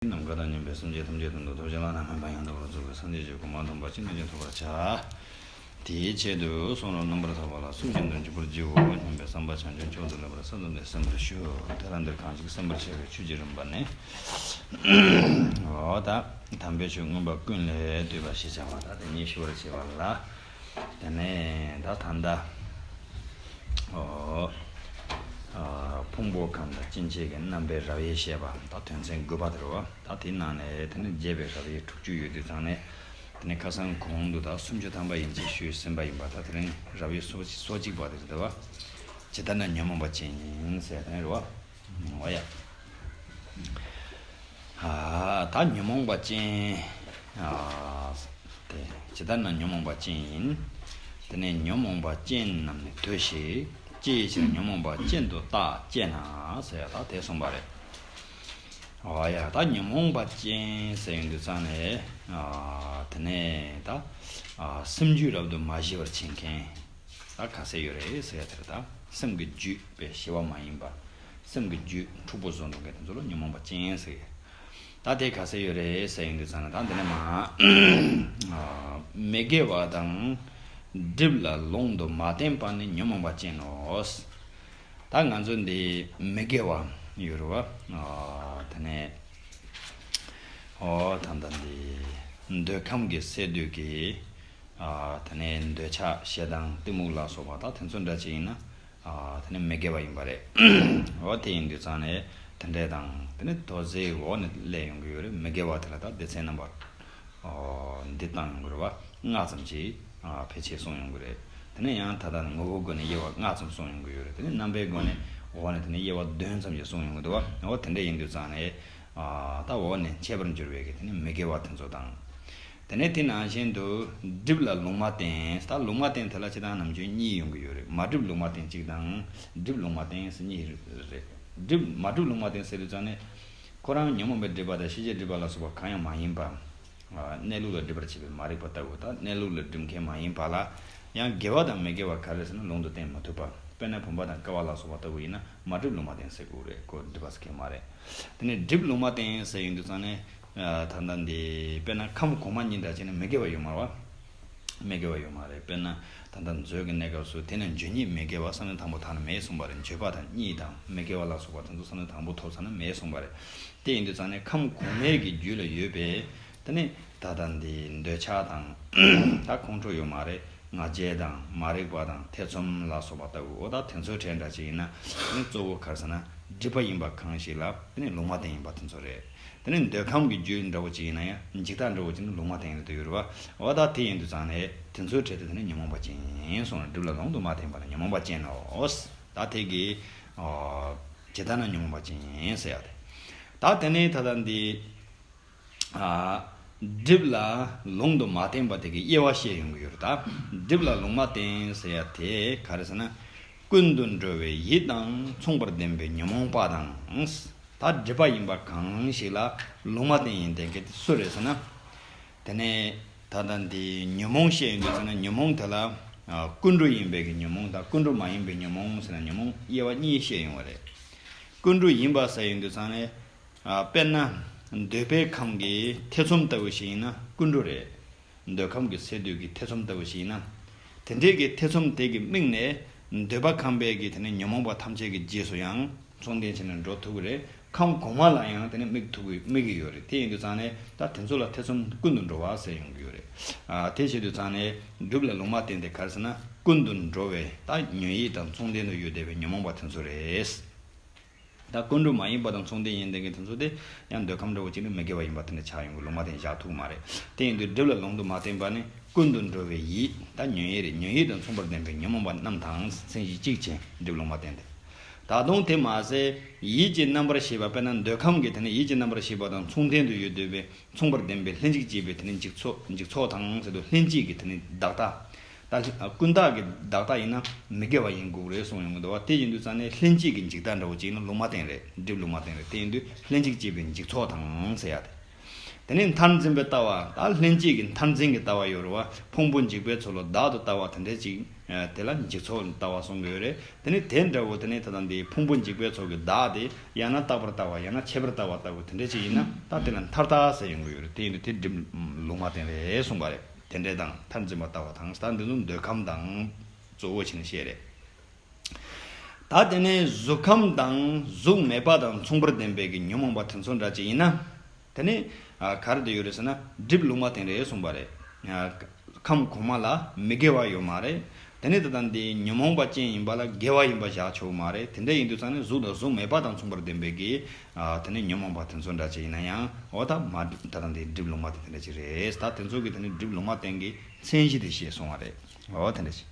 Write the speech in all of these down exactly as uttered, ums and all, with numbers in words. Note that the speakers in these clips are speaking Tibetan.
ནམ་མཁའ་དང་མཉམ་པའི་སེམས་ཅན་ཐམས་ཅད་དོན་དུ་ཐོབ་བྱ་བླ་ན་མེད་པ་ཡང་དག་པར་རྫོགས་པའི་སངས་རྒྱས་ཀྱི་གོ་འཕང་ཐོབ་པར་ཅི་ནས་ཀྱང་ཐོབ་པར་བྱ། དེའི་ཆེད་དུ་གསུང་རབ་རྣམ་པར་དག་པ་ལ་སུམ་བརྒྱ་འདོན་གྱི་བར་བགྱིའོ་སྙམ་པའི་བསམ་པ་བྱང་ཆུབ་མཆོག་ཏུ་ལེགས་པར་གསལ་བཏབ་ནས་གསན་པར་ཞུ། དེ་ལ་འདིར་གང་ཞིག་གསན་པར་བྱ་བའི་ཆོས་ཀྱི་རིམ་པ་ནི། འོ་ད། དམ་པའི་ཆོས་མངོན་པ་ཀུན་ལས་བཏུས་པ་ཞེས་བྱ་བ་ད་དེ་ཉིད་ཞུ་བར་བྱེད་པ་ལ། དེ་ནས་ད་ད་ལྟ། འོ། ཨ། ཕུང་པོ་ཁམས་དང་སྐྱེ་མཆེད་ཀྱི་རྣམ་པའི་རབ་དབྱེ་བཤད་པ་ད་དོན་ཚན་དགུ་པ་དེ་རེད་བ། ད་དེའི་ནང་ནས་དེ་ནས་རྒྱས་པའི་རབ་དབྱེ་དྲུག་ཅུ་ཡོད་དུས་ཙང་ནས། དེ་ནས་ཁ་སང་གོང་དུ་ད་སུམ་ཅུ་ཐམ་པ་ཡན་ཆད་ཞུས་ཟིན་པ་ཡིན་པ། ད་དེ་རིང་རབ་དབྱེ་སོ་སོ་གཅིག་པ་དེ་རེད་བ། ཇི་ལྟར་ན་ཉོན་མོངས་པ་ཅན་ཡིན་ཟེར་དེ་རེད་བ། འོ་ཡ། ཨ། ད་ཉོན་མོངས་པ་ཅན། ཨ། དེ། ཇི་ལྟར་ན་ཉོན་མོངས་པ་ཅན་ཡིན། དེ་ནས་ཉོན་མོངས་པ་ཅན་རྣམས་ནི་འདོད་ཅིག་ཅི་ཡི་ཕྱིར་ཉོན་མོངས་པ་ཅན་དུ་བརྟག་ཅེ་ན་ཟེར་ཡ་ད་དེ་གསུངས་པ་རེད། འོ་ཡ། ད་ཉོན་མོངས་པ་ཅན་ཟེར་ཡོང་དུས་ཙང་ནས། ཨ། དེ་ནས་ད། ཨ། སེམས་རྒྱུད་རབ་ཏུ་མ་ཞི་བར་བྱེད་མཁན། ད་ག་ཚད་ཡོད་རེད་ཟེར་ཡ་དེ་རེད། ད་སེམས་ཀྱི་རྒྱུད་པའི་ཞི་བ་མ་ཡིན་པ། སེམས་ཀྱི་རྒྱུད་འཁྲུག་པོ་བཟོ་འགྲོ་མཁན་དེ་ཚོ་ལ་ཉོན་མོངས་པ་ཅན་ཟེར་གི། ད་དེ་ག་ཚད་ཡོད་རེད་ཟེར་ཡོང་དུས་ཙང་ནས། ད་འདི་ནས་མ། ཨ། མི་དགེ་བ་དང་། སྒྲིབ་ལ་ལུང་དུ་མ་བསྟན་པ་ནི་ཉོན་མོངས་པ་ཅན་ནོ། ད་ང་ཚོ་འདི་མི་དགེ་བ་ཡོད་རེད་བ། ཨ། དེ་ནས། ཨོ་ད་ལྟ་འདི། འདོད་ཁམས་ཀྱི་སས་བསྡུས་ཀྱི། ཨ། དེ་ནས་འདོད་ཆགས་ཞེ་སྡང་གཏི་མུག་ལ་སོགས་པ་ད་དེ་ཚོ་འདྲ་ཅིག་ཡིན་ན། ཨ། དེ་ནི་མི་དགེ་བ་ཡིན་པ་རེད། འོ་དེ་ཡིན་དུས་ཙང་ནས་དེ་འདྲས་དང་དེ་ནི་དོ་ཟེའི་འོག་ནས་སླེབས་ཡོང་གི་ཡོད་རེད། མི་དགེ་བ་དེ་ལ་ད་སྡེ་ཚན་རྣམ་པ། ཨོ། འདི་བཏང་ཡོང་གི་རེད་བ། ལྔ་ཙམ་ཞིག་ཨ། ཕལ་ཆེར་གསུངས་ཡོང་གི་རེད། དེ་ནས་ཡང་ད་ལྟ་ནི་ངོ་བོའི་སྒོ་ནས་དབྱེ་བ་ལྔ་ཙམ་གསུངས་ཡོང་གི་ཡོད་རེད། དེ་ནས་རྣམ་པའི་སྒོ་ནས་འོག་ནས་དེ་ནས་དབྱེ་བ་བདུན་ཙམ་ཞིག་གསུངས་ཡོང་གི་འདུག་བ། འོ་དེ་འདྲས་ཡིན་དུས་ཙང་ནས། ཨ། ད་འོག་ནས་འཆད་པར་འགྱུར་བའི་གི་དེ་ནི་མི་དགེ་བ་དེ་ཚོ་དང་། དེ་ནས་དེ་ནང་བཞིན་དུ་སྒྲིབ་ལ་ལུང་མ་བསྟན། ད་ལུང་མ་བསྟན་དེ་ལ་སྤྱིར་བཏང་ནམ་རྒྱུན་གཉིས་ཡོང་གི་ཡོད་རེད། མ་སྒྲིབ་ལུང་མ་བསྟན་གཅིག་དང་སྒྲིབ་ལུང་མ་བསྟན་ཟེར་གཉིས་རེད། སྒྲིབ། མ་སྒྲིབ་ལུང་མ་བསྟན་ཟེར་དུས་ཙང་ནས། ཁོ་རང་ཉོན་མོངས་པའི་སྒྲིབ་པ་དང་ཤེས་བྱའི་སྒྲིབ་པ་ལ་སོགས་པ་གང་ཡང་མ་ཡིན་པ། ཨ། གནས་ལུགས་ལ་སྒྲིབ་པར་བྱེད་པའི་མ་རིག་པ་ལྟ་བུ་དང་། གནས་ལུགས་ལ་སྒྲིབ་མཁན་མ་ཡིན་པ་ལ་ཡང་དགེ་བ་དང་མི་དགེ་བ་ག་རེ་ཟེར་ན་ལུང་དུ་བསྟན་མ་ཐུབ་པ། དཔེར་ན་བུམ་པ་དང་ཀ་བ་ལ་སོགས་པ་ལྟ་བུ་ཡིན་ན་མ་སྒྲིབ་ལུང་མ་བསྟན་ཟེར་དགོས་རེད། ཁོ་སྒྲིབ་པ་ཟེར་མཁན་མ་རེད། དེ་ནས་སྒྲིབ་ལུང་མ་བསྟན་ཟེར་ཡོང་དུས་ཙང་ནས། ཨ། ད་ལྟ་འདི་དཔེར་ན་ཁམས་གོང་མ་གཉིས་འདྲ་བྱས་ན་མི་དགེ་བ་ཡོད་མ་རེད་བ། མི་དགེ་བ་ཡོད་མ་རེད། དཔེར་ན་ད་ལྟ་མཛོད་ཀྱི་གནས་སྐབས་སུ་དེ་ནི་འགྱོད་ཉིད་མི་དགེ་བ་བསམ་གཏན་དང་པོ་དག་ནི་མེད་གསུངས་པ་རེད། འགྱོད་པ་དང་གཉིད་དང་མི་དགེ་བ་ལ་སོགས་པ་དེ་ཚོ་བསམ་གཏན་དང་པོ་ཐོབ་ཚར་ན་མེད་གསུངས་པ་རེད། དེ་ཡིན་དུས་ཙང་ནས་ཁམས་གོང་མའི་གི་རྒྱུད་ལ་ཡོད་པའི་དེ་ནི་ད་ལྟ་འདི་འདོད་ཆགས་དང་། ད་ཁོང་ཁྲོ་ཡོད་མ་རེད། ང་རྒྱལ་དང་མ་རིག་པ་དང་ཐེ་ཚོམ་ལ་སོགས་པ་ལྟ་བུ། འོ་ད་དེ་ཚོའི་གྲས་འདྲ་ཅིག་ཡིན་ན་དེ་ནི་གཙོ་བོ་ག་རེ་ཟེར་ན་སྒྲིབ་པ་ཡིན་པ་གང་ཞིག་ལ་དེ་ནི་ལུང་མ་བསྟན་ཡིན་པ་དེ་ཚོ་རེད། དེ་ནི་འདོད་ཁམས་ཀྱི་རྒྱུད་འདྲ་བོ་ཅིག་ཡིན་ན་ཡང་འཇིག་ལྟ་འདྲ་བོ་ཅིག་ནི་ལུང་མ་བསྟན་ཡོད་དུ་ཡོད་རེད་བ། འོ་ད་དེ་ཡིན་དུས་ཙང་ནས་དེ་ཚོའི་གྲས་དེ་དེ་ནི་ཉོན་མོངས་པ་ཅན་ཡིན་གསུངས་ནས། སྒྲིབ་ལ་ལུང་དུ་མ་བསྟན་པ་ལ་ཉོན་མོངས་པ་ཅན་ནོ། ད་དེ་གི། ཨ། ཇི་ལྟར་ན་ཉོན་མོངས་པ་ཅན་ཡིན་ཟེར་ཡ་དེ། ད་དེ་ནས་ད་ལྟ་འདི། ཨ། སྒྲིབ་ལ་ལུང་དུ་མ་བསྟན་པ་དེ་གི་དབྱེ་བ་བཤད་ཡོང་གི་ཡོད་རེད། ད་སྒྲིབ་ལ་ལུང་མ་བསྟན་ཟེར་ཡ་དེ་ག་རེ་ཟེར་ན། ཀུན་ཏུ་འགྲོ་བའི་ཡིད་དང་མཚུངས་པར་ལྡན་པའི་ཉོན་མོངས་པ་དང་། ད་སྒྲིབ་པ་ཡིན་པ་གང་ཞིག་ལ་ལུང་མ་བསྟན་ཡིན་དེ་གི་སུ་རེད་ཟེར་ན། དེ་ནས་ད་ལྟ་འདི་ཉོན་མོངས་བཤད་ཡོང་དུས་ཙང་ན་ཉོན་མོངས་དེ་ལ། ཨ། ཀུན་འགྲོ་ཡིན་པའི་གི་ཉོན་མོངས་དང་ཀུན་འགྲོ་མ་ཡིན་པའི་ཉོན་མོངས་ཟེར་ན་ཉོན་མོངས་དབྱེ་བ་གཉིས་བཤད་ཡོང་བ་རེད། ཀུན་འགྲོ་ཡིན་པ་ཟེར་ཡོང་དུས་ཙང་ནས། ཨ། དཔེར་ན་འདོད་པའི་ཁམས་ཀྱི་ཐེ་ཚོམ་ལྟ་བུ་ཞིག་ཡིན་ན་ཀུན་འགྲོ་རེད། འདོད་ཁམས་ཀྱི་སས་བསྡུས་ཀྱི་ཐེ་ཚོམ་ལྟ་བུ་ཞིག་ཡིན་ན། དེ་འདྲའི་གི་ཐེ་ཚོམ་དེ་གི་དམིགས་ནས་འདོད་པ་ཁམས་པའི་གི་དེ་ནས་ཉོན་མོངས་པ་ཐམས་ཅད་ཀྱི་རྗེས་སུ་ཡང་མཚུངས་ལྡན་བྱས་ནས་འགྲོ་ཐུབ་ཀྱི་རེད། ཁམས་གོང་མ་ལ་ཡང་དེ་ནས་དམིགས་ཐུབ་ཀྱི་དམིགས་ཀྱི་ཡོད་རེད། དེ་ཡིན་དུས་ཙང་ནས་ད་དེ་ཚོ་ལ་ཐེ་ཚོམ་ཀུན་ཏུ་འགྲོ་བ་ཟེར་ཡོང་གི་ཡོད་རེད། ཨ། དེ་བྱེད་དུས་ཙང་ནས་སྒྲིབ་ལ་ལུང་མ་བསྟན་དེ་ག་རེ་ཟེར་ན་ཀུན་ཏུ་འགྲོ་བའི་ད་ཉོན་ཡིད་དང་མཚུངས་ལྡན་དུ་ཡོད་བསྡད་པའི་ཉོན་མོངས་པ་དེ་ཚོ་རེད། ད་ཀུན་འགྲོ་མ་ཡིན་པ་དང་མཚུངས་ལྡན་ཡིན་བསྡད་མཁན་དེ་ཚོ་དེ་ཡང་འདོད་ཁམས་འདྲ་བོ་ཅིག་ནི་མི་དགེ་བ་ཡིན་པ་དེ་འདྲ་ཆགས་ཡོང་གི། ལུང་མ་བསྟན་བཞག་ཐུབ་མ་རེད། དེ་ཡིན་དུས་སྒྲིབ་ལ་ལུང་དུ་མ་བསྟན་པ་ནི་ཀུན་ཏུ་འགྲོ་བའི་ཡིད་ད་ཉོན་ཡིད་རེད། ཉོན་ཡིད་དང་མཚུངས་པར་ལྡན་པའི་ཉོན་མོངས་པ་རྣམས་དང་མཚན་གཞི་གཅིག་ཅན་སྒྲིབ་ལུང་མ་བསྟན་ཏེ། ད་དུང་དེ་མ་ཟད་ཡིད་ཀྱི་རྣམ་པར་ཤེས་པ་དཔེར་ན་འདོད་ཁམས་ཀྱི་དེ་ནི་ཡིད་ཀྱི་རྣམ་པར་ཤེས་པ་དང་མཚུངས་ལྡན་དུ་ཡོད་འདོད་པའི་མཚུངས་པར་ལྡན་པའི་ལྷན་ཅིག་སྐྱེས་པའི་དེ་ནི་འཇིག་ཚོགས། འཇིག་ཚོགས་དང་ཟེར་དུས་ལྷན་སྐྱེས་ཀྱི་དེ་ནི་བདག་ལྟ། ད་ཀུན་བརྟགས་ཀྱི་བདག་ལྟ་ཡིན་ན་མི་དགེ་བ་ཡིན་དགོས་རེད་གསུངས་ཡོང་གི་འདུག་བ། དེ་ཡིན་དུས་ཙང་ནས་ལྷན་སྐྱེས་ཀྱི་འཇིག་ལྟ་འདྲ་བོ་ཅིག་ཡིན་ན་ལུང་མ་བསྟན་རེད། སྒྲིབ་ལུང་མ་བསྟན་རེད། དེ་ཡིན་དུས་ལྷན་ཅིག་སྐྱེས་པའི་འཇིག་ཚོགས་དང་ཟེར་ཡ་དེ། དེ་ནས་མཐར་འཛིན་པའི་ལྟ་བ། ད་ལྷན་སྐྱེས་ཀྱི་མཐར་འཛིན་གྱི་ལྟ་བ་ཡོད་རེད་བ། ཕུང་པོ་འཇིག་པའི་ཚུལ་ལོ་བདག་ཏུ་ལྟ་བ་དེ་འདྲ་ཅིག་དེ་ལ་འཇིག་ཚོགས་ལྟ་བ་གསུང་གི་ཡོད་རེད། དེ་ནི་དེ་འདྲ་བོ་དེ་ནི་ད་ལྟ་འདི་ཕུང་པོ་འཇིག་པའི་ཚོགས་ཀྱི་བདག་དེ་ཡང་ན་རྟག་པར་ལྟ་བ་ཡང་ན་ཆད་པར་ལྟ་བ་ལྟ་བུ་དེ་འདྲ་ཅིག་ཡིན་ན་ད་དེ་ལ་མཐར་ལྟ་ཟེར་ཡོང་གི་ཡོད་རེད། དེ་ཡིན་དུས་དེ་སྒྲིབ་ལུང་མ་བསྟན་རེད་གསུངས་པ་རེད། དེ་འདྲ་དང་མཐར་འཛིན་པ་ལྟ་བ་དང་ད་འདི་ཚོ་འདོད་ཁམས་དང་གཙོ་བོ་བྱས་ནས་བཤད་རེད། ད་དེ་ནས་གཟུགས་ཁམས་དང་གཟུགས་མེད་པ་དང་མཚུངས་པར་ལྡན་པའི་གི་ཉོན་མོངས་པ་དེ་ཚོ་འདྲ་ཅིག་ཡིན་ན། དེ་ནས་ཨ་ག་རེ་དེ་ཡོད་རེད་ཟེར་ན་སྒྲིབ་ལུང་མ་བསྟན་རེད་གསུངས་པ་རེད། ཨ་ཁམས་གོང་མ་ལ་མི་དགེ་བ་ཡོད་མ་རེད། དེ་ནས་ད་ལྟ་འདི་ཉོན་མོངས་པ་ཅན་ཡིན་པ་ལ་དགེ་བ་ཡིན་པ་བཞག་ཆོག་མ་རེད། དེ་འདྲ་ཡིན་དུས་ཙང་ནས་གཟུགས་དང་གཟུགས་མེད་པ་དང་མཚུངས་པར་ལྡན་པའི་གི་ཨ་དེ་ནས་ཉོན་མོངས་པ་དེ་ཚོ་འདྲ་ཅིག་ཡིན་ན་ཡང་འོ་ད་མ་ད་ལྟ་འདི་སྒྲིབ་ལུང་མ་བསྟན་དེ་འདྲ་ཅིག་རེད། ད་དེ་ཚོ་གི་དེ་ནས་སྒྲིབ་ལུང་མ་བསྟན་གི་མཚན་གཞི་དེ་བཤད་སོང་བ་རེད། འོ་དེ་འདྲ་ཅིག་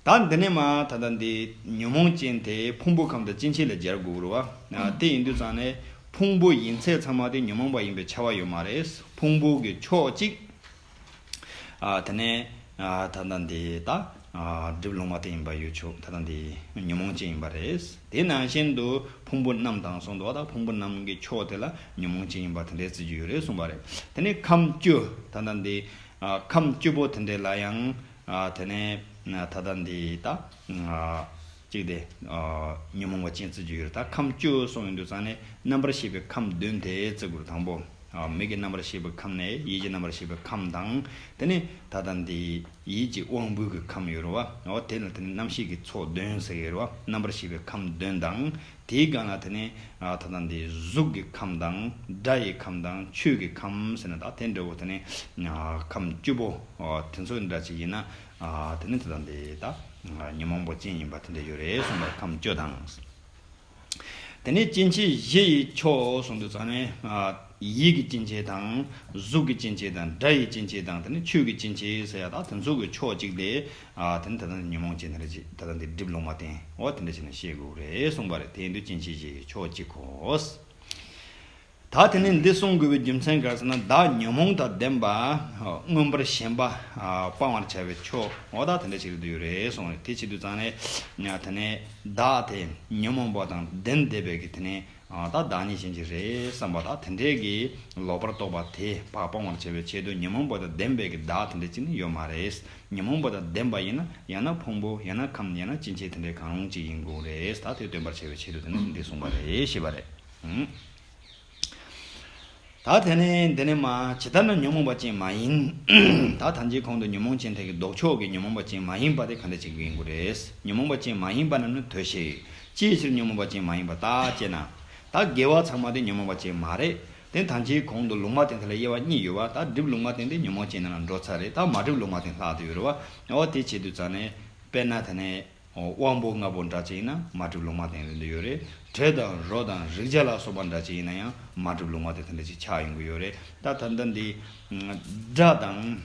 ད་འདི་ནས་མ་ད་ལྟ་འདི་ཉོན་མོངས་ཅན་དེ་ཕུང་པོ་ཁམས་དང་སྐྱེ་མཆེད་ལ་སྦྱར་དགོས་རེད་བ། ཨ་དེ་ཡིན་དུས་ཙང་ནས་ཕུང་པོ་ཡིན་ཚད་ཚང་མ་དེ་ཉོན་མོངས་པ་ཡིན་པའི་ཁྱབ་པ་ཡོད་མ་རེད། ཕུང་པོ་གི་ཕྱོགས་གཅིག་ཨ་དེ་ནས་ཨ་ད་ལྟ་འདི་ད་ཨ་སྒྲིབ་ལུང་མ་བསྟན་ཡིན་པ་ཡོད་ཆོག་ད་ལྟ་འདི་ཉོན་མོངས་ཅན་ཡིན་པ་རེད། དེ་ནང་བཞིན་དུ་ཕུང་པོ་རྣམས་དང་གསུངས་འདུག་ད་ཕུང་པོ་རྣམས་ཀྱི་ཕྱོགས་དེ་ལ་ཉོན་མོངས་ཅན་ཡིན་པ་དེ་འདྲའི་བརྩི་རྒྱུ་ཡོད་རེད་གསུངས་པ་རེད། དེ་ནས་ཁམས་བཅུ་ད་ལྟ་འདི་ཨ་ཁམས་བཅུ་པོ་དེ་འདྲ་ལ་ཡང་ཨ་དེ་ནས་ཨ་ད་ལྟ་འདི་ད་ཨ་གཅིག་དེ་ཨ་ཉོན་མོངས་པ་ཅན་བརྩི་རྒྱུ་ཡོད་རེད། ད་ཁམས་བཅུ་གསུངས་ཡོང་དུས་ཙང་ནས་རྣམ་པར་ཤེས་པའི་ཁམས་བདུན་དེ་བརྩི་དགོས་རེད། དང་པོ་ཨ་མིག་གི་རྣམ་པར་ཤེས་པའི་ཁམས་ནས་ཡིད་ཀྱི་རྣམ་པར་ཤེས་པའི་ཁམས་དང་དེ་ནས་ད་ལྟ་འདི་ཡིད་ཀྱི་དབང་པོའི་གི་ཁམས་ཡོད་རེད་བ། འོ་དེ་ལ་དེ་ནས་རྣམ་ཤེས་ཀྱི་ཚོགས་བདུན་ཟེར་གྱི་ཡོད་རེད་བ། རྣམ་པར་ཤེས་པའི་ཁམས་བདུན་དང་། དེའི་སྒང་ལ་དེ་ནས་ཨ་ད་ལྟ་འདི་གཟུགས་ཀྱི་ཁམས་དང་སྒྲ་ཡི་ཁམས་དང་ཆོས་ཀྱི་ཁམས་ཟེར་ན་ད་དེ་འདྲ་བོ་དེ་ནས་ཨ་ཁམས་བཅུ་པོ་ཨ་དེ་ཚོ་འདྲ་ཅིག་ཡིན་ན་ཨ་དེ་ནས་ད་ལྟ་འདི་ད་ཉོན་མོངས་པ་ཅན་ཡིན་པ་དེ་འདྲ་ཡོད་རེད་གསུངས་པ་ཁམས་བཅུ་དང་། དེ་ནས་སྐྱེ་མཆེད་བཞི་ཡི་ཕྱོགས་གསུངས་དུས་ཙང་ནས་ཨ་ཡིད་ཀྱི་སྐྱེ་མཆེད་དང་གཟུགས་ཀྱི་སྐྱེ་མཆེད་དང་སྒྲ་ཡི་སྐྱེ་མཆེད་དང་དེ་ནས་ཆོས་ཀྱི་སྐྱེ་མཆེད་ཟེར་ཡ་ད་དེ་ཚོ་གི་ཕྱོགས་གཅིག་དེ། ཨ་དེ་ནི་ད་ལྟ་ཉོན་མོངས་ཅན་དེ་འདྲ་ཅིག་ད་ལྟ་འདི་སྒྲིབ་ལུང་མ་བསྟན། འོ་དེ་འདྲ་བྱས་ནས་བཤད་དགོས་རེད་གསུངས་པ་རེད། དེ་ཡིན་དུས་སྐྱེ་མཆེད་བཞི་ཡི་ཕྱོགས་གཅིག་གོ། ད་དེ་ནི་འདི་གསུང་དགོས་པའི་རྒྱུ་མཚན་ག་རེ་ཟེར་ན་བདག་ཉོན་མོངས་དང་ལྡན་པ་མངོན་པར་ཞེན་པ་སྤང་བར་བྱ་བའི་ཕྱོགས་འོ་ད་དེ་འདྲ་ཅིག་རེད་འདོད་ཡོད་རེད་གསུངས་རེད། དེ་བྱེད་དུས་ཙང་ནས་དེ་ནི་བདག་དེ་ཉོན་མོངས་པ་དང་ལྡན་བསྡད་པའི་གི་དེ་ནི། ཨ་ད་བདག་ཉིད་ཅན་ཅིག་རེད་བསམ་པ་དང་དེ་འདྲའི་གི་ལོག་པར་རྟོག་པ་དེ་ཕར་སྤང་བར་བྱ་བའི་ཆེད་དུ་ཉོན་མོངས་པ་དང་ལྡན་པའི་གི་བདག་དེ་འདྲ་ཅིག་ནི་ཡོད་མ་རེད། ཉོན་མོངས་པ་དང་ལྡན་པ་ཡིན་ན་ཡང་ན་ཕུང་པོ་ཡང་ན་ཁམས་ཡང་ན་སྐྱེ་མཆེད་དེ་འདྲའི་གང་རུང་ཅིག་ཡིན་དགོས་རེད། ད་དེ་སྟོན་པར་བྱ་བའི་ཆེད་དུ་དེ་ནི་འདི་གསུངས་པ་རེད་ཞེས་པ་རེད། ཨང་། ད་དེ་ནས་འདི་ནས་མ་ཇི་ལྟར་ན་ཉོན་མོངས་པ་ཅན་མ་ཡིན། ད་ཐམས་ཅད་གོང་དུ་ཉོན་མོངས་ཅན་དེ་གི་ལྡོག་ཕྱོགས་ཀྱི་ཉོན་མོངས་པ་ཅན་མ་ཡིན་པ་དེ་ག་འདྲ་ཅིག་ཡིན་དགོས་རེད། ཉོན་མོངས་པ་ཅན་མ་ཡིན་པ་རྣམས་ནི་དོ་ཤེས། ཅིའི་ཕྱིར་ཉོན་མོངས་པ་ཅན་མ་ཡིན་པ་ལྟ་ཅེ་ན། ད་དགེ་བ་ཚང་མ་དེ་ཉོན་མོངས་པ་ཅན་མ་རེད། དེ་ཐམས་ཅད་གོང་དུ་ལུང་མ་བསྟན་དེ་ལ་དབྱེ་བ་གཉིས་ཡོད་པ། ད་སྒྲིབ་ལུང་མ་བསྟན་དེ་ཉོན་མོངས་ཅན་ནང་ལ་འགྲོ་ཚར་རེད། ད་མ་སྒྲིབ་ལུང་མ་བསྟན་ལྷག་ཏུ་ཡོད་རེད་བ། འོ་དེ་བྱེད་དུས་ཙང་ནས་དཔེར་ན་དེ་ནས་དབང་པོ་ལྔ་པོ་འདྲ་ཅིག་ཡིན་ན་མ་སྒྲིབ་ལུང་མ་བསྟན་རེད་འདོད་ཡོད་རེད། དྲི་དང་རོ་དང་རེག་བྱ་ལ་སོགས་པ་འདྲ་ཅིག་ཡིན་ན་ཡང་མ་སྒྲིབ་ལུང་མ་བསྟན་དེ་འདྲ་ཅིག་ཆགས་ཡོང་གི་ཡོད་རེད། ད་ད་ལྟ་འདི་སྒྲ་དང་།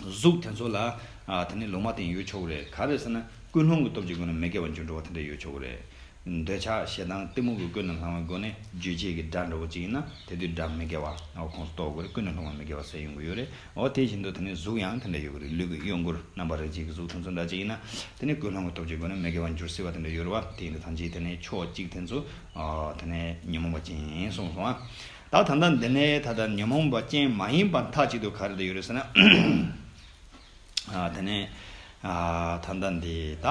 གཟུགས་དེ་ཚོ་ལ་ཨ་དེ་ནི་ལུང་མ་བསྟན་ཡོད་ཆོག་གི་རེད། ག་རེ་ཟེར་ན་ཀུན་སློང་གི་སྟོབས་ཀྱི་སྒོ་ནས་མི་དགེ་བ་འགྱུར་འགྲོ་བ་དེ་འདྲ་ཡོད་ཆོག་གི་རེད། འདོད་ཆགས་ཞེ་སྡང་གཏི་མུག་གི་ཀུན་ནས་བསླངས་པའི་སྒོ་ནས་རྒྱུ་བྱས་ཀྱི་དགྲ་འདྲ་བོ་ཅིག་ཡིན་ན་དེ་དུས་དགྲ་མི་དགེ་བ་ཨ་ཁོངས་སུ་གཏོགས་དགོས་རེད། ཀུན་ནས་བསླངས་པ་མི་དགེ་བ་ཟེར་ཡོང་གི་ཡོད་རེད། འོ་དེ་བཞིན་དུ་དེ་ནི་གཟུགས་ཡང་དེ་འདྲ་ཡོད་གི་རེད། ལུས་ཀྱི་གཡོ་འགུལ་རྣམ་པར་རིག་བྱེད་ཀྱི་གཟུགས་དེ་ཚོ་འདྲ་ཅིག་ཡིན་ན་དེ་ནི་ཀུན་སློང་གི་སྟོབས་ཀྱི་སྒོ་ནས་མི་དགེ་བ་འགྱུར་སྲིད་པ་དེ་འདྲ་ཡོད་རེད་བ། དེ་ཡིན་དུས་ཐམས་ཅད་དེ་ནི་ཕྱོགས་གཅིག་དེ་ཚོ་ཨ་དེ་ནི་ཉོན་མོངས་པ་ཅན་ཡིན་གསུངས་སོང་ཨ། ད་ད་ལྟ་འདི་ནས་ད་ལྟ་ཉོན་མོངས་པ་ཅན་མ་ཡིན་པ་མཐའ་གཅིག་ཏུ་ག་རེ་དེ་ཡོད་རེད་ཟེར་ན། ཨ་དེ་ནས་ཨ་ད་ལྟ་འདི་ད་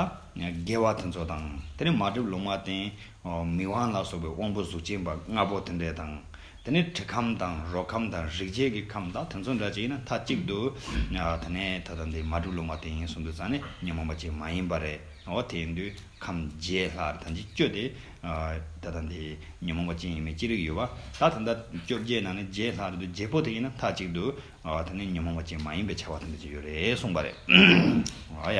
དགེ་བ་དེ་ཚོ་དང་དེ་ནས་མ་སྒྲིབ་ལུང་མ་བསྟན། མིག་དབང་ལ་སོགས་པའི་དབང་པོ་གཟུགས་ཅན་པ་ལྔ་པོ་དེ་འདྲས་དང་། དེ་ནས་དྲི་ཁམས་དང་རོ་ཁམས་དང་རེག་བྱའི་གི་ཁམས་དང་དེ་ཚོ་འདྲ་ཅིག་ཡིན་ན་མཐའ་གཅིག་ཏུ་ཨ་དེ་ནས་ད་ལྟ་འདི་མ་སྒྲིབ་ལུང་མ་བསྟན་ཡིན་གསུངས་དུས་ཙང་ནས་ཉོན་མོངས་པ་ཅན་མ་ཡིན་པ་རེད། འོ་དེ་ཡིན་དུས་ཁམས་བརྒྱད་ལྷག་རེད། ད་ཅི་བཅུ་དེ་ཨ་ད་ལྟ་འདི་ཉོན་མོངས་པ་ཅན་ཡིན་མིན་ཅི་རིགས་ཡོད་པ། ད་ད་ལྟ་བཅོ་བརྒྱད་ནང་ནས་བརྒྱད་ལྷག་རེད་འདུག་བརྒྱད་པོ་དེ་ཡིན་ན་མཐའ་གཅིག་ཏུ་ཨ་དེ་ནི་ཉོན་མོངས་པ་ཅན་མ་ཡིན་པའི་ཆ་བ་དེ་འདྲ་ཅིག་ཡོད་རེད་གསུངས་པ་རེད། ཨ་ཡ།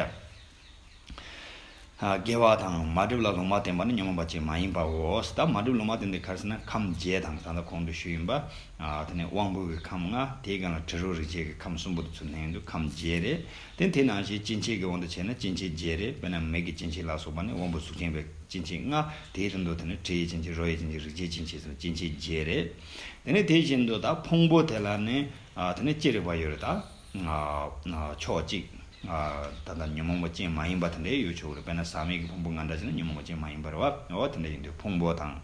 ཨ་དགེ་བ་དང་མ་སྒྲིབ་ལ་ལུང་མ་བསྟན་པ་ནི་ཉོན་མོངས་པ་ཅན་མ་ཡིན་པའོ། ད་མ་སྒྲིབ་ལུང་མ་བསྟན་དེ་ག་རེ་ཟེར་ན་ཁམས་བརྒྱད་དང་ད་ལྟ་གོང་དུ་ཞུས་ཡིན་པ། ཨ་དེ་ནི་དབང་པོ་གི་ཁམས་ལྔ་དེའི་སྒང་ལ་དྲི་རོ་རེག་བྱའི་གི་ཁམས་གསུམ་པོ་དེ་ཚོ་ལྷན་དུ་ཁམས་བརྒྱད་རེད། དེ་དེ་ནང་བཞིན་སྐྱེ་མཆེད་ཀྱི་དབང་དུ་བྱས་ན་སྐྱེ་མཆེད་བརྒྱད་རེད། དཔེར་ན་མིག་གི་སྐྱེ་མཆེད་ལ་སོགས་པ་ནི་དབང་པོ་གཟུགས་ཅན་པའི་སྐྱེ་མཆེད་ལྔ། དེའི་རིང་དུ་དེ་ནི་དྲི་ཡི་སྐྱེ་མཆེད་རོ་ཡི་སྐྱེ་མཆེད་རེག་བྱའི་སྐྱེ་མཆེད་ཟེར་ན་སྐྱེ་མཆེད་བརྒྱད་རེད། དེ་ནི་དེ་བཞིན་དུ་ད་ཕུང་པོ་དེ་ལ་ནི་ཨ་དེ་ནི་ཅི་རིགས་པ་ཡོད་རེད་ད། ཨ་ཨ་ཕྱོགས་གཅིག་ཨ་ད་ལྟ་ཉོན་མོངས་པ་ཅན་མ་ཡིན་པ་དེ་འདྲ་ཡོད་ཆོག་གི་རེད། དཔེར་ན་ཟག་མེད་ཀྱི་ཕུང་པོ་ལྔ་འདྲ་ཞིག་ན་ཉོན་མོངས་པ་ཅན་མ་ཡིན་པ་རེད་བ། འོ་དེ་འདྲ་ཡིན་དུས་ཕུང་པོ་དང་།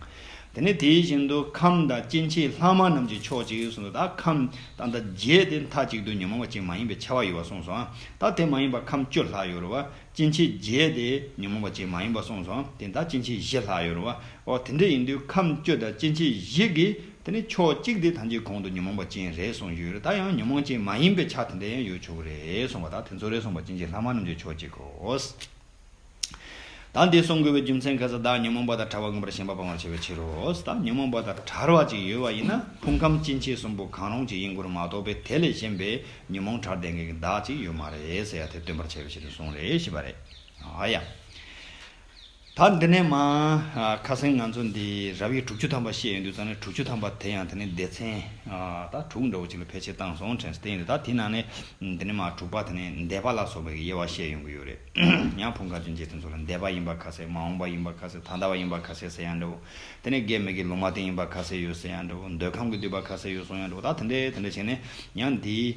དེ་ནས་དེ་བཞིན་དུ་ཁམས་དང་སྐྱེ་མཆེད་ལྷག་མ་རྣམས་ཀྱི་ཕྱོགས་གཅིག་གསུངས་འདུག་ད་ཁམས་ད་ལྟ་བརྒྱད་དེ་མཐའ་གཅིག་ཏུ་ཉོན་མོངས་པ་ཅན་མ་ཡིན་པའི་ཆ་བ་ཡོད་པ་གསུངས་སོང་། ད་དེ་མ་ཡིན་པ་ཁམས་བཅུ་ལྷག་ཡོད་རེད་བ། སྐྱེ་མཆེད་བརྒྱད་དེ་ཉོན་མོངས་པ་ཅན་མ་ཡིན་པ་གསུངས་སོང་། དེ་ད་སྐྱེ་མཆེད་བཞི་ལྷག་ཡོད་རེད་བ། འོ་དེ་འདྲ་ཡིན་དུས་ཁམས་བཅུ་དང་སྐྱེ་མཆེད་བཞི་གི་དེ་ནི་ཕྱོགས་གཅིག་དེ་ཐམས་ཅད་གོང་དུ་ཉོན་མོངས་པ་ཅན་རེད་གསུངས་ཡོད་རེད། ད་ཡང་ཉོན་མོངས་ཅན་མ་ཡིན་པའི་ཆ་དེ་འདྲ་ཡང་ཡོད་ཆོག་གི་རེད་གསུངས་པ། ད་དེ་ཚོ་རེད་གསུངས་པ་སྐྱེ་མཆེད་ལྷག་མ་རྣམས་ཀྱི་ཕྱོགས་གཅིག་གོ། ད་འདི་གསུང་དགོས་པའི་རྒྱུ་མཚན་ག་ས་བདག་ཉོན་མོངས་པ་དང་བྲལ་བ་མངོན་པར་ཞེན་པ་སྤང་བར་བྱ་བའི་ཕྱིར་རོ། ད་ཉོན་མོངས་པ་དང་བྲལ་བ་ཅིག་ཡོད་པ་ཡིན་ན་ཕུང་ཁམས་སྐྱེ་མཆེད་གསུམ་པོ་གང་རུང་ཅིག་ཡིན་དགོས་རེད་མ་གཏོགས་པའི་དེ་ལས་གཞན་པའི་ཉོན་མོངས་བྲལ་བསྡད་མཁན་གྱི་བདག་ཅིག་ཡོད་མ་རེད་ཟེར་ཡ་དེ་སྟོན་པར་བྱ་བའི་ཕྱིར་དུ་གསུངས་རེད་ཞེས་པ་རེད། ཨ་ཡ། ད་འདི་ནས་མ་ཁ་སང་ང་ཚོ་འདི་རབ་དབྱེ་དྲུག་ཅུ་ཐམ་པ་བཤད་ཡོང་དུས་ཙང་ནས་དྲུག་ཅུ་ཐམ་པ་དེ་ཡང་དེ་ནས་སྡེ་ཚན་ད་དྲུག་འདྲ་བོ་ཅིག་ལ་ཕལ་ཆེར་བཏང་སོང་དྲན་སོང་། དེ་ཡིན་དུས་ད་དེ་ནང་ནས་འདི་ནས་མ་དྲུག་པ་དེ་ནས་འདས་པ་ལ་སོགས་པའི་དབྱེ་བ་བཤད་ཡོང་གི་ཡོད་རེད། ཡང་ཕུང་ཁམས་སྐྱེ་མཆེད་དེ་ཚོ་ལ་འདས་པ་ཡིན་པ་ཁ་གསལ། མ་འོངས་པ་ཡིན་པ་ཁ་གསལ། ད་ལྟ་བ་ཡིན་པ་ཁ་གསལ་ཟེར་ཡང་འདྲ་བོ། དེ་ནས་དགེ་མི་དགེ་ལུང་མ་བསྟན་ཡིན་པ་ཁ་གསལ་ཡོད་ཟེར་ཡང་འདྲ་བོ། འདོད་ཁམས་ཀྱི་འདུས་པ་ཁ་གསལ་ཡོད་གསུང་ཡང་འདྲ་བོ། ད་དེ་འདྲས་དེ་འདྲས་བྱས་ནས་ཡང་འདིའི་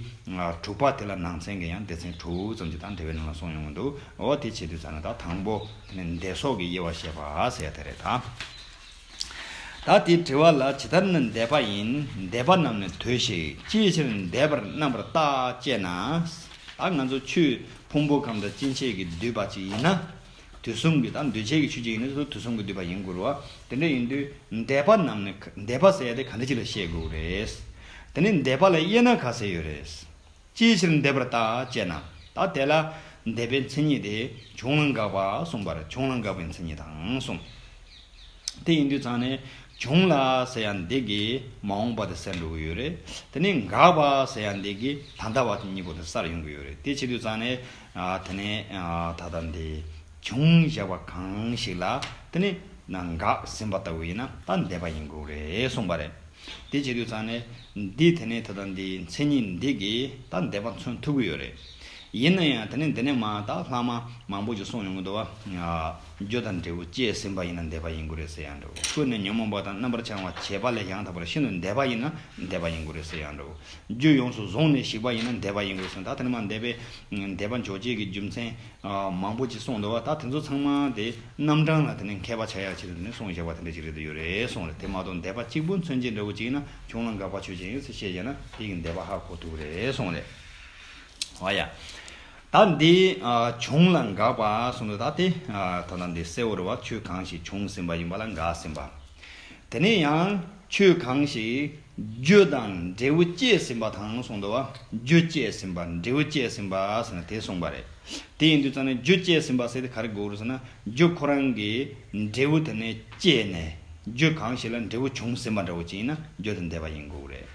དྲུག་པ་དེ་ལ་ནང་ཚན་གྱི་ཡང་སྡེ་ཚན་དྲུག་ཙམ་ཅིག་དང་འབྲེལ་བའི་ནང་ལ་གསུངས་ཡོང་གི་འདུག་འོ་དེ་བྱེད་དུས་ཙང་ནས་ད་དང་པོ་དེ་ནས་འདས་སོགས་ཀྱི་དབྱེ་བ་བཤད་པ་ཟེར་ཡ་དེ་རེད་ད། ད་དེའི་དྲི་བ་ལ་ཇི་ལྟར་ན་འདས་པ་ཡིན། འདས་པ་རྣམས་ནི་དུས་ཤིག་ཅིའི་ཕྱིར་འདས་པར་རྣམ་པར་བརྟག་ཅེ་ན། ད་ང་ཚོ་ཆོས་ཕུང་པོ་ཁམས་དང་སྐྱེ་མཆེད་ཀྱི་འདུས་པ་ཅིག་ཡིན་ན། དུས་གསུམ་གྱི་ད་འདུས་བྱས་ཀྱི་ཆོས་ཅིག་ཡིན་ན་དུས་གསུམ་གྱི་འདུས་པ་ཡིན་དགོས་རེད་བ། དེ་འདྲ་ཡིན་དུས་འདས་པ་རྣམས་ནི་འདས་པ་ཟེར་ཡ་དེ་ག་འདྲ་ཅིག་ལ་བཤད་དགོས་རེད། དེ་ནི་འདས་པ་ལ་དབྱེ་ན་ག་ཚོད་ཡོད་རེད། ཅིའི་ཕྱིར་འདས་པར་བརྟག་ཅེ་ན། ད་དེ་ལ་འདས་པའི་མཚན་ཉིད་དེ་བྱུང་ལ་འགག་པ་གསུངས་པར་བྱུང་ལ་འགག་པའི་མཚན་ཉིད་དང་གསུངས། དེ་ཡིན་དུས་ཙང་ནས་བྱུང་ལ་ཟེར་ཡ་འདི་གིས་མ་འོངས་པ་དེ་གསལ་འགྲོ་གི་ཡོད་རེད། དེ་ནས་འགག་པ་ཟེར་ཡ་འདི་གིས་ད་ལྟ་བ་དེ་གཉིས་པོ་དེ་གསལ་ཡོང་གི་ཡོད་རེད། དེ་བྱེད་དུས་ཙང་ནས་ཨ་དེ་ནས་ཨ་ད་ལྟ་འདི་བྱུང་བཞག་པ་གང་ཞིག་ལ་དེ་ནས་ན་འགག་ཟིན་པ་ལྟ་བུ་ཡིན་ན་ད་འདས་པ་ཡིན་དགོས་རེད་གསུངས་པ་རེད། དེ་བྱེད་དུས་ཙང་ནས་འདི་དེ་ནས་ད་ལྟ་འདི་མཚན་ཉིད་འདི་གིས་ད་འདས་པ་མཚོན་ཐུབ་ཀྱི་ཡོད་རེད། ཡིན་ན་ཡང་དེ་ནས་འདི་ནས་མ་ད་བླ་མ་མང་པོ་ཅིག་གསུངས་ཡོང་གི་འདུག་བ། རྒྱུ་དང་འབྲས་བུ་བཅས་ཟིན་པ་ཡིན་ན་འདས་པ་ཡིན་དགོས་རེད་ཟེར་ཡང་འདྲ་བོ། ཀུན་ནས་ཉོན་མོངས་པ་དང་རྣམ་པར་བྱང་བ་བྱས་པ་ལས་ཡང་དག་པར་ཤིན་ཏུ་འདས་པ་ཡིན་ན་འདས་པ་ཡིན་དགོས་རེད་ཟེར་ཡང་འདྲ་བོ། རྒྱུ་ཡོངས་སུ་བཟུང་ནས་ཞིག་པ་ཡིན་ན་འདས་པ་ཡིན་དགོས་རེད་ཟེར། ད་དེ་ནས་མ་འདས་པའི་འདས་པ་འཇོག་བྱེད་ཀྱི་རྒྱུ་མཚན་མང་པོ་ཅིག་གསུངས་འདུག་བ། ད་དེ་ཚོ་ཚང་མ་དེ་རྣམ་གྲངས་ལ་དེ་ནས་མཁས་པ་ཆགས་ཡག་ཆེད་དུ་དེ་ནས་གསུངས་བཞག་པ་དེ་འདྲ་ཅིག་རེད་དུ་ཡོད་རེད་གསུངས་རེད། དེ་མ་གཏོགས་འདས་པ་གཅིག་པུ་མཚོན་བྱེད་འདྲ་བོ་ཅིག་ཡིན་ན་བྱུང་ལ་འགག་པ་ཆོས་ཅན་ཡིན་ཟེར་བཤད་བྱས་ན་དེ་གི་འདས་པ་ཧ་གོ་ཐུབ་རེད་གསུངས་རེད། འོ་ཡ། ད་འདི་བྱུང་ལ་འགག་པ་གསུངས་འདུག་ད་དེ་ད་ལྟ་འདི་གསལ་བོ་རེད་བ། ཆོས་གང་ཞིག་བྱུང་ཟིན་པ་ཡིན་པ་ལ་འགག་ཟིན་པ། དེ་ནས་ཡང་ཆོས་གང་ཞིག་རྒྱུ་དང་འབྲས་བུ་བཅས་ཟིན་པ་དང་གསུངས་འདུག་བ། རྒྱུ་བཅས་ཟིན་པ་འབྲས་བུ་བཅས་ཟིན་པ་ཟེར་ན་དེ་གསུངས་པ་རེད། དེ་ཡིན་དུས་ཙང་ནས་རྒྱུ་བཅས་ཟིན་པ་ཟེར་དེ་ག་རེ་དགོས་རེད་ཟེར་ན་རྒྱུ་ཁོ་རང་གི་འབྲས་བུ་དེ་ནས་བཅས་ནས་རྒྱུ་གང་ཞིག་ལ་འབྲས་བུ་བྱུང་ཟིན་པ་འདྲ་བོ་ཅིག་ཡིན་ན་རྒྱུ་དེ་འདས་པ་ཡིན་དགོས་རེད།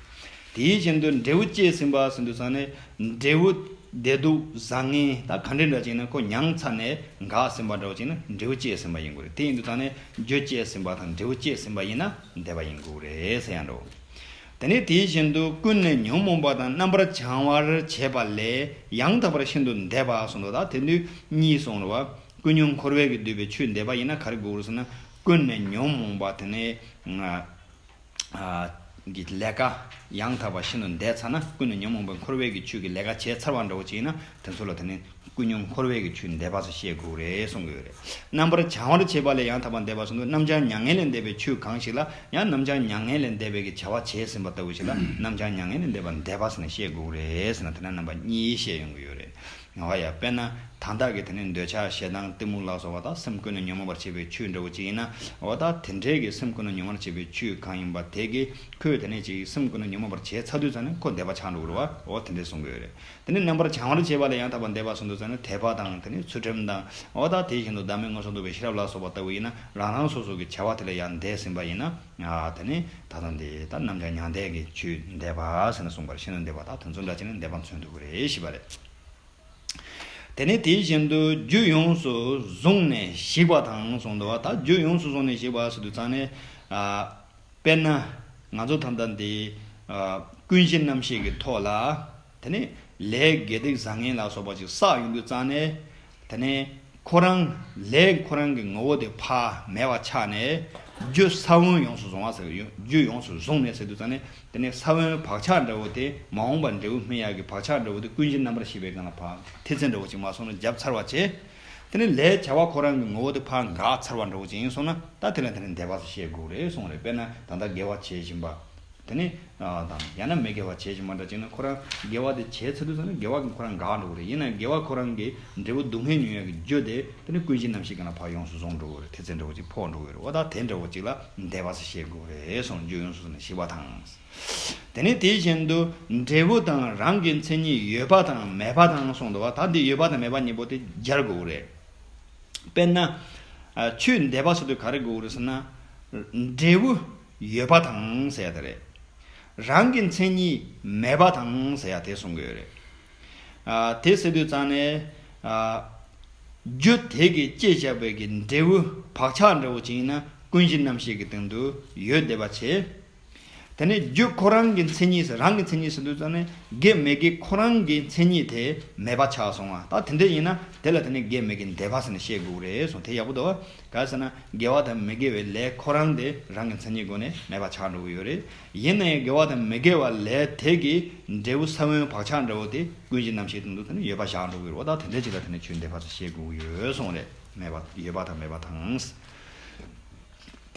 དེའི་བཞིན་དུ་འབྲས་བུ་བཅས་ཟིན་པ་ཟེར་དུས་ཙང་ནས་འབྲས་བུ་བདེ་སྡུག་བཟང་ངན་ད་ག་འདྲ་འདྲ་ཅིག་ཡིན་ན་ཁོ་མྱངས་ཚར་ནས་འགག་ཟིན་པ་འདྲ་བོ་ཅིག་ཡིན་ན་འབྲས་བུ་བཅས་ཟིན་པ་ཡིན་དགོས་རེད། དེ་ཡིན་དུས་ཙང་ནས་རྒྱུ་བཅས་ཟིན་པ་དང་འབྲས་བུ་བཅས་ཟིན་པ་ཡིན་ན་འདས་པ་ཡིན་དགོས་རེད་ཟེར་ཡང་འགྲོ། དེ་ནས་དེའི་བཞིན་དུ་ཀུན་ནས་ཉོན་མོངས་པ་དང་རྣམ་པར་བྱང་བར་བྱེད་པ་ལས་ཡང་དག་པར་ཤིན་ཏུ་འདས་པ་གསུངས་འདུག་ད་དེ་དུས་གཉིས་གསུངས་རེད་བ། ཀུན་ཉོན་འཁོར་བའི་གི་འདུས་པའི་ཆོས་འདས་པ་ཡིན་ན་ག་རེ་དགོས་རེད་ཟེར་ན་ཀུན་ནས་ཉོན་མོངས་པ་དེ་ནས་གི་ལས་ཀ་ཡང་དག་པ་ཤིན་ཏུ་འདས་ཚར་ན། ཀུན་ནས་ཉོན་མོངས་པའི་འཁོར་བའི་གི་ཆོས་ཀྱི་ལས་ཀ་བྱས་ཚར་བ་འདྲ་བོ་ཅིག་ཡིན་ན་དེ་ཚོ་ལ་དེ་ནི་ཀུན་ཉོན་འཁོར་བའི་གི་ཆོས་འདས་པ་ཟེར་བཤད་དགོས་རེད་གསུང་གི་ཡོད་རེད། རྣམ་པར་བྱང་བར་བྱེད་པ་ལས་ཡང་དག་པར་འདས་པ་གསུངས་འདུག་རྣམ་བྱང་མྱ་ངན་ལས་འདས་པའི་ཆོས་གང་ཞིག་ལ་ཡང་རྣམ་བྱང་མྱ་ངན་ལས་འདས་པའི་གི་བྱ་བ་བྱས་ཟིན་པ་ལྟ་བུ་ཞིག་ལ་རྣམ་བྱང་མྱ་ངན་ལས་འདས་པ་འདས་པ་ཟེར་ནས་བཤད་དགོས་རེད་ཟེར་ན་དེ་ན་རྣམ་པ་གཉིས་བཤད་ཡོང་གི་ཡོད་རེད། འོ་ཡ། དཔེར་ན་ད་ལྟ་གི་དེ་ནི་འདོད་ཆགས་ཞེ་སྡང་གཏི་མུག་ལ་སོགས་པ་དང་སེམས་ཀུན་ནས་ཉོན་མོངས་པར་བྱེད་པའི་ཆོས་འདྲ་བོ་ཅིག་ཡིན་ན། འོ་ད་དེ་འདྲའི་གི་སེམས་ཀུན་ནས་ཉོན་མོངས་པར་བྱེད་པའི་ཆོས་གང་ཡིན་པ་དེ་གིས་ཁོས་དེ་ནས་ཅིག་སེམས་ཀུན་ནས་ཉོན་མོངས་པར་བྱས་ཚར་དུས་ཙམ་ནས་ཁོ་འདས་པ་ཆགས་འགྲོ་གི་རེད་བ། འོ་དེ་འདྲས་གསུང་གི་ཡོད་རེད། དེ་ནས་རྣམ་པར་བྱང་བར་བྱེད་པ་ལ་ཡང་དག་པར་འདས་པ་གསུངས་དུས་ཙམ་ནས་དད་པ་དང་དེ་ནས་ཚུལ་ཁྲིམས་དང་། འོ་ད་དེ་བཞིན་དུ་བདག་མེད་མངོན་སུམ་རྟོགས་པའི་ཤེས་རབ་ལ་སོགས་པ་ལྟ་བུ་ཡིན་ན་རང་རང་སོ་སོ་གི་བྱ་བ་དེ་ལ་ཡང་འདས་ཟིན་པ་ཡིན་ན། ཨ་དེ་ནས་ད་ལྟ་འདི་ད་རྣམ་བྱང་མྱང་འདས་ཀྱི་ཆོས་འདས་པ་ཟེར་ནས་གསུངས་པར་ཤིན་ཏུ་འདས་པ་དང་དེ་ཚོ་འདྲ་བྱས་ནས་འདས་པ་མཚོན་ཐུབ་ཀྱི་རེད་ཞེས་པ་རེད། དེ་ནས་དེ་བཞིན་དུ་རྒྱུ་ཡོངས་སུ་བཟུང་ནས་ཞིག་པ་དང་གསུངས་འདུག་བ། ད་རྒྱུ་ཡོངས་སུ་བཟུང་ནས་ཞིག་པ་ཟེར་དུས་ཙང་ནས། ཨ་དཔེར་ན་ང་ཚོ་ད་ལྟ་འདི་ཨ་ཀུན་གཞི་རྣམ་ཤེས་ཀྱི་ཐོག་ལ་དེ་ནས་ལས་དགེ་སྡིག་བཟང་ངན་ལ་སོགས་པ་ཅིག་བསགས་ཡོང་དུས་ཙང་ནས། དེ་ནས་ཁོ་རང་ལས་ཁོ་རང་གི་ངོ་བོ་དེ་ཕར་མེད་པ་ཆགས་ནས་རྒྱུ་ས་བོན་ཡོངས་སུ་བཟུང་བ་ཟེར། རྒྱུ་ཡོངས་སུ་བཟུང་ནས་ཟེར་དུས་ཙང་ནས། དེ་ནས་ས་བོན་བག་ཆགས་འདྲ་བོ་དེ་མ་འོངས་པ་འབྲས་བུ་སྨིན་ཡག་གི་བག་ཆགས་འདྲ་བོ་དེ་ཀུན་གཞི་རྣམ་པར་ཤེས་པའི་སྒང་ལ་ཕར་ཐེ་ཚོམ་འདྲ་བོ་ཅིག་མ་སོང་ན་བརྒྱབ་ཚར་བ་བྱས། དེ་ནས་ལས་བྱ་བ་ཁོ་རང་གི་ངོ་བོ་དེ་ཕར་འགག་ཚར་བ་འདྲ་བོ་ཅིག་ཡིན་སོང་ན། ད་དེ་ལ་དེ་ནས་འདས་པ་ཟེར་བཤད་དགོས་རེད་གསུངས་རེད། དཔེར་ན་ད་ལྟ་དགེ་བ་བྱེད་བཞིན་པ། དེ་ནས་ཨ་དང་ཡང་ན་མི་དགེ་བ་བྱེད་བཞིན་པ་འདྲ་ཅིག་ན། ཁོ་རང་དགེ་བ་དེ་བྱས་ཚར་དུས་ཙམ་ན་དགེ་བ་གི་ཁོ་རང་འགག་འགྲོ་གི་རེད། ཡིན་ན་དགེ་བ་ཁོ་རང་གི་འབྲས་བུ་སྡུག་བསྔལ་མྱོང་ཡག་གི་རྒྱུ་དེ་དེ་ནི་ཀུན་གཞི་རྣམ་ཤེས་སྒང་ལ་ཕར་ཡོངས་སུ་བཟུང་འགྲོ་གི་རེད། ཐེ་ཚོམ་འདྲ་བོ་ཅིག་ཕོག་འགྲོ་གི་རེད། འོ་ད་དེ་འདྲ་བོ་ཅིག་ལ་འདས་པ་ཟེར་བཤད་དགོས་རེད་གསུངས། རྒྱུ་ཡོངས་སུ་བཟུང་ནས་ཞི་བ་དང་། དེ་ནས་དེ་བཞིན་དུ་འབྲས་བུ་དང་རང་གི་མཚན་ཉིད་ཡོད་པ་དང་མེད་པ་དང་གསུངས་འདུག་བ། ད་འདི་ཡོད་པ་དང་མེད་པ་གཉིས་པོ་དེ་སྦྱར་དགོས་རེད། དཔེར་ན། ཨ། ཆོས་འདས་པ་ཟེར་དུས་ག་རེ་དགོས་རེད་ཟེར་ན། འབྲས་བུ་ཡོད་པ་དང་ཟེར་ཡ་དེ་རེད། རང་གི་མཚན་ཉིད་མེད་པ་དང་ཟེར་ཡ་དེ་གསུང་གི་ཡོད་རེད། ཨ། དེ་ཟེར་དུས་ཙང་ནས། ཨ། རྒྱུ་དེ་གིས་བསྐྱེད་བཞག་པའི་གི་འབྲས་བུ་བག་ཆགས་འདྲ་བོ་ཅིག་ཡིན་ན་ཀུན་གཞི་རྣམ་ཤེས་ཀྱི་སྟེང་དུ་ཡོད་བསྡད་པ་བྱས། དེ་ནས་རྒྱུ་ཁོ་རང་གི་མཚན་ཉིད་ཟེར། རང་གི་མཚན་ཉིད་ཟེར་དུས་ཙམ་ནས་དགེ་མི་དགེ་ཁོ་རང་གི་མཚན་ཉིད་དེ་མེད་པ་ཆགས་སོང་བ། ད་དེ་འདྲ་ཡིན་ན་དེ་ལ་དེ་ནས་དགེ་མི་དགེ་འདས་པ་ཟེར་ནས་བཤད་དགོས་རེད་གསུངས། དེ་ཡག་པོ་འདུག་བ། ག་རེ་ཟེར་ན་དགེ་བ་དང་མི་དགེ་བའི་ལས་ཁོ་རང་དེ་རང་གི་མཚན་ཉིད་སྒོ་ནས་མེད་པ་ཆགས་འགྲོ་གི་ཡོད་རེད། ཡིན་ན་ཡང་དགེ་བ་དང་མི་དགེ་བ་ལས་དེ་གི་འབྲས་བུ་ས་བོན་བག་ཆགས་འདྲ་བོ་དེ་ཀུན་གཞི་རྣམ་ཤེས་སྟེང་དུ་དེ་ནས་ཡོད་པ་བཞག་འགྲོ་གི་ཡོད་རེད་བ། ད་དེ་འདྲ་ཅིག་ལ་དེ་ནས་ཆོས་འདས་པ་ཟེར་བཤད་དགོས་ཀྱི་ཡོད་གསུངས་རེད། མེད་པ། ཡོད་པ་དང་མེད་པ་དང་།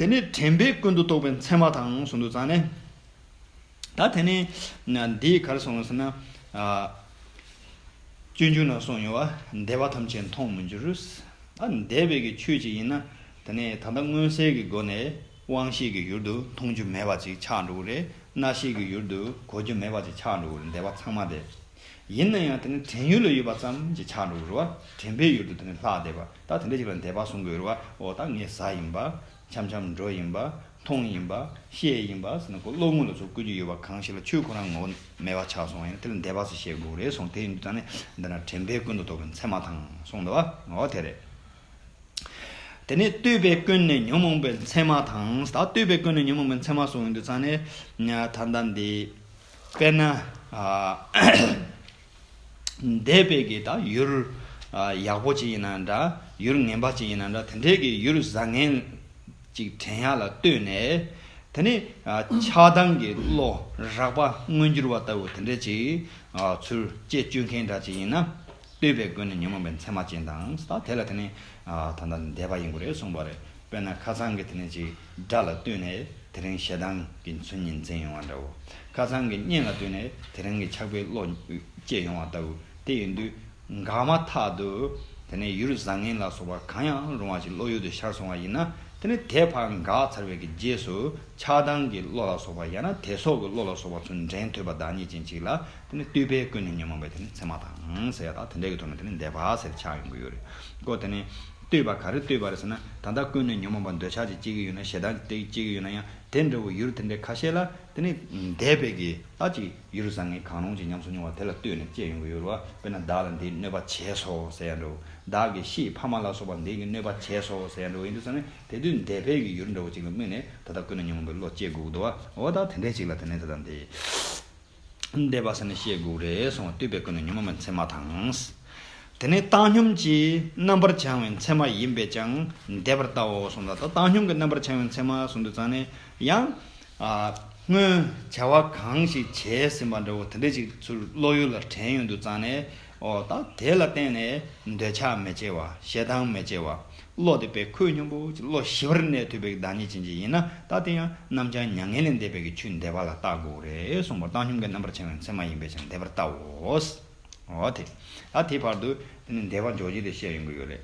དེ་ནས་དྲན་པས་ཀུན་ཏུ་རྟོག་པའི་མཚན་མ་དང་གསུངས་དུས་ཙང་ནས། ད་དེ་ནས་འདི་ག་རེ་གསུངས་ཟེར་ན། ཨ། སྤྱོད་འཇུག་ན་གསུངས་ཡོད་བ། འདས་པ་ཐམས་ཅད་མཐོང་མི་འགྱུར། ཨ། འདས་པའི་གི་ཆོས་ཅིག་ཡིན་ན། དེ་ནས་ད་ལྟ་མངོན་གསལ་གྱི་སྒོ་ནས་དབང་ཤེས་ཀྱི་ཡུལ་དུ་མཐོང་རྒྱུ་མེད་པ་ཅིག་ཆགས་འགྲོ་གི་རེད། རྣ་ཤེས་ཀྱི་ཡུལ་དུ་གོ་རྒྱུ་མེད་པ་ཅིག་ཆགས་འགྲོ་གི་རེད། འདས་པ་ཚང་མ་དེ། ཡིན་ན་ཡང་དེ་ནི་དྲན་ཡུལ་ལ་ཡོད་པ་ཙམ་གྱིས་ཆགས་འགྲོ་གི་རེད་བ། དྲན་པའི་ཡུལ་དུ་དེ་ནི་ལྷག་བསྡད་པ། ད་དེ་འདྲ་ཞིག་ལ་འདས་པ་གསུང་གི་ཡོད་རེད་བ། འོ་ད་ངས་བཟའ་ཡིན་པ། འཆམ་འཆམ་འགྲོ་ཡིན་པ། མཐོང་ཡིན་པ། ཤེས་ཡིན་པ་ཟེར་ན་ཁོ་བློ་ངོ་ལ་ཚུར་བཀོད་རྒྱུ་ཡོད་པ་གང་ཞིག་ལ་ཆོས་ཁོ་རང་ངོ་བོ་མེད་པ་ཆགས་སོང་བ་ཡིན་ན་དེ་ལ་འདས་པ་ཟེར་བཤད་དགོས་རེད་གསུངས། དེ་ཡིན་དུས་ད་ནི་འདི་ན་དྲན་པས་ཀུན་ཏུ་རྟོག་པའི་མཚན་མ་དང་གསུངས་འདུག་བ། འོ་དེ་རེད། དེ་ནས་ལྟོས་པས་ཀུན་ནས་ཉོན་མོངས་པའི་མཚན་མ་དང་། ད་ལྟོས་པས་ཀུན་ནས་ཉོན་མོངས་པའི་མཚན་མ་གསུངས་ཡོང་དུས་ཙང་ནས། ད་ལྟ་འདི། དཔེར་ན། ཨ། འདས་པའི་གི་ད་ཡུལ། ཨ། ཡག་པོ་ཅིག་ཡིན་ན་འདྲ། ཡུལ་ངན་པ་ཅིག་ཡིན་ན་འདྲ། དེ་འདྲའི་གི་ཡུལ་བཟང་ངན་ཅིག་དྲན་ཡག་ལ་ལྟོས་ནས། དེ་ནས། ཨ། ཆགས་སྡང་གི་བློ་རགས་པ་མངོན་གྱུར་བ་ལྟ་བུ་དེ་འདྲ་ཅིག་ཨ། ཚུར་སྐྱེ་བཅུག་མཁན་འདྲ་ཅིག་ཡིན་ན། ལྟོས་པས་ཀུན་ནས་ཉོན་མོངས་པའི་མཚན་མ་ཅན་དང་། ད་དེ་ལ་དེ་ནི། ཨ། ད་ལྟ་འདས་པ་ཡིན་དགོས་རེད་གསུངས་པ་རེད། དཔེར་ན་ཁ་སང་གི་དེ་ནི་ཅིག་དགྲ་ལ་ལྟོས་ནས་དེ་རིང་ཞེ་སྡང་གི་མཚན་ཉིད་འཛིན་ཡོང་བ་འདྲ་བོ། ཁ་སང་གི་གཉེན་ལ་ལྟོས་ནས་དེ་རིང་གི་ཆགས་པའི་བློ་སྐྱེ་ཡོང་བ་ལྟ་བུ་དེ་ཡིན་དུས། འགག་མ་ཐག་ཏུ། དེ་ནས་ཡུལ་བཟང་ངན་ལ་སོགས་པ་གང་ཡང་རུང་བ་ཞིག་བློ་ཡུལ་དུ་ཤར་སོང་བ་ཡིན་ན། དེ་ནི་དེ་ཕར་འགག་ཚར་བའི་གི་རྗེས་སུ་ཆགས་སྡང་གི་བློ་ལ་སོགས་པ་ཡང་ན་དེ་སོགས་ཀྱི་བློ་ལ་སོགས་པ་ཚུར་འདྲེན་ཐུབ་པ་བདག་ཉིད་ཅན་ཅིག་ལ། དེ་ནི་ལྟོས་པས་ཀུན་ནས་ཉོན་མོངས་པའི་དེ་ནི་མཚན་མ་དང་ཟེར་ཡ། ད་དེ་འདྲའི་གི་ཐོག་ནས་དེ་ནི་འདས་པ་ཟེར་ཆགས་ཡོང་གི་ཡོད་རེད། ཀོ་དེ་ནི་ལྟོས་པ་ག་རེ་ལྟོས་པ་རེད་ཟེར་ན། ད་ལྟ་ཀུན་ནས་ཉོན་མོངས་པ་འདོད་ཆགས་ཅིག་སྐྱེ་གི་ཡོད་ན། ཞེ་སྡང་ཅིག་སྐྱེ་གི་ཡོད་ན་ཡང་། དེ་འདྲ་བོ་ཡུལ་དེ་འདྲའི་ཁ་ཤས་ལ་དེ་ནི་འདས་པའི་གི་ད་ཅིག་ཡུལ་བཟང་ངན་གང་རུང་ཅིག་ཉམས་སུ་མྱོང་བ་དེ་ལ་ལྟོས་ནས་སྐྱེ་ཡོང་གི་ཡོད་རེད་བ། དཔེར་ན་བདག་ལ་འདིས་གནོད་པ་བྱས་སོ་ཟེར་ཡ་འདྲ་བོ། བདག་གི་ཤི་ཕ་མ་ལ་སོགས་པ་འདི་གིས་གནོད་པ་བྱས་སོ་ཟེར་ཡ་འདྲ་བོ་ཡིན་དུས་ཙང་ནས། དེ་དུས་འདས་པའི་གི་ཡུལ་འདྲ་བོ་ཅིག་ལ་དམིགས་ནས་ད་ལྟ་ཀུན་ནས་ཉོན་མོངས་པའི་བློ་སྐྱེ་དགོས་ཀྱི་འདུག་བ། འོ་ད་དེ་འདྲའི་ཅིག་ལ་དེ་ནས་ད་ལྟ་འདི་འདས་པ་ཟེར་ནས་བཤད་དགོས་རེད་གསུངས་པ། ལྟོས་པས་ཀུན་ནས་ཉོན་མོངས་པའི་མཚན་མ་དང་། དེ་ནས་བཏང་སྙོམས་ཀྱིས་རྣམ་པར་བྱང་བའི་མཚན་མ་ཡིན་པས་ཀྱང་འདས་པར་ལྟའོ་གསུངས་ལ། ད་བཏང་སྙོམས་ཀྱིས་རྣམ་པར་བྱང་བའི་མཚན་མ་གསུངས་དུས་ཙང་ནས་ཡང་། ཨ། སྔོན་བྱ་བ་གང་ཞིག་བྱས་ཟིན་པ་འདྲ་བོ་དེ་འདྲ་ཅིག་ཚུར་བློ་ཡུལ་ལ་དྲན་ཡོང་དུས་ཙང་ནས། ཨོ་ད་དེ་ལ་བརྟེན་ནས་འདོད་ཆགས་མི་སྐྱེ་བ། ཞེ་སྡང་མི་སྐྱེ་བ། བློ་དེ་དཔེ་ཁོད་སྙོམས་པོ་ཅིག་བློ་ཞི་བར་གནས་ཐུབ་པའི་བདག་ཉིད་ཅན་ཅིག་ཡིན་ན། ད་དེ་ཡང་རྣམ་བྱང་མྱ་ངན་ལས་འདས་པའི་གི་ཆོས་འདས་པ་ལ་བལྟ་དགོས་རེད་གསུངས་པར། བཏང་སྙོམས་ཀྱིས་རྣམ་པར་བྱང་བའི་མཚན་མ་ཡིན་པས་ཀྱང་འདས་པར་ལྟའོ། འོ་དེ། ད་དེ་བར་དུ་དེ་ནི་འདས་པ་འཇོག་བྱེད་དེ་བཤད་ཡོང་གི་ཡོད་རེད།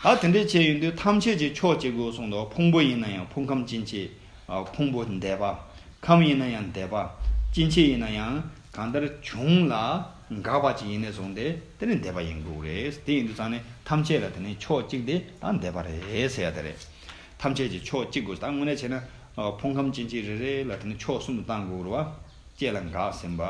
ད་དེ་འདྲའི་ཆེད་ཡིན་དུས་ཐམས་ཅད་ཀྱི་ཕྱོགས་གཅིག་གོ་གསུངས་འདུག་ཕུང་པོ་ཡིན་ན་ཡང་ཕུང་ཁམས་སྐྱེ་མཆེད། ཨ། ཕུང་པོ་འདས་པ། ཁམས་ཡིན་ན་ཡང་འདས་པ། སྐྱེ་མཆེད་ཡིན་ན་ཡང་གང་ལྟར་བྱུང་ལ་འགག་པ་ཅིག་ཡིན་ནས་བཟུང་སྟེ་དེ་ནི་འདས་པ་ཡིན་དགོས་རེད། དེ་ཡིན་དུས་ཙང་ནས་ཐམས་ཅད་ལ་དེ་ནི་ཕྱོགས་གཅིག་དེ་ད་འདས་པ་རེད་ཟེར་ཡ་དེ་རེད། ཐམས་ཅད་ཀྱི་ཕྱོགས་གཅིག་གོ། ད་དངོས་གནས་བྱས་ན། ཨ། ཕུང་ཁམས་སྐྱེ་མཆེད་རེ་རེ་ལ་དེ་ནི་ཕྱོགས་གསུམ་དུ་བཏང་དགོས་རེད་བ། སྐྱེ་ལ་འགགས་ཟིན་པ།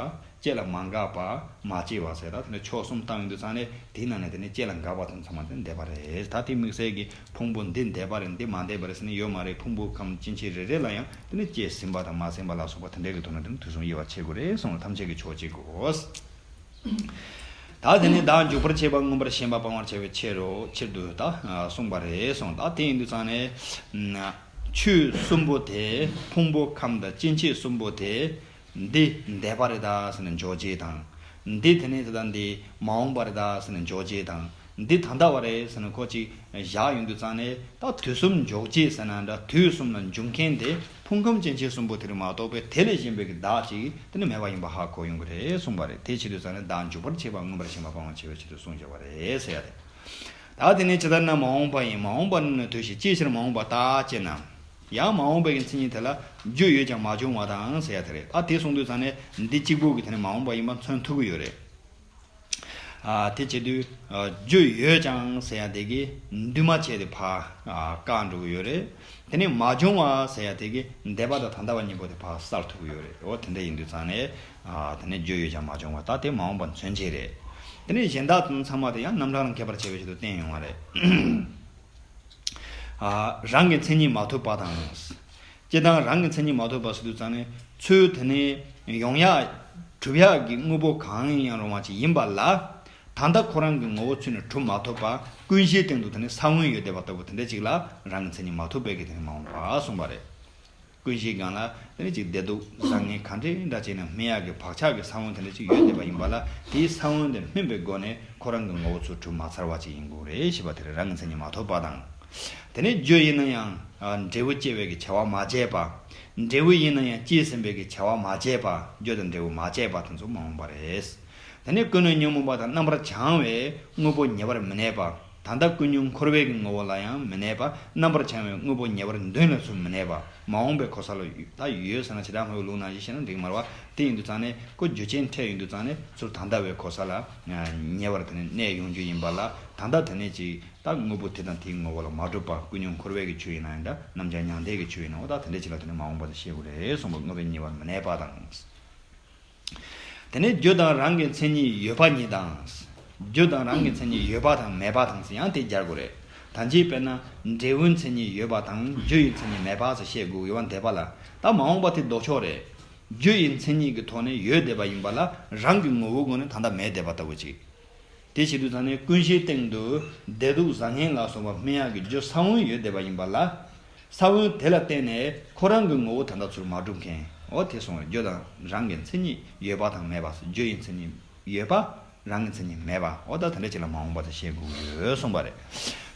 སྐྱེ་ལ་མ་འགགས་པ། མ་སྐྱེས་པ་ཟེར། ད་དེ་ནས་ཕྱོགས་གསུམ་བཏང་ཡོང་དུས་ཙང་ནས་དེའི་ནང་ནས་དེ་ནས་སྐྱེ་ལ་འགགས་པ་དང་ཚང་མ་དེ་འདས་པ་རེད། ད་དེ་དམིགས་བསལ་གྱི་ཕུང་པོ་འདི་འདས་པ་རེད། འདི་མ་འདས་པ་རེད་ཟེར་ནས་ཡོད་མ་རེད། ཕུང་པོ་ཁམས་སྐྱེ་མཆེད་རེ་རེ་ལ་ཡང་དེ་ནས་སྐྱེས་ཟིན་པ་དང་མ་ཟིན་པ་ལ་སོགས་པ་དེ་འདྲའི་གི་ཐོག་ནས་དེ་ནས་དུས་གསུམ་དབྱེ་བ་ཕྱེ་དགོས་རེད་གསུངས་ལ། ཐམས་ཅད་ཀྱི་ཕྱོགས་གཅིག་གོ། ད་དེ་ནས་བདག་འཇུག་པར་བྱེད་པ་མངོན་པར་ཞེན་པ་སྤང་བར་བྱ་བའི་ཕྱིར་རོ། ཕྱིར་དུ་ད་གསུངས་པ་རེད་གསུངས། ད་དེ་ཡིན་དུས་ཙང་ནས་ཆོས་གསུམ་པོ་དེ། ཕུང་པོ་ཁམས་དང་སྐྱེ་མཆེད་གསུམ་པོ་དེ། འདི་འདས་པ་རེད་ད་ཟེར་ནས་འཇོག་བྱེད་དང་། འདི་དེ་ནས་ད་ལྟ་འདི་མ་འོངས་པ་རེད་ད་ཟེར་ནས་འཇོག་བྱེད་དང་། འདི་ད་ལྟ་བ་རེད་ཟེར་ནས་ཁོ་ཅིག་བཞག་ཡོང་དུས་ཙང་ནས། ད་དུས་གསུམ་འཇོག་བྱེད་ཟེར་ན་འདྲ། དུས་གསུམ་ལ་འཇུག་མཁན་དེ་ཕུང་ཁམས་སྐྱེ་མཆེད་གསུམ་པོ་དེ་རེད་མ་གཏོགས་པའི་དེ་ལས་གཞན་པའི་གི་བདག་ཅིག་དེ་ནི་མེད་པ་ཡིན་པ་ཧ་གོ་ཡོང་གི་རེད་གསུངས་པ་རེད། དེ་བྱེད་དུས་ཙང་ནས་བདག་འཇུག་པར་བྱེད་པ་མངོན་པར་ཞེན་པ་སྤང་བར་བྱ་བའི་ཆེད་དུ་གསུངས་བཞག་པ་རེད་ཟེར་ཡ་རེད། ད་དེ་ནས་ཇི་ལྟར་ན་མ་འོངས་པ་ཡིན། མ་འོངས་པ་ནི་དུས་ཤིག་ཅིའི་ཕྱིར་མ་འོངས་པ་བརྟག་ཅེ་ན། ཡང་མ་འོངས་པའི་གི་མཚན་ཉིད་དེ་ལ་རྒྱུ་ཡོད་ཀྱང་མ་བྱུང་བ་དང་ཟེར་ཡ་དེ་རེད། ད་དེ་གསུངས་དུས་ཙང་ནས་འདི་གཅིག་པུ་གི་དེ་ནས་མ་འོངས་པ་ཡིན་པ་མཚོན་ཐུབ་ཀྱི་ཡོད་རེད། ཨ། དེ་བྱེད་དུས། ཨ། རྒྱུ་ཡོད་ཀྱང་ཟེར་ཡ་དེ་གིས་འདུས་མ་བྱས་དེ་ཕར། ཨ། བཀག་འགྲོ་གི་ཡོད་རེད། དེ་ནས་མ་བྱུང་བ་ཟེར་ཡ་དེ་གིས་འདས་པ་དང་ད་ལྟ་བ་གཉིས་པོ་དེ་ཕར་བསལ་ཐུབ་ཀྱི་ཡོད་རེད། འོ་དེ་འདྲ་ཡིན་དུས་ཙང་ནས། ཨ། དེ་ནས་རྒྱུ་ཡོད་ཀྱང་མ་བྱུང་བ། ད་དེ་མ་འོངས་པ་མཚོན་བྱེད་རེད། དེ་ནས་གཞན་དག་ཚང་མ་དེ་ཡང་རྣམ་གྲངས་ལ་མཁས་པར་བྱ་བའི་ཆེད་དུ་བསྟན་ཡོང་བ་རེད། ཨ། རང་གི་མཚན་ཉིད་མ་ཐོབ་པ་དང་། སྤྱིར་བཏང་རང་གི་མཚན་ཉིད་མ་ཐོབ་པ་ཟེར་དུས་ཙང་ནས་ཚུལ་དེ་ནས་ཡོང་ཡག་གྲུབ་ཡག་གི་དངོས་པོ་གང་ཡིན་ཡང་རུང་བ་ཅིག་ཡིན་པ་ལ། ད་ལྟ་ཁོ་རང་གི་ངོ་བོ་ཚུལ་ནས་གྲུབ་མ་ཐུབ་པ། ཀུན་གཞིའི་སྟེང་དུ་དེ་ནས་ས་བོན་ཡོད་བསྡད་པ་ལྟ་བུ་དེ་འདྲ་ཅིག་ལ་རང་གི་མཚན་ཉིད་མ་ཐོབ་པའི་གི་དེ་ནས་མ་འོངས་པ་གསུངས་པ་རེད། ཀུན་གཞིའི་སྒང་ལ་དེ་ནས་ཅིག་བདེ་སྡུག་བཟང་ངན་ག་འདྲ་འདྲ་བྱས་ན་སྨིན་ཡག་གི་བག་ཆགས་ཀྱི་ས་བོན་དེ་འདྲ་ཅིག་ཡོད་བསྡད་པ་ཡིན་པ་ལ། དེའི་ས་བོན་དེ་སྨིན་པའི་སྒོ་ནས་ཁོ་རང་གི་ངོ་བོ་ཚུལ་གྲུབ་མ་ཚར་བ་ཅིག་ཡིན་དགོས་རེད་ཞེས་པ་དེ་རེད། རང་གི་མཚན་ཉིད་མ་ཐོབ་པ་དང་། དེ་ནས་རྒྱུ་ཡིན་ན་ཡང་། ཨ། འབྲས་བུ་སྐྱེ་བའི་གི་བྱ་བ་མ་བྱས་པ། འབྲས་བུ་ཡིན་ན་ཡང་སྐྱེས་ཟིན་པའི་གི་བྱ་བ་མ་བྱས་པ། རྒྱུ་དང་འབྲས་བུ་མ་བྱས་པ་དེ་ཚོ་མ་འོངས་པ་རེད། དེ་ནས་ཀུན་ནས་ཉོན་མོངས་པ་དང་རྣམ་པར་བྱང་བའི་དངོས་པོ་ཉེ་བར་མི་གནས་པ། ད་ལྟ་ཀུན་ཉོན་འཁོར་བའི་གི་ངོ་བོ་ལ་ཡང་མི་གནས་པ། རྣམ་པར་བྱང་བའི་དངོས་པོ་ཉེ་བར་མདུན་ལ་ཚུར་མི་གནས་པ། མ་འོངས་པའི་གོ་ས་ལ་ད་ཡོད་ཟེར་ན་ཇི་ལྟར་སྨྲ་བའི་ལུགས་ནང་བཞིན་བཤད་ན་འགྲིག་མ་རེད་བ། དེ་ཡིན་དུས་ཙང་ནས་ཁོ་རྒྱུ་རྐྱེན་འཕྲད་ཡོང་དུས་ཙང་ནས་ཚུར་ད་ལྟ་བའི་གོ་ས་ལ་ཉེ་བར་དེ་ནས་གནས་ཡོང་རྒྱུ་ཡིན་པ་ལ། ད་ལྟ་དེ་ནས་ཅིག་ད་དངོས་པོ་དེ་དང་དེའི་ངོ་བོ་ལ་མ་གྲུབ་པ། ཀུན་ཉོན་འཁོར་བའི་གི་ཆོས་ཡིན་ན་ཡང་འདྲ། རྣམ་བྱང་མྱང་འདས་ཀྱི་ཆོས་ཡིན་ན། འོ་ད་དེ་འདྲ་ཅིག་ལ་དེ་ནས་མ་འོངས་པ་དེ་བཤད་དགོས་རེད་གསུངས་པ། དངོས་པོ་ཉེ་བར་མི་གནས་པ་དང་། དེ་ནས་རྒྱུ་དང་རང་གི་མཚན་ཉིད་ཡོད་པ་ཉིད་དང་། རྒྱུ་དང་རང་གི་མཚན་ཉིད་ཡོད་པ་དང་མེད་པ་དང་ཟེར་ཡང་དེ་སྦྱར་དགོས་རེད། ད་ཅི་དཔེར་ན་འབྲས་བུའི་མཚན་ཉིད་ཡོད་པ་དང་རྒྱུ་ཡི་མཚན་ཉིད་མེད་པ་ཟེར་བཤད་དགོས་ཡོད་པ་འདས་པ་ལ། ད་མ་འོངས་པ་དེ་ལྡོག་ཕྱོགས་རེད། རྒྱུ་ཡི་མཚན་ཉིད་ཀྱི་ཐོག་ནས་ཡོད་བསྡད་པ་ཡིན་པ་ལ། རང་གི་ངོ་བོའི་སྒོ་ནས་ད་ལྟ་མེད་བསྡད་པ་ལྟ་བུ་ཅིག་དེ་བྱེད་དུས་ཙང་ནས་ཀུན་གཞིའི་སྟེང་དུ་བདེ་སྡུག་བཟང་ངན་ལ་སོགས་པ་སྨིན་ཡག་གི་རྒྱུ་ས་བོན་ཡོད་བསྡད་པ་ཡིན་པ་ལ། ས་བོན་དེ་ལ་བརྟེན་ནས་ཁོ་རང་གི་ངོ་བོ་ད་ལྟ་ཚུར་མ་གྲུབ་མཁན། འོ་དེ་སོང་བས་རྒྱུ་དང་རང་གི་མཚན་ཉིད་ཡོད་པ་དང་མེད་པ། རྒྱུ་ཡི་མཚན་ཉིད་ཡོད་པ། རང་གི་མཚན་ཉིད་མེད་པ། འོ་ད་དེ་འདྲ་ཅིག་ལ་མ་འོངས་པ་དེ་བཤད་དགོས་ཡོད་གསུངས་པ་རེད།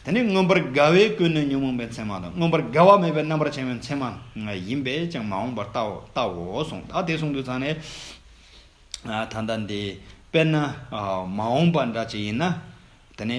དེ་ནས་མངོན་པར་དགའ་བའི་ཀུན་ནས་ཉོན་མོངས་པའི་མཚན་མ་དང་། མངོན་པར་དགའ་བ་མེད་པའི་རྣམ་པར་བྱང་བའི་མཚན་མ་ཡིན་པས་ཀྱང་མ་འོངས་པར་བལྟའོ་བལྟའོ་གསུངས། ད་དེ་གསུངས་དུས་ཙང་ནས། ཨ། ད་ལྟ་འདི་དཔེར་ན། ཨ། མ་འོངས་པ་འདྲ་ཅིག་ཡིན་ན། དེ་ནས་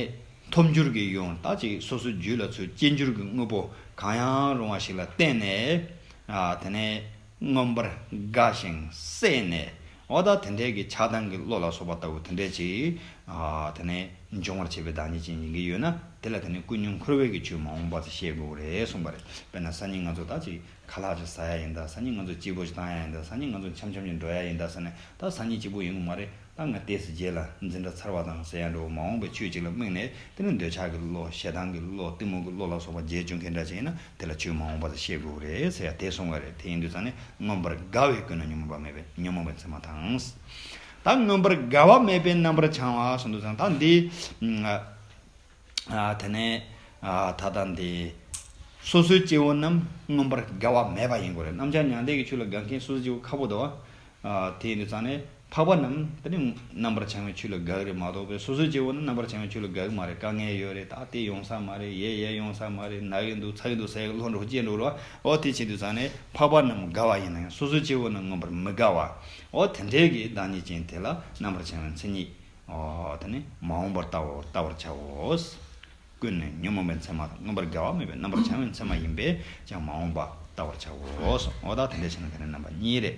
ཐོབ་འགྱུར་གྱི་ཡུལ། ད་ཅིག་སོ་སོའི་རྒྱུད་ལ་ཚུར་སྐྱེ་འགྱུར་གྱི་དངོས་པོ་གང་ཡང་རུང་བ་ཞིག་ལ་བརྟེན་ནས། ཨ། དེ་ནས་མངོན་པར་དགའ་ཞིང་སྲེད་ནས། འོ་ད་དེ་འདྲའི་གི་ཆགས་སྡང་གི་བློ་ལ་སོགས་པ་ལྟ་བུ་དེ་འདྲའི་ཅིག་ཨ། དེ་ནས་འབྱུང་བར་བྱེད་པའི་བདག་ཉིད་ཅན་ཡིན་གྱི་ཡོད་ན། དེ་ལ་དེ་ནས་ཀུན་ཉོན་འཁོར་བའི་གི་ཆོས་མ་འོངས་པ་ཟེར་བཤད་དགོས་རེད་གསུངས་པ་རེད། དཔེར་ན་སང་ཉིན་ང་ཚོ་ད་ཅིག་ཁ་ལག་ཅིག་ཟ་ཡ་ཡིན་ད། སང་ཉིན་ང་ཚོ་སྐྱིད་པོ་ཞིག་བཏང་ཡ་ཡིན་ད། སང་ཉིན་ང་ཚོ་འཆམ་འཆམ་ཞིག་འགྲོ་ཡ་ཡིན་ད་ཟེར་ནས། ད་སང་ཉིན་སྐྱིད་པོ་ཡོང་གི་མ་རེད། ད་ང་ཏོག་ཙམ་རྗེས་ལ་འཛིན་གྲྭ་ཚར་བ་དང་ཟེར་ཡ་འདྲ་བོ། མ་འོངས་པའི་ཆོས་ཅིག་ལ་དམིགས་ནས་དེ་ནི་འདོད་ཆགས་ཀྱི་བློ། ཞེ་སྡང་གི་བློ། གཏི་མུག་གི་བློ་ལ་སོགས་པ་རྗེས་འཇུག་མཁན་འདྲ་ཅིག་ཡིན་ན། དེ་ལ་ཆོས་མ་འོངས་པ་ཟེར་བཤད་དགོས་རེད་ཟེར་ཡ་དེ་གསུངས་པ་རེད། དེ་ཡིན་དུས་ཙང་ནས་མངོན་པར་དགའ་བའི་ཀུན་ནས་ཉོན་མོངས་པ་མེད་པའི་ཉོན་མོངས་པའི་མཚན་མ་དང་། ད་མངོན་པར་དགའ་བ་མེད་པའི་རྣམ་པར་བྱང་བ་གསུངས་དུས་ཙང་། ད་འདི། ཨ། དེ་ནས། ཨ། ད་ལྟ་འདི་སོ་སོའི་སྐྱེ་བོ་རྣམས་མངོན་པར་དགའ་བ་མེད་པ་ཡིན་དགོས་རེད། རྣམ་བྱང་མྱང་འདས་ཀྱི་ཆོས་ལ་དགའ་མཁན་སོ་སོའི་སྐྱེ་བོ་ཁག་པོ་འདུག་བ། ཨ། དེ་ཡིན་དུས་ཙང་ནས་འཕགས་པ་རྣམས་དེ་ནི་རྣམ་པར་བྱང་བའི་ཆོས་ལ་དགའ་གི་རེད་མ་གཏོགས་པའི། སོ་སོའི་སྐྱེ་བོ་ནི་རྣམ་པར་བྱང་བའི་ཆོས་ལ་དགའ་གི་མ་རེད། དཀའ་ངལ་ཡོད་རེད། ད་དེ་ཡོང་ས་མ་རེད། ཡས་ཡས་ཡོང་ས་མ་རེད། ན་གི་འདུག་ཚ་གི་འདུག་ཟེར་གི་བློ་འགྲོ་སྐྱེ་འགྲོ་རེད་བ། འོ་དེ་བྱེད་དུས་ཙང་ནས་འཕགས་པ་རྣམས་དགའ་བ་ཡིན་ན་ཡང་སོ་སོའི་སྐྱེ་བོ་ནི་མངོན་པར་མི་དགའ་བ། འོ་དེ་འདྲའི་གི་བདག་ཉིད་ཅན་དེ་ལ་རྣམ་པར་བྱང་བའི་མཚན་ཉིད། ཨོ། དེ་ནི་མ་འོངས་པར་བལྟའོ། བལྟ་བར་བྱའོ། ཀུན་ནས་ཉོན་མོངས་པའི་མཚན་མ་དང་། མངོན་པར་དགའ་བ་མེད་པའི་རྣམ་པར་བྱང་བའི་མཚན་མ་ཡིན་པས་ཀྱང་མ་འོངས་པ་བལྟ་བར་བྱའོ་གསུངས། ཨོ་ད་དེ་འདྲ་བྱས་ན་དེ་ནི་རྣམ་པ་གཉིས་རེད།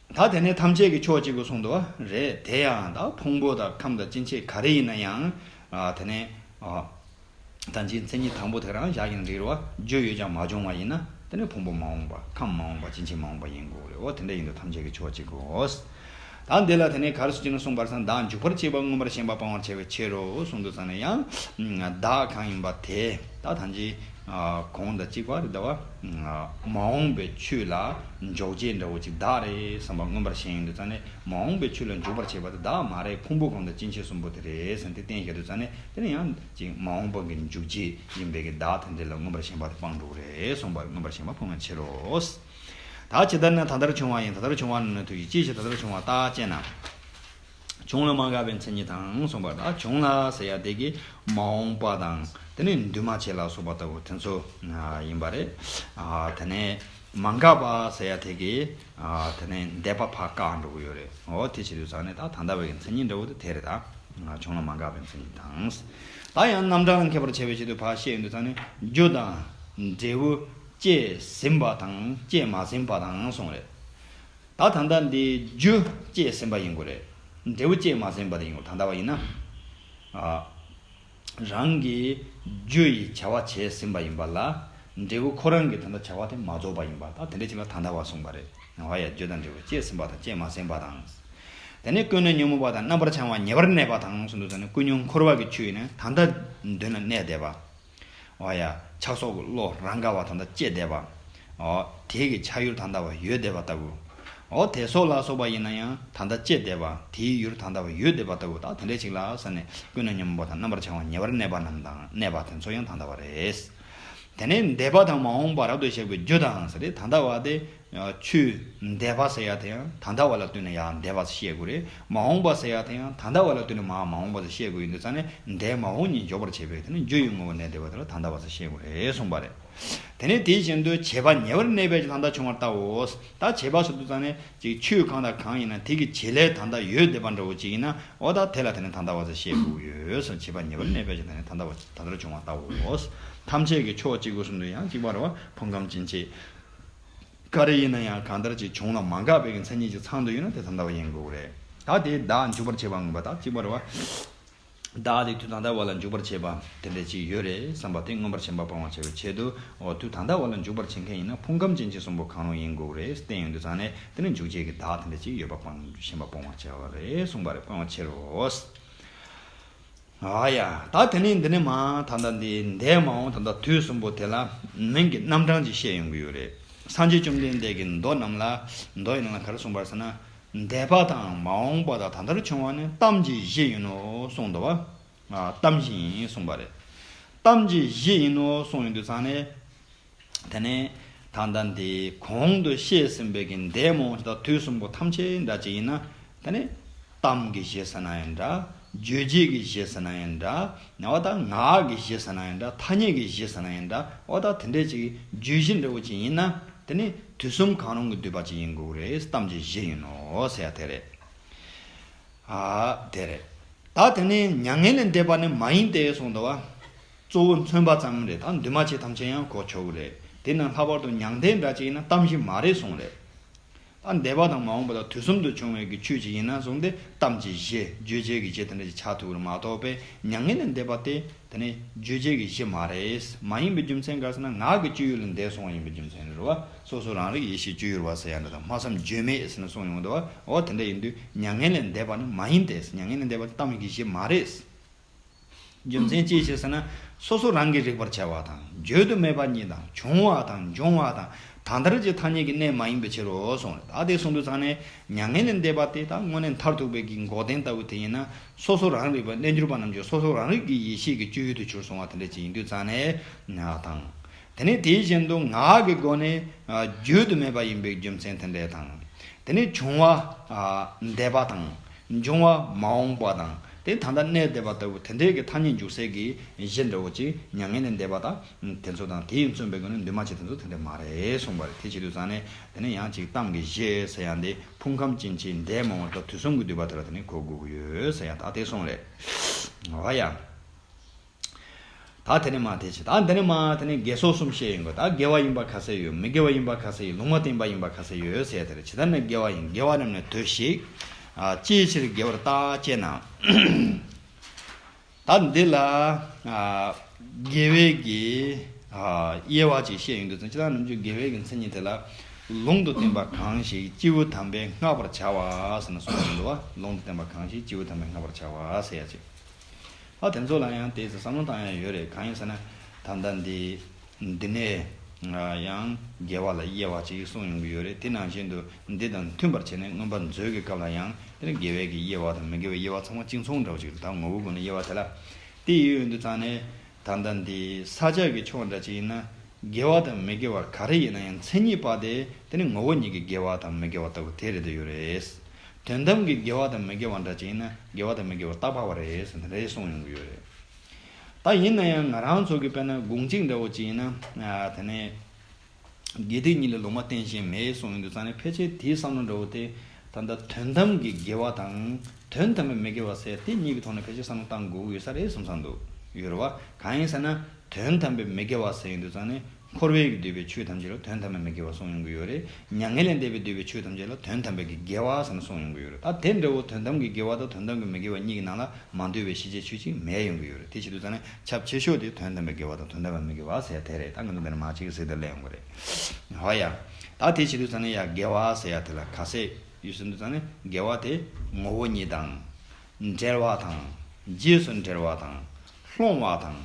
ད་དེ་ནི་ཐམས་ཅད་ཀྱི་ཕྱོགས་གཅིག་པུ་གསུངས་འདུག་བ། རེད། དེ་ཡང་ད་ཕུང་པོ་དང་ཁམས་དང་སྐྱེ་མཆེད་ག་རེ་ཡིན་ན་ཡང་། ཨ། དེ་ནི། ཨ། ད་ཅིག་མཚན་ཉིད་དང་པོ་དེ་རང་བཞག་གིན་འགྲིག་རེད་བ། རྒྱུ་ཡོད་ཀྱང་མ་བྱུང་བ་ཡིན་ན། དེ་ནི་ཕུང་པོ་མ་འོངས་པ། ཁམས་མ་འོངས་པ། སྐྱེ་མཆེད་མ་འོངས་པ་ཡིན་དགོས་རེད། འོ་དེ་འདྲ་ཡིན་དུས་ཐམས་ཅད་ཀྱི་ཕྱོགས་གཅིག་གོ། ད་འདི་ལ་དེ་ནས་ག་རེ་ཟེར་གྱི་ན་གསུངས་པར་སང་། བདག་འཇུག་པར་བྱེད་པ་མངོན་པར་ཞེན་པ་སྤང་བར་བྱ་བའི་ཕྱིར་རོ་གསུངས་དུས་ཙང་ནས། ཡང་བདག་གང་ཡིན་པ་དེ། ད་ཐམས་ཅད་གོང་དང་གཅིག་པ་རེད་ད་བ། མ་འོངས་པའི་ཆོས་ལ་འཇོག་བྱེད་འདྲ་བོ་ཅིག་བདག་རེད་བསམ་པ་མངོན་པར་ཞེན་ཡོང་དུས་ཙང་ནས། མ་འོངས་པའི་ཆོས་ལ་འཇུག་པར་བྱེད་པ་དེ་བདག་མ་རེད། ཕུང་པོ་ཁམས་དང་སྐྱེ་མཆེད་གསུམ་པོ་དེ་རེད་ཟེར་ནས་དེ་བསྟན་བཞག་དུས་ཙང་ནས། དེ་ནི་ཡང་ཅིག་མ་འོངས་པ་གི་འཇུག་བྱེད་ཡིན་པའི་གི་བདག་དེ་འདྲ་ལ་མངོན་པར་ཞེན་པ་དེ་སྤང་འགྲོ་གི་རེད་གསུངས་པ། མངོན་པར་ཞེན་པ་སྤང་བའི་ཕྱིར་རོ། ད་ཇི་ལྟར་ན་ད་ལྟར་བྱུང་བ་ཡིན། ད་ལྟར་བྱུང་བ་ནི་དུས་ཀྱི། ཅི་ཕྱིར་ད་ལྟར་བྱུང་བ་བརྟག་ཅེ་ན། གྱོང་ལ་མ་འགགས་པའི་མཚན་ཉིད་དང་གསུངས་པ་རེད། ད་གྱོང་ལ་ཟེར་ཡ་དེ་གི་མ་འོངས་པ་དང་དེ་ནས་འདུས་མ་བྱས་ལ་སོགས་པ་ལྟ་བུ་དེ་ཚོ་ཡིན་པ་རེད། དེ་ནས་མ་འགགས་པ་ཟེར་ཡ་དེ་གི་དེ་ནས་འདས་པ་ཕར་བཀག་འགྲོ་གི་ཡོད་རེད། འོ་དེ་བྱེད་དུས་ཙང་ནས་ད་ད་ལྟ་བའི་གི་མཚན་ཉིད་འདྲ་བོ་དེ་དེ་རེད། ད་གྱོང་ལ་མ་འགགས་པའི་མཚན་ཉིད་དང་། ད་ཡང་རྣམ་གྲངས་ལ་མཁས་པར་བྱ་བའི་ཆེད་དུ་ཕར་བཤད་ཡོང་དུས་ཙང་ནས་རྒྱུ་དང་འབྲས་བུ་བསྐྱེད་ཟིན་པ་དང་བསྐྱེད་མ་ཟིན་པ་དང་གསུངས་རེད། ད་ད་ལྟ་འདི་རྒྱུ་བསྐྱེད་ཟིན་པ་ཡིན་དགོས་རེད། འབྲས་བུ་བསྐྱེད་མ་ཟིན་པ་དེ་ཡིན་དགོས། ད་ལྟ་བ་ཡིན་ན། ཨ། རང་གི་རྒྱུ་ཡི་བྱ་བ་བྱས་ཟིན་པ་ཡིན་པ་ལ། འབྲས་བུ་ཁོ་རང་གི་ད་ལྟ་བྱ་བ་དེ་མ་རྫོགས་པ་ཡིན་པ། ད་དེ་འདྲ་ཅིག་ལ་ད་ལྟ་བ་གསུངས་པ་རེད། འོ་ཡ། རྒྱུ་དང་འབྲས་བུ་བསྐྱེད་ཟིན་པ་དང་བསྐྱེད་མ་ཟིན་པ་དང་། དེ་ནས་ཀུན་ནས་ཉོན་མོངས་པ་དང་རྣམ་པར་བྱང་བ་ཉེ་བར་གནས་པ་དང་གསུངས་དུས་ཙང་ནས་ཀུན་ཉོན་འཁོར་བ་གི་ཆོས་ཡིན་ན་ད་ལྟ་མདུན་ལ་གནས་བསྡད་པ། འོ་ཡ། ཆགས་སོགས་ཀྱི་བློ་རང་ག་བ་ད་ལྟ་སྐྱེས་བསྡད་པ། འོ། དེ་གི་ཆགས་ཡུལ་ད་ལྟ་བ་ཡོད་བསྡད་པ་ལྟ་བུ། འོ་དེ་སོགས་ལ་སོགས་པ་ཡིན་ན་ཡང་ད་ལྟ་སྐྱེས་བསྡད་པ་དེའི་ཡུལ་ད་ལྟ་བ་ཡོད་བསྡད་པ་ལྟ་བུ། ད་དེ་འདྲ་ཅིག་ལ་ཟེར་ནས་ཀུན་ནས་ཉོན་མོངས་པ་དང་རྣམ་པར་བྱང་བ་ཉེ་བར་གནས་པ་རྣམས་དང་གནས་པ་དེ་ཚོ་ཡང་ད་ལྟ་བ་རེད། དེ་ནས་འདས་པ་དང་མ་འོངས་པ་རབ་ཏུ་བཤད་པའི་རྒྱུ་དང་ཟེར་ཏེ་ད་ལྟ་བ་དེ། ཆོས་འདས་པ་ཟེར་ཡ་དེ་ཡང་ད་ལྟ་བ་ལ་ལྟོས་ནས་ཡང་འདས་པ་ཟེར་བཤད་དགོས་རེད། མ་འོངས་པ་ཟེར་ཡ་དེ་ཡང་ད་ལྟ་བ་ལ་ལྟོས་ནས་མ་མ་འོངས་པ་ཟེར་བཤད་དགོས་ཡིན་དུས་ཙང་ནས་འདས་མ་འོངས་གཉིས་འཇོག་པར་བྱེད་པའི་དེ་ནི་རྒྱུ་ཡི་ངོ་བོ་ནས་འདས་པ་དེ་ལ་ད་ལྟ་བ་ཟེར་བཤད་དགོས་རེད་གསུངས་པ་རེད། དེ་ནས་དེ་བཞིན་དུ་བྱས་པ་ཉེ་བར་གནས་པའི་ད་ལྟ་བྱུང་བར་ལྟའོ། ད་བྱས་པ་ཟེར་དུས་ཙང་ནས་ཅིག་ཆོས་གང་དང་གང་ཡིན་ན་དེ་གི་བྱེད་ལས་ད་ལྟ་ཡོད་བསྡད་པ་འདྲ་བོ་ཅིག་ཡིན་ན་འོ་ད་དེ་ལ་དེ་ནི་ད་ལྟ་བ་ཟེར་བཤད་དགོས་ཡོད་གསུངས། བྱས་པ་ཉེ་བར་གནས་པའི་ད་ནི་ད་ལྟ་བ་ད་ལྟར་བྱུང་བར་ལྟའོ། ཐམས་ཅད་ཀྱི་ཕྱོགས་གཅིག་པུ་གསུམ་དུ་ཡང་གཅིག་པ་རེད་བ། ཕུང་ཁམས་སྐྱེ་མཆེད། ག་རེ་ཡིན་ན་ཡང་གང་ལྟར་གྱི་གྱོང་ལ་མ་འགགས་པའི་མཚན་ཉིད་ཀྱི་ཚང་དུ་ཡོད་ན་དེ་ད་ལྟ་བ་ཡིན་དགོས་རེད། ད་དེ་བདག་འཇུག་པར་བྱེད་པ་མངོན་པ་དང་གཅིག་པ་རེད་བ། བདག་དེ་དུས་ད་ལྟ་བ་ལ་འཇུག་པར་བྱེད་པ་དེ་འདྲ་ཅིག་ཡོད་རེད་བསམ་པ་དེ་མངོན་པར་ཞེན་པ་སྤོང་བར་བྱ་བའི་ཆེད་དུ། འོ་དུས་ད་ལྟ་བ་ལ་འཇུག་པར་བྱེད་མཁན་ཡིན་ན་ཕུང་ཁམས་སྐྱེ་མཆེད་གསུམ་པོ་གང་རུང་ཡིན་དགོས་རེད་བསྟན་ཡོང་དུས་ཙང་ནས་དེ་ནི་འཇུག་བྱེད་ཀྱི་བདག་དེ་འདྲ་ཅིག་ཡོད་པ་སྤོང་ཞེན་པ་སྤོང་བར་བྱ་བ་རེད་གསུངས་པ་རེད། སྤོང་བར་བྱེད་རོ། ཨ་ཡ། ད་དེ་ནས་འདི་ནས་མ་ད་ལྟ་འདི་འདས་མ་འོངས་ད་ལྟ་དུས་གསུམ་པོ་དེ་ལ་མིང་གི་རྣམ་གྲངས་ཅིག་བཤད་ཡོང་གི་ཡོད་རེད། སངས་རྒྱས་བཅོམ་ལྡན་འདས་ཀྱིས་མདོ་རྣམས་ལ་མདོ་ཡི་ནང་ལ་ག་རེ་གསུངས་པ་རེད་ཟེར་ན། འདས་པ་དང་མ་འོངས་པ་དང་ད་ལྟར་བྱུང་བ་ནི་གཏམ་གྱི་གཞི་ཡིན་ནོ་གསུངས་འདུག་བ། ཨ། གཏམ་གཞི་ཡིན་གསུངས་པ་རེད། གཏམ་གྱི་གཞི་ཡིན་ནོ་གསུངས་ཡོང་དུས་ཙང་ནས། དེ་ནས་ད་ལྟ་འདི་གོང་དུ་བཤད་ཟིན་པའི་གི་འདས་མ་འོངས་དང་དུས་གསུམ་པོ་ཐམས་ཅད་འདྲ་ཅིག་ཡིན་ན། དེ་ནས་གཏམ་གྱི་གཞི་ཟེར་ན་ཡང་འདྲ། རྗོད་བྱེད་ཀྱི་གཞི་ཟེར་ན་ཡང་འདྲ། འོ་ད་ངག་གི་གཞི་ཟེར་ན་ཡང་འདྲ། ཐ་སྙད་ཀྱི་གཞི་ཟེར་ན་ཡང་འདྲ། འོ་ད་དེ་འདྲས་ཅིག་བརྗོད་གཞི་འདྲ་བོ་ཅིག་ཡིན་ན། དེ་ནས་དུས་གསུམ་གང་རུང་གི་འདུས་པ་ཅིག་ཡིན་དགོས་རེད། གཏམ་གྱི་གཞི་ཡིན་ནོ་ཟེར་ཡ་དེ་རེད། ཨ། དེ་རེད། ད་དེ་ནས་མྱ་ངན་ལས་འདས་པ་ནི་མ་ཡིན་ཏེ་གསུངས་འདུག་བ། གཙོ་བོ་མཚོན་པ་ཙམ་རེད། ད་འདུས་མ་བྱས་ཐམས་ཅད་ཡང་གོ་ཆོག་གི་རེད། དེ་ནང་ལྷག་པར་དུ་མྱང་འདས་འདྲ་ཅིག་ཡིན་ན་གཏམ་གཞི་མ་རེད་གསུངས་རེད། ད་འདས་པ་དང་མ་འོངས་པ་དང་དུས་གསུམ་དུ་བྱུང་བའི་གི་ཆོས་ཅིག་ཡིན་ན་གསུངས་ཏེ་གཏམ་གྱི་གཞི་རྗོད་བྱེད་ཀྱི་གཞི་དེ་འདྲ་ཅིག་ཆགས་ཐུབ་ཀྱི་རེད་མ་གཏོགས་པས་མྱ་ངན་ལས་འདས་པ་དེ་དེ་ནི་རྗོད་བྱེད་ཀྱི་གཞི་མ་རེད། མ་ཡིན་པའི་རྒྱུ་མཚན་ག་རེ་ཟེར་ན་ངག་གི་སྤྱོད་ཡུལ་ལས་འདས་སོང་བ་ཡིན་པའི་རྒྱུ་མཚན་རེད་བ། སོ་སོ་རང་རིག་ཡེ་ཤེས་སྤྱོད་ཡུལ་བ་ཟེར་ཡ་འདྲ་དང་སྨྲ་བསམ་བརྗོད་མེད་ཟེར་ནས་གསུངས་ཡོང་འདུག་བ། འོ་དེ་འདྲ་ཡིན་དུས་མྱ་ངན་ལས་འདས་པ་ནི་མ་ཡིན་ཏེ། མྱ་ངན་ལས་འདས་པ་དེ་གཏམ་གྱི་གཞི་མ་རེད། རྒྱུ་མཚན་ཅི་ཞིག་ཟེར་ན། སོ་སོ་རང་གིས་རིག་པར་བྱ་བ་དང་བརྗོད་དུ་མེད་པ་ཉིད་དང་བྱུང་བ་དང་འབྱུང་བ་དང་ད་ལྟར་གྱི་ཐ་སྙད་ཀྱི་གནས་མ་ཡིན་པའི་ཕྱིར་རོ་གསུངས་རེད། ད་དེ་གསུངས་དུས་ཙང་ནས་མྱ་ངན་ལས་འདས་པ་དེ་ད་དངོས་གནས་མཐར་ཐུག་པའི་གི་འགོག་བདེན་ལྟ་བུ་དེ་ཡིན་ན་སོ་སོ་རང་རིག་པ་རྣལ་འབྱོར་པ་རྣམས་ཀྱི་སོ་སོ་རང་རིག་གི་ཡེ་ཤེས་ཀྱི་སྤྱོད་ཡུལ་དུ་གྱུར་སོང་བ་དེ་འདྲ་ཅིག་ཡིན་དུས་ཙང་ནས་དང་། དེ་ནས་དེ་བཞིན་དུ་ངག་གི་སྒོ་ནས་བརྗོད་དུ་མེད་པ་ཡིན་པའི་རྒྱུ་མཚན་དེ་འདྲ་དང་། དེ་ནས་བྱུང་བ་འདས་པ་དང་། འབྱུང་བ་མ་འོངས་པ་དང་དེ་ད་ལྟ་གནས་བསྡད་པ་ལྟ་བུ་དེ་འདྲའི་གི་ཐ་སྙད་འཇོག་སའི་གི་གཞི་འདྲ་བོ་ཅིག་མྱ་ངན་ལས་འདས་པ་དང་དེ་ཚོ་དང་དེ་ཡིས་མཚོན་པའི་སྒོ་ནས་འདུས་མ་བྱས་དེ་ཚོ་དེ་འདྲ་མ་རེད་གསུངས་པ་རེད། དེ་བྱེད་དུས་ཙང་ནས་དེ་ནས་ཡང་ཅིག་གཏམ་གྱི་གཞི་ཟེར་ཡ་འདི་ཕུང་ཁམས་སྐྱེ་མཆེད་འདས་མ་འོངས་དང་དུས་གསུམ་གྱི་འདུས་པ་དེ་ལ་དེ་ནས་གོ་དགོས་ཀྱི་ཡོད་ཟེར་ཡ་ད་དེ་གསུངས་རེད། འོ་ཡ། ད་དེ་ནས་མ་དེ་བྱེད། ད་དེ་ནས་མ་དེ་ནས་དགེ་སོགས་གསུམ་བཤད་ཡོང་གི། ད་དགེ་བ་ཡིན་པ་ཁ་གསལ་ཡོད། མི་དགེ་བ་ཡིན་པ་ཁ་གསལ་ཡོད། ལུང་མ་བསྟན་པ་ཡིན་པ་ཁ་གསལ་ཡོད་ཟེར་དེ་རེད། ཇི་ལྟར་ན་དགེ་བ་ཡིན། དགེ་བ་རྣམས་ནི་དུ་ཞིག །ཅིའི་ཕྱིར་དགེ་བར་བརྟག་ཅེ་ན། ད་འདི་ལ་དགེ་བའི་གི་དབྱེ་བ་ཅིག་བཤད་ཡོང་དུས་ཙང་ཇི་ལྟར་ན་རྣམ་འགྱུར་དགེ་བའི་གི་མཚན་ཉིད་དེ་ལ་ལུང་དུ་བསྟན་པ་གང་ཞིག་སྤྱི་བོ་དམ་པས་བསྔགས་པར་བྱ་བ་ཟེར་ན་གསུངས་ཡོང་འདུག་བ། ལུང་དུ་བསྟན་པ་གང་ཞིག་སྤྱི་བོ་དམ་པས་བསྔགས་པར་བྱ་བ་ཟེར་ཡ་ཅིག་ཨ་དེ་ཚོ་ལ་ཡང་དེ་ཚོ་བསམ་བློ་བཏང་ཡ་ཡོད་རེད། གང་ཡིན་ཟེར་ན་ད་ལྟ་འདི་འདི་ནས་ཡང་དགེ་བ་ལ་དབྱེ་བ་ཅིག་གསུངས་ཡོང་གི་ཡོད་རེད། དེ་ནང་བཞིན་དུ་འདི་དང་མཐུན་པར་བྱས་ནས་མངོན་པ་མཛོད་ཀྱི་སྐབས་ལ་ཡང་དེ་ནི་དགེ་བའི་གི་དབྱེ་བ་དང་མི་དགེ་བའི་དབྱེ་བ་ཚང་མ་གཅིག་མཚུངས་འདྲ་བོ་ཅིག་རེད། ད་ངོ་བོའི་སྒོ་ནས་དབྱེ་བ་དེ་ལ་དེ་ཡོད་ཡོད་དུས་ཙང་ནས་ད་ལྟ་འདི་ས་ཆ་གི་ཕྱོགས་འདྲ་ཅིག་ཡིན་ན་དགེ་བ་དང་མི་དགེ་བ་ག་རེ་ཡིན་ན་ཡང་མཚན་ཉིད་པ་དེ་དེ་ནི་ངོ་བོ་ཉིད་ཀྱི་དགེ་བ་དང་མི་དགེ་བ་ལྟ་བུ་དེ་རེད་དེ་ཡོད་རེད། དོན་དམ་གྱི་དགེ་བ་དང་མི་དགེ་བ་འདྲ་ཅིག་ཡིན་ན་དགེ་བ་དང་མི་དགེ་བ་རྟག་པ་བ་རེད་ཟེར་ནས་རེད་གསུངས་ཡོང་གི་ཡོད་རེད། ད་ཡིན་ན་ཡང་ང་རང་ཚོ་གི་དཔེར་ན་དགུང་གཅིག་འདྲ་བོ་ཅིག་ཡིན་ན་ཨ་དེ་ནས། དགེ་སྡིག་གཉིས་ལ་ལུང་མ་བསྟན་ཞིང་མེད་གསུངས་ཡོང་དུས་ཙང་ནས་ཕལ་ཆེར་དེའི་བསམ་བློ་འདྲ་བོ་དེ་ད་ལྟ་དོན་དམ་གྱི་དགེ་བ་དང་དོན་དམ་པའི་མི་དགེ་བ་ཟེར་དེ་གཉིས་ཀྱི་ཐོག་ནས་ཕལ་ཆེར་བསམ་བློ་བཏང་དགོས་ཀྱི་ཡོད་ས་རེད་བསམ་བསམ་འདུག་ཡོད་རེད་བ། གང་ཡིན་ཟེར་ན་དོན་དམ་པའི་མི་དགེ་བ་ཟེར་ཡོང་དུས་ཙང་ནས་འཁོར་བའི་གི་འདུས་པའི་ཆོས་ཐམས་ཅད་ལ་དོན་དམ་པའི་མི་དགེ་བ་གསུངས་ཡོང་གི་ཡོད་རེད། མྱ་ངན་ལས་འདས་པའི་འདུས་པའི་ཆོས་ཐམས་ཅད་ལ་དོན་དམ་པའི་གི་དགེ་བ་ཟེར་ནས་གསུངས་ཡོང་གི་ཡོད་རེད། ད་དེ་འདྲ་བོ་དོན་དམ་གྱི་དགེ་བ་དང་དོན་དམ་གྱི་མི་དགེ་བ་གཉིས་ཀྱི་ནང་ལ་མ་འདུས་པའི་ཤེས་བྱའི་ཆོས་གཅིག་མེད་ཡོང་གི་ཡོད་རེད། དེ་བྱེད་དུས་ཙང་ནས་ཁྱབ་ཆེ་ཤོས་དེ་དོན་དམ་པའི་དགེ་བ་དང་དོན་དམ་པའི་མི་དགེ་བ་ཟེར་དེ་རེད། ད་ང་ཚོ་འདི་ནས་མ་གཅིག་གཟིགས་དེ་སླེབས་ཡོང་གི་རེད། ཧོ་ཡ། ད་དེ་བྱེད་དུས་ཙང་ནས་ཡ་དགེ་བ་ཟེར་ཡ་དེ་ལ་ག་ཟེ་ཡོད་ཟེར་དུས་ཙང་ནས་དགེ་བ་དེ་ངོ་བོ་ཉིད་དང་། འབྲེལ་བ་དང་། རྗེས་སུ་འབྲེལ་བ་དང་། སློང་བ་དང་།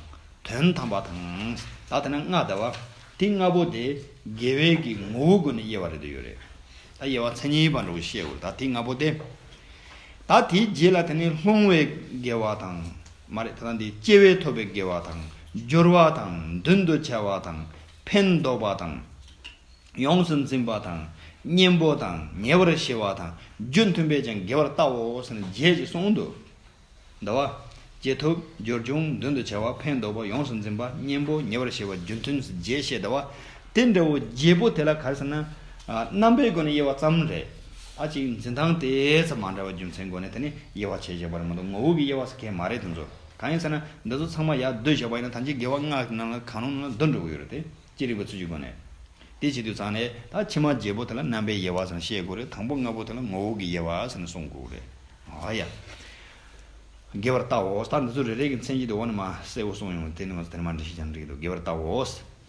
དོན་དམ་པ་དང་། ད་དེ་ནས་ལྔ་ཟླ་བ། དེ་ལྔ་པོ་དེ་དགེ་བའི་གི་ངོ་བོའི་སྒོ་ནས་དབྱེ་བ་རེ་དུ་ཡོད་རེད། ད་དབྱེ་བ་མཚན་ཉིད་པ་འདྲ་བོ་བཤད་དགོས་རེད། ད་དེ་ལྔ་པོ་དེ། ད་དེའི་རྗེས་ལ་དེ་ནི་སློང་བའི་དགེ་བ་དང་། མ་རེད། ད་ལྟ་འདི་སྐྱེ་བས་ཐོབ་པའི་དགེ་བ་དང་། སྦྱོར་བ་དང་། མདུན་དུ་བྱ་བ་དང་། ཕན་འདོགས་པ་དང་། ཡོངས་སུ་འཛིན་པ་དང་། གཉེན་པོ་དང་། ཉེ་བར་ཞི་བ་དང་། རྒྱུ་མཐུན་པས་ཀྱང་དགེ་བར་བལྟའོ་ཟེར་ནས་རྗེས་ཀྱི་གསུང་དུ། འདུལ་བ། སྐྱེ་ཐོབ། སྦྱོར་བྱུང་། མདུན་དུ་བྱ་བ། ཕན་འདོགས་པ། ཡོངས་སུ་འཛིན་པ། གཉེན་པོ། ཉེ་བར་ཞི་བ། རྒྱུ་མཐུན། རྗེས་བཤད་འདུལ་བ། དེ་འདྲ་བོ་བརྒྱད་པོ་དེ་ལ་ག་རེ་ཟེར་ན། ཨ། རྣམ་པའི་སྒོ་ནས་དབྱེ་བ་ཙམ་རེད། ཨ་ཅིག་འཛིན་སྟངས་དེ་ཙམ་མ་འདྲ་བ་རྒྱུ་མཚན་སྒོ་ནས་དེ་ནི་དབྱེ་བ་ཕྱེ་བཞག་པ་རེད་མ་གཏོགས་ངོ་བོ་གི་དབྱེ་བ་ཟེར་མཁན་མ་རེད་དེ་ཚོ། གང་ཡིན་ཟེར་ན་འདི་ཚོ་ཚང་མ་ཡར་བསྡུས་བཞག་པ་ཡིན་ན་ཐམས་ཅད་དགེ་བ་ལྔ་གི་ནང་ལ་གང་རུང་ནང་ལ་འདུ་འགྲོ་གི་ཡོད་རེད་དེ། ཅི་རིགས་པ་ཚུལ་གྱི་སྒོ་ནས། དེ་བྱེད་དུས་ཙང་ནས་ད་ཕྱི་མ་བརྒྱད་པོ་དེ་ལ་རྣམ་པའི་དབྱེ་བ་ཟེར་ནས་བཤད་དགོས་རེད། དང་པོ་ལྔ་པོ་དེ་ལ་ངོ་བོ་གི་དབྱེ་བ་ཟེར་ནས་གསུང་དགོས་རེད། ཨ་ཡ། དགེ་བར་བལྟའོ། ད་འདི་ཚོ་རེ་རེ་གི་མཚན་གཞི་དེ་འོག་ནས་མར་གསལ་པོ་གསུངས་ཡོང་། དེ་ནི་ང་ཚོ་དེ་ནས་མར་འགྲེལ་བཤད་རྒྱག་འགྲིག་གི་འདུག་དགེ་བར་བལྟའོ།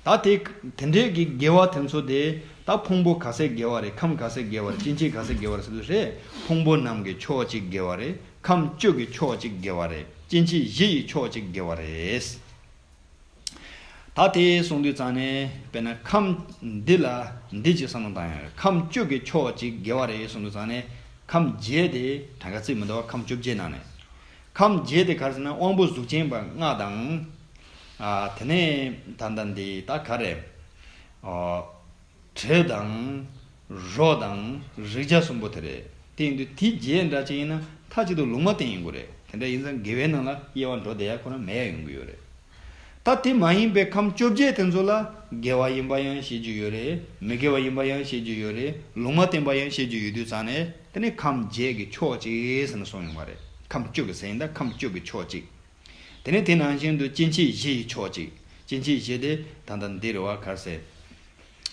ད་དེ་དེ་འདྲའི་གི་དགེ་བ་དེ་ཚོ་དེ་ད་ཕུང་པོ་ག་ཚད་དགེ་བ་རེད། ཁམས་ག་ཚད་དགེ་བ་རེད། སྐྱེ་མཆེད་ག་ཚད་དགེ་བ་རེད་ཟེར་དུས་རེད། ཕུང་པོ་རྣམས་ཀྱི་ཕྱོགས་གཅིག་དགེ་བ་རེད། ཁམས་བཅུ་གི་ཕྱོགས་གཅིག་དགེ་བ་རེད། སྐྱེ་མཆེད་བཞི་ཡི་ཕྱོགས་གཅིག་དགེ་བ་རེད། ད་དེ་གསུངས་དུས་ཙང་ནས་དཔེར་ན་ཁམས་འདི་ལ་འདི་ཅིག་བསམ་བློ་བཏང་ཡོད་རེད། ཁམས་བཅུ་གི་ཕྱོགས་གཅིག་དགེ་བ་རེད་གསུངས་དུས་ཙང་ནས་ཁམས་བརྒྱད་དེ་གྲངས་ཀ་རྩིས་མི་འདུག་བ། ཁམས་བཅོ་བརྒྱད་ནང་ནས་ཁམས་བརྒྱད་དེ་ག་རེ་ཟེར་ན་དབང་པོ་གཟུགས་ཅན་པ་ལྔ་དང་། ཨ། དེ་ནས་ད་ལྟ་འདི་ད་ག་རེ། ཨ། དྲི་དང་། རོ་དང་། རེག་བྱ་གསུམ་པོ་དེ་རེད། དེ་ཡིན་དུས་དེ་བརྒྱད་འདྲ་ཅིག་ཡིན་ན་མཐའ་གཅིག་ཏུ་ལུང་མ་བསྟན་ཡིན་དགོས་རེད། དེ་འདྲ་ཡིན་ཙང་དགེ་བའི་ནང་ལ་དབྱེ་བ་འགྲོ་བསྡད་ཡ་ཁོ་རང་མེད་ཡ་ཡོང་གི་ཡོད་རེད། ད་དེ་མ་ཡིན་པའི་ཁམས་བཅོ་བརྒྱད་དེ་ཚོ་ལ་དགེ་བ་ཡིན་པ་ཡང་བཤད་རྒྱུ་ཡོད་རེད། མི་དགེ་བ་ཡིན་པ་ཡང་བཤད་རྒྱུ་ཡོད་རེད། ལུང་མ་བསྟན་པ་ཡང་བཤད་རྒྱུ་ཡོད་དུས་ཙང་ནས་དེ་ནི་ཁམས་བརྒྱད་ཀྱི་ཕྱོགས་གཅིག་ཟེར་ནས་གསུངས་ཡོང་བ་རེད། ཁམས་བཅུ་གི་ཟེར་ཡིན་ད་ཁམས་བཅུ་གི་ཕྱོགས་གཅིག་དེ་ནས་དེ་ནང་བཞིན་དུ་སྐྱེ་མཆེད་བཞི་ཡི་ཕྱོགས་གཅིག་སྐྱེ་མཆེད་བཞི་དེ་ད་ལྟ་འདི་རེད་བ། ག་རེ་ཟེར།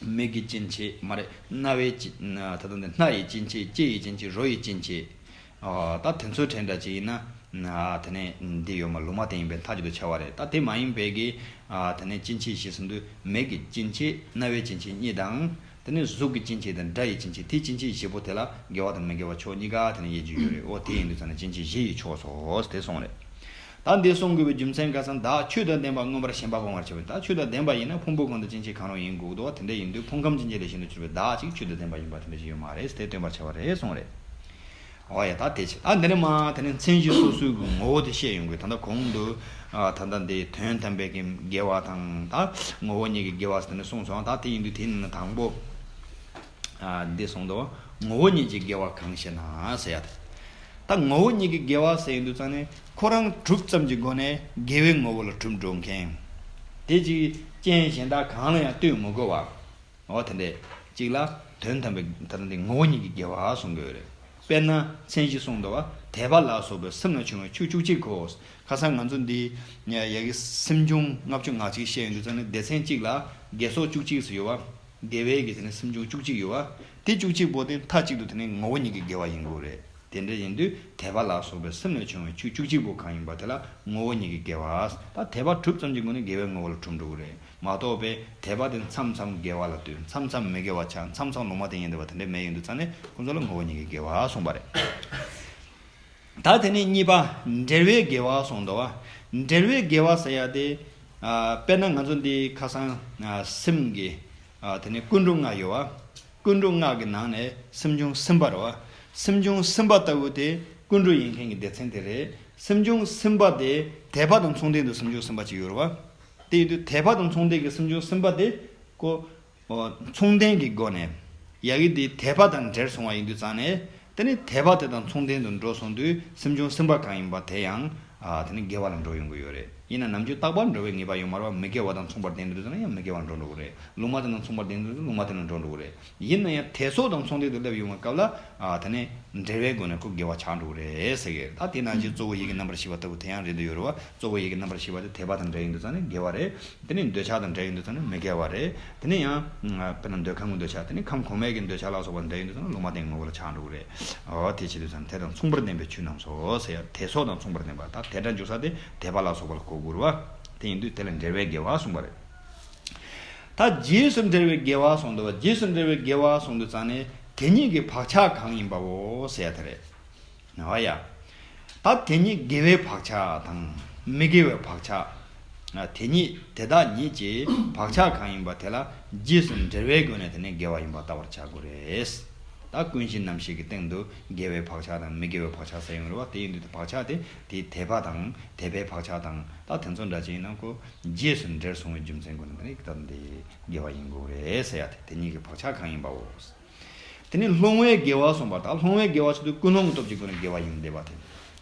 མིག་གི་སྐྱེ་མཆེད་མ་རེད། རྣ་བའི་སྐྱེ། ད་ལྟ་འདི་སྣ་ཡི་སྐྱེ་མཆེད། ལྕེ་ཡི་སྐྱེ་མཆེད། རོ་ཡི་སྐྱེ་མཆེད། ཨ། ད་དེ་ཚོའི་གྲས་འདྲ་ཅིག་ཡིན་ན། ཨ། དེ་ནས་འདི་ཡོད་མ་ལུང་མ་བསྟན་ཡིན་པའི་མཐའ་གཅིག་ཏུ་ཆགས་པ་རེད། ད་དེ་མ་ཡིན་པའི་གི། ཨ། དེ་ནས་སྐྱེ་མཆེད་བཞི་ཟེར་དུས་མིག་གི་སྐྱེ་མཆེད། རྣ་བའི་སྐྱེ་མཆེད་གཉིས་དང་། དེ་ནས་གཟུགས་ཀྱི་སྐྱེ་མཆེད་དང་སྒྲ་ཡི་སྐྱེ་མཆེད། དེ་སྐྱེ་མཆེད་བཞི་པོ་དེ་ལ་དགེ་བ་དང་མི་དགེ་བ་ཕྱོགས་གཉིས་ཀ་དེ་ནས་དབྱེ་རྒྱུ་ཡོད་རེད། འོ་དེ་ཡིན་དུས་ཙང་ནས་སྐྱེ་མཆེད་བཞི་ཡི་ཕྱོགས་སོ་དེ་གསུངས་རེད། ད་འདི་གསུང་དགོས་པའི་རྒྱུ་མཚན་ག་ས་བདག་ཆོས་དང་ལྡན་པ་མངོན་པར་ཞེན་པ་སྤོང་བར་བྱ་བ། ད་ཆོས་དང་ལྡན་པ་ཡིན་ན་ཕུང་པོ་གང་དང་སྐྱེ་མཆེད་གང་རུང་ཡིན་དགོས་འདུག་བ། དེ་འདྲ་ཡིན་དུས་ཕུང་ཁམས་ཅན་གྱི་ལས་གཞན་དུ་གྱུར་པའི་བདག་ཅིག་ཆོས་དང་ལྡན་པ་ཡིན་པ་དེ་འདྲ་ཅིག་ཡོད་མ་རེད། དེ་སྟོན་པར་བྱ་བ་རེད་གསུངས་རེད། འོ་ཡ། ད་དེ་བྱས། ད་འདི་ནས་མ་དེ་ནས་མཚན་གཞི་སོ་སོའི་གི་ངོ་བོ་དེ་བཤད་ཡོང་གི། ད་ལྟ་གོང་དུ། ཨ། ད་ལྟ་འདི་དོན་དམ་པའི་གི་དགེ་བ་དང་ད་ངོ་བོ་ཉིད་ཀྱི་དགེ་བ་ཟེར་ནས་གསུངས་སོང་། ད་དེ་ཡིན་དུས་དེ་ནས་དང་པོ། ཨ། འདི་གསུངས་འདུག་ངོ་བོ་ཉིད་ཀྱི་དགེ་བ་གང་ཞེ་ན་ཟེར་ཡ་དེ། ད་ངོ་བོ་ཉིད་ཀྱི་དགེ་བ་ཟེར་ཡོང་དུས་ཙང་ནས་ཁོ་རང་གྲུབ་ཙམ་གྱི་སྒོ་ནས་དགེ་བའི་ངོ་བོ་ལ་གྲུབ་འགྲོ་མཁན། དེ་ཅིག་རྐྱེན་གཞན་དག་གང་ལ་ཡང་ལྟོས་མི་དགོས་པ། འོ་དེ་འདྲས་གཅིག་ལ་དོན་དམ་པའི་ད་ལྟ་འདི་ངོ་བོ་ཉིད་ཀྱི་དགེ་བ་གསུང་གི་ཡོད་རེད། དཔེར་ན་མཚན་གཞི་གསུངས་འདུག་བ། དད་པ་ལ་སོགས་པའི་སེམས་ལ་བྱུང་བའི་ཆོས་བཅུ་གཅིག་གོ། ཁ་སང་ང་ཚོ་འདི་ཡ་གི་སེམས་བྱུང་ལྔ་བཅུ་ང་གཅིག་བཤད་ཡོང་དུས་ཙང་ནས་སྡེ་ཚན་གཅིག་ལ་དགེ་སོགས་བཅུ་གཅིག་ཟེར་ཡོད་བ། དགེ་བའི་གི་དེ་ནས་སེམས་བྱུང་བཅུ་གཅིག་ཡོད་བ། དེ་བཅུ་གཅིག་པོ་དེ་མཐའ་གཅིག་ཏུ་དེ་ནས་ངོ་བོ་ཉིད་ཀྱི་དགེ་བ་ཡིན་དགོས་རེད། དེ་འདྲ་ཡིན་དུས་དད་པ་ལ་སོགས་པའི་སེམས་ལས་བྱུང་བའི་ཆོས་བཅུ་གཅིག་པོ་གང་ཡིན་པ་དེ་ལ་ངོ་བོ་ཉིད་ཀྱི་དགེ་བ། ད་དད་པ་གྲུབ་ཙམ་གྱི་སྒོ་ནས་དགེ་བའི་ངོ་བོ་ལ་གྲུབ་འགྲོ་གི་རེད་མ་གཏོགས་པའི་དད་པ་དེ་མཚམས་མཚམས་དགེ་བ་ལ་ལྟོས། མཚམས་མཚམས་མི་དགེ་བ་ཆགས། མཚམས་མཚམས་ལུང་མ་བསྟན་ཡིན་འདུག་བ། དེ་འདྲ་མེད་ཡིན་དུས་ཙང་ནས་ཁོང་ཚོ་ལ་ངོ་བོ་ཉིད་ཀྱི་དགེ་བ་གསུངས་པ་རེད། ད་དེ་ནས་གཉིས་པ་འབྲེལ་བའི་དགེ་བ་གསུངས་འདུག་བ། འབྲེལ་བའི་དགེ་བ་ཟེར་ཡ་དེ། ཨ། དཔེར་ན་ང་ཚོ་འདི་ཁ་སང་། ཨ། སེམས་ཀྱི། ཨ། དེ་ནས་ཀུན་འགྲོ་ལྔ་ཡོད་བ། ཀུན་འགྲོ་ལྔ་གི་ནང་ནས་སེམས་བྱུང་སེམས་པ་རེད་བ། སེམས་བྱུང་སེམས་པ་ལྟ་བུ་དེ་ཀུན་འགྲོ་ཡིན་མཁན་གྱི་སྡེ་ཚན་དེ་རེད། སེམས་བྱུང་སེམས་པ་དེ་དད་པ་དང་མཚུངས་ལྡན་དུ་སེམས་བྱུང་སེམས་པ་ཅིག་ཡོད་རེད་བ། དེ་ཡིན་དུས་དད་པ་དང་མཚུངས་ལྡན་གྱི་སེམས་བྱུང་སེམས་པ་དེ་ཀོ། ཨོ། མཚུངས་ལྡན་གྱི་སྒོ་ནས་ཡ་གི་དེ་དད་པ་དང་འབྲེལ་སོང་བ་ཡིན་དུས་ཙང་ནས་ དེ་ནས་དད་པ་དེ་དང་མཚུངས་ལྡན་དུ་འགྲོ་སོང་དུས་སེམས་བྱུང་སེམས་པ་གང་ཡིན་པ་དེ་ཡང་ཨ་དེ་ནི་དགེ་བ་ལ་འགྲོ་ཡོང་གི་ཡོད་རེད། ཡིན་ན་ནམ་རྒྱུན་རྟག་པར་འགྲོ་བའི་ངེས་པ་ཡོད་མ་རེད་བ། མི་དགེ་བ་དང་མཚུངས་པར་ལྡན་དུ་ཙང་ན་ཡང་མི་དགེ་བ་འགྲོ་འགྲོ་གི་རེད། ལུང་མ་དེ་དང་མཚུངས་པར་ལྡན་དུ་ལུང་མ་དེ་ནང་འགྲོ་འགྲོ་གི་རེད། ཡིན་ན་ཡང་དད་སོགས་དང་མཚུངས་ལྡན་དུ་སླེབས་ཡོང་བའི་སྐབས་ལ་ཨ་དེ་ནི་འབྲེལ་བའི་སྒོ་ནས་ཁོ་དགེ་བ་ཆགས་འགྲོ་གི་རེད་ཟེར་གི་རེད། ད་དེ་ནང་བཞིན་གཙོ་བོ་ཡི་གེ་རྣམ་པར་ཤེས་པ་ལྟ་བུ་དེ་ཡང་རེད་འདུག་ཡོད་རེད་བ། གཙོ་བོ་ཡི་གེ་རྣམ་པར་ཤེས་པ་དེ་དད་པ་དང་འབྲེལ་ཡོད་དུ་ཙང་ན་དགེ་བ་རེད། དེ་ནས་འདོད་ཆགས་དང་འབྲེལ་ཡོད་དུ་ཙང་ན་མི་དགེ་བ་རེད། དེ་ནས་ཡང་དཔེར་ན་འདོད་ཁམས་ཀྱི་འདོད་ཆགས། དེ་ནས་ཁམས་གོང་མའི་གི་འདོད་ཆགས་ལ་སོགས་པ་འདྲ་ཡིན་དུས་ཙང་ན་ལུང་མ་བསྟན་ངོ་བོ་ལ་ཆགས་འགྲོ་གི་རེད། འོ་དེ་བྱེད་དུས་ཙང་ན་དེ་དང་མཚུངས་པར་ལྡན་པའི་ཆོས་རྣམས་སོ་ཟེར་ཡ། དེ་སོགས་དང་མཚུངས་པར་ལྡན་པ། ད་དེ་འདྲ་འཇུག་ས་དེ་དད་པ་ལ་སོགས་པ་ལ་གོ་དགོས་རེད་བ། དེ་ཡིན་དུས་དེ་ལ་འབྲེལ་བའི་དགེ་བ་གསུངས་པ་རེད། ད་རྗེས་སུ་འབྲེལ་བའི་དགེ་བ་གསུངས་འདུག་བ། རྗེས་སུ་འབྲེལ་བའི་དགེ་བ་གསུངས་དུས་ཙང་ནས་དེ་ཉིད་ཀྱི་བག་ཆགས་གང་ཡིན་པའོ་ཟེར་ཡ་དེ་རེད། ཨོ་ཡ། ད་དེ་ཉིད་དགེ་བའི་བག་ཆགས་དང་མི་དགེ་བའི་བག་ཆགས། དེ་ཉིད་དེ་དག་ཉིད་ཀྱི་བག་ཆགས་གང་ཡིན་པ་དེ་ལ་རྗེས་སུ་འབྲེལ་བའི་སྒོ་ནས་དེ་ནི་དགེ་བ་ཡིན་པ་བལྟ་བར་བྱ་དགོས་རེད། ད་ཀུན་གཞི་རྣམ་ཤེས་ཀྱི་སྟེང་དུ་དགེ་བའི་བག་ཆགས་དང་མི་དགེ་བའི་བག་ཆགས་ཟེར་ཡོང་རེད་བ། དེ་ཡིན་དུས་དེ་བག་ཆགས་དེ་དེའི་དད་པ་དང་དད་པའི་བག་ཆགས་དང་ད་དེ་ཚོ་འདྲ་ཅིག་ཡིན་ན་ཁོ་རྗེས་སུ་འབྲེལ་སོང་བའི་རྒྱུ་མཚན་སྒོ་ནས་དེ་ནི་ད་འདི་དགེ་བ་ཡིན་དགོས་རེད་ཟེར་ཡ་དེ། དེ་ཉིད་ཀྱི་བག་ཆགས་གང་ཡིན་པའོ། དེ་ནས་སློང་བའི་དགེ་བ་གསུངས་པ་དང་། སློང་བའི་དགེ་བ་ཆེད་དུ་ཀུན་སློང་གི་སྟོབས་ཀྱི་སྒོ་ནས་དགེ་བ་ཡིན་བསྡད་པ་དེ།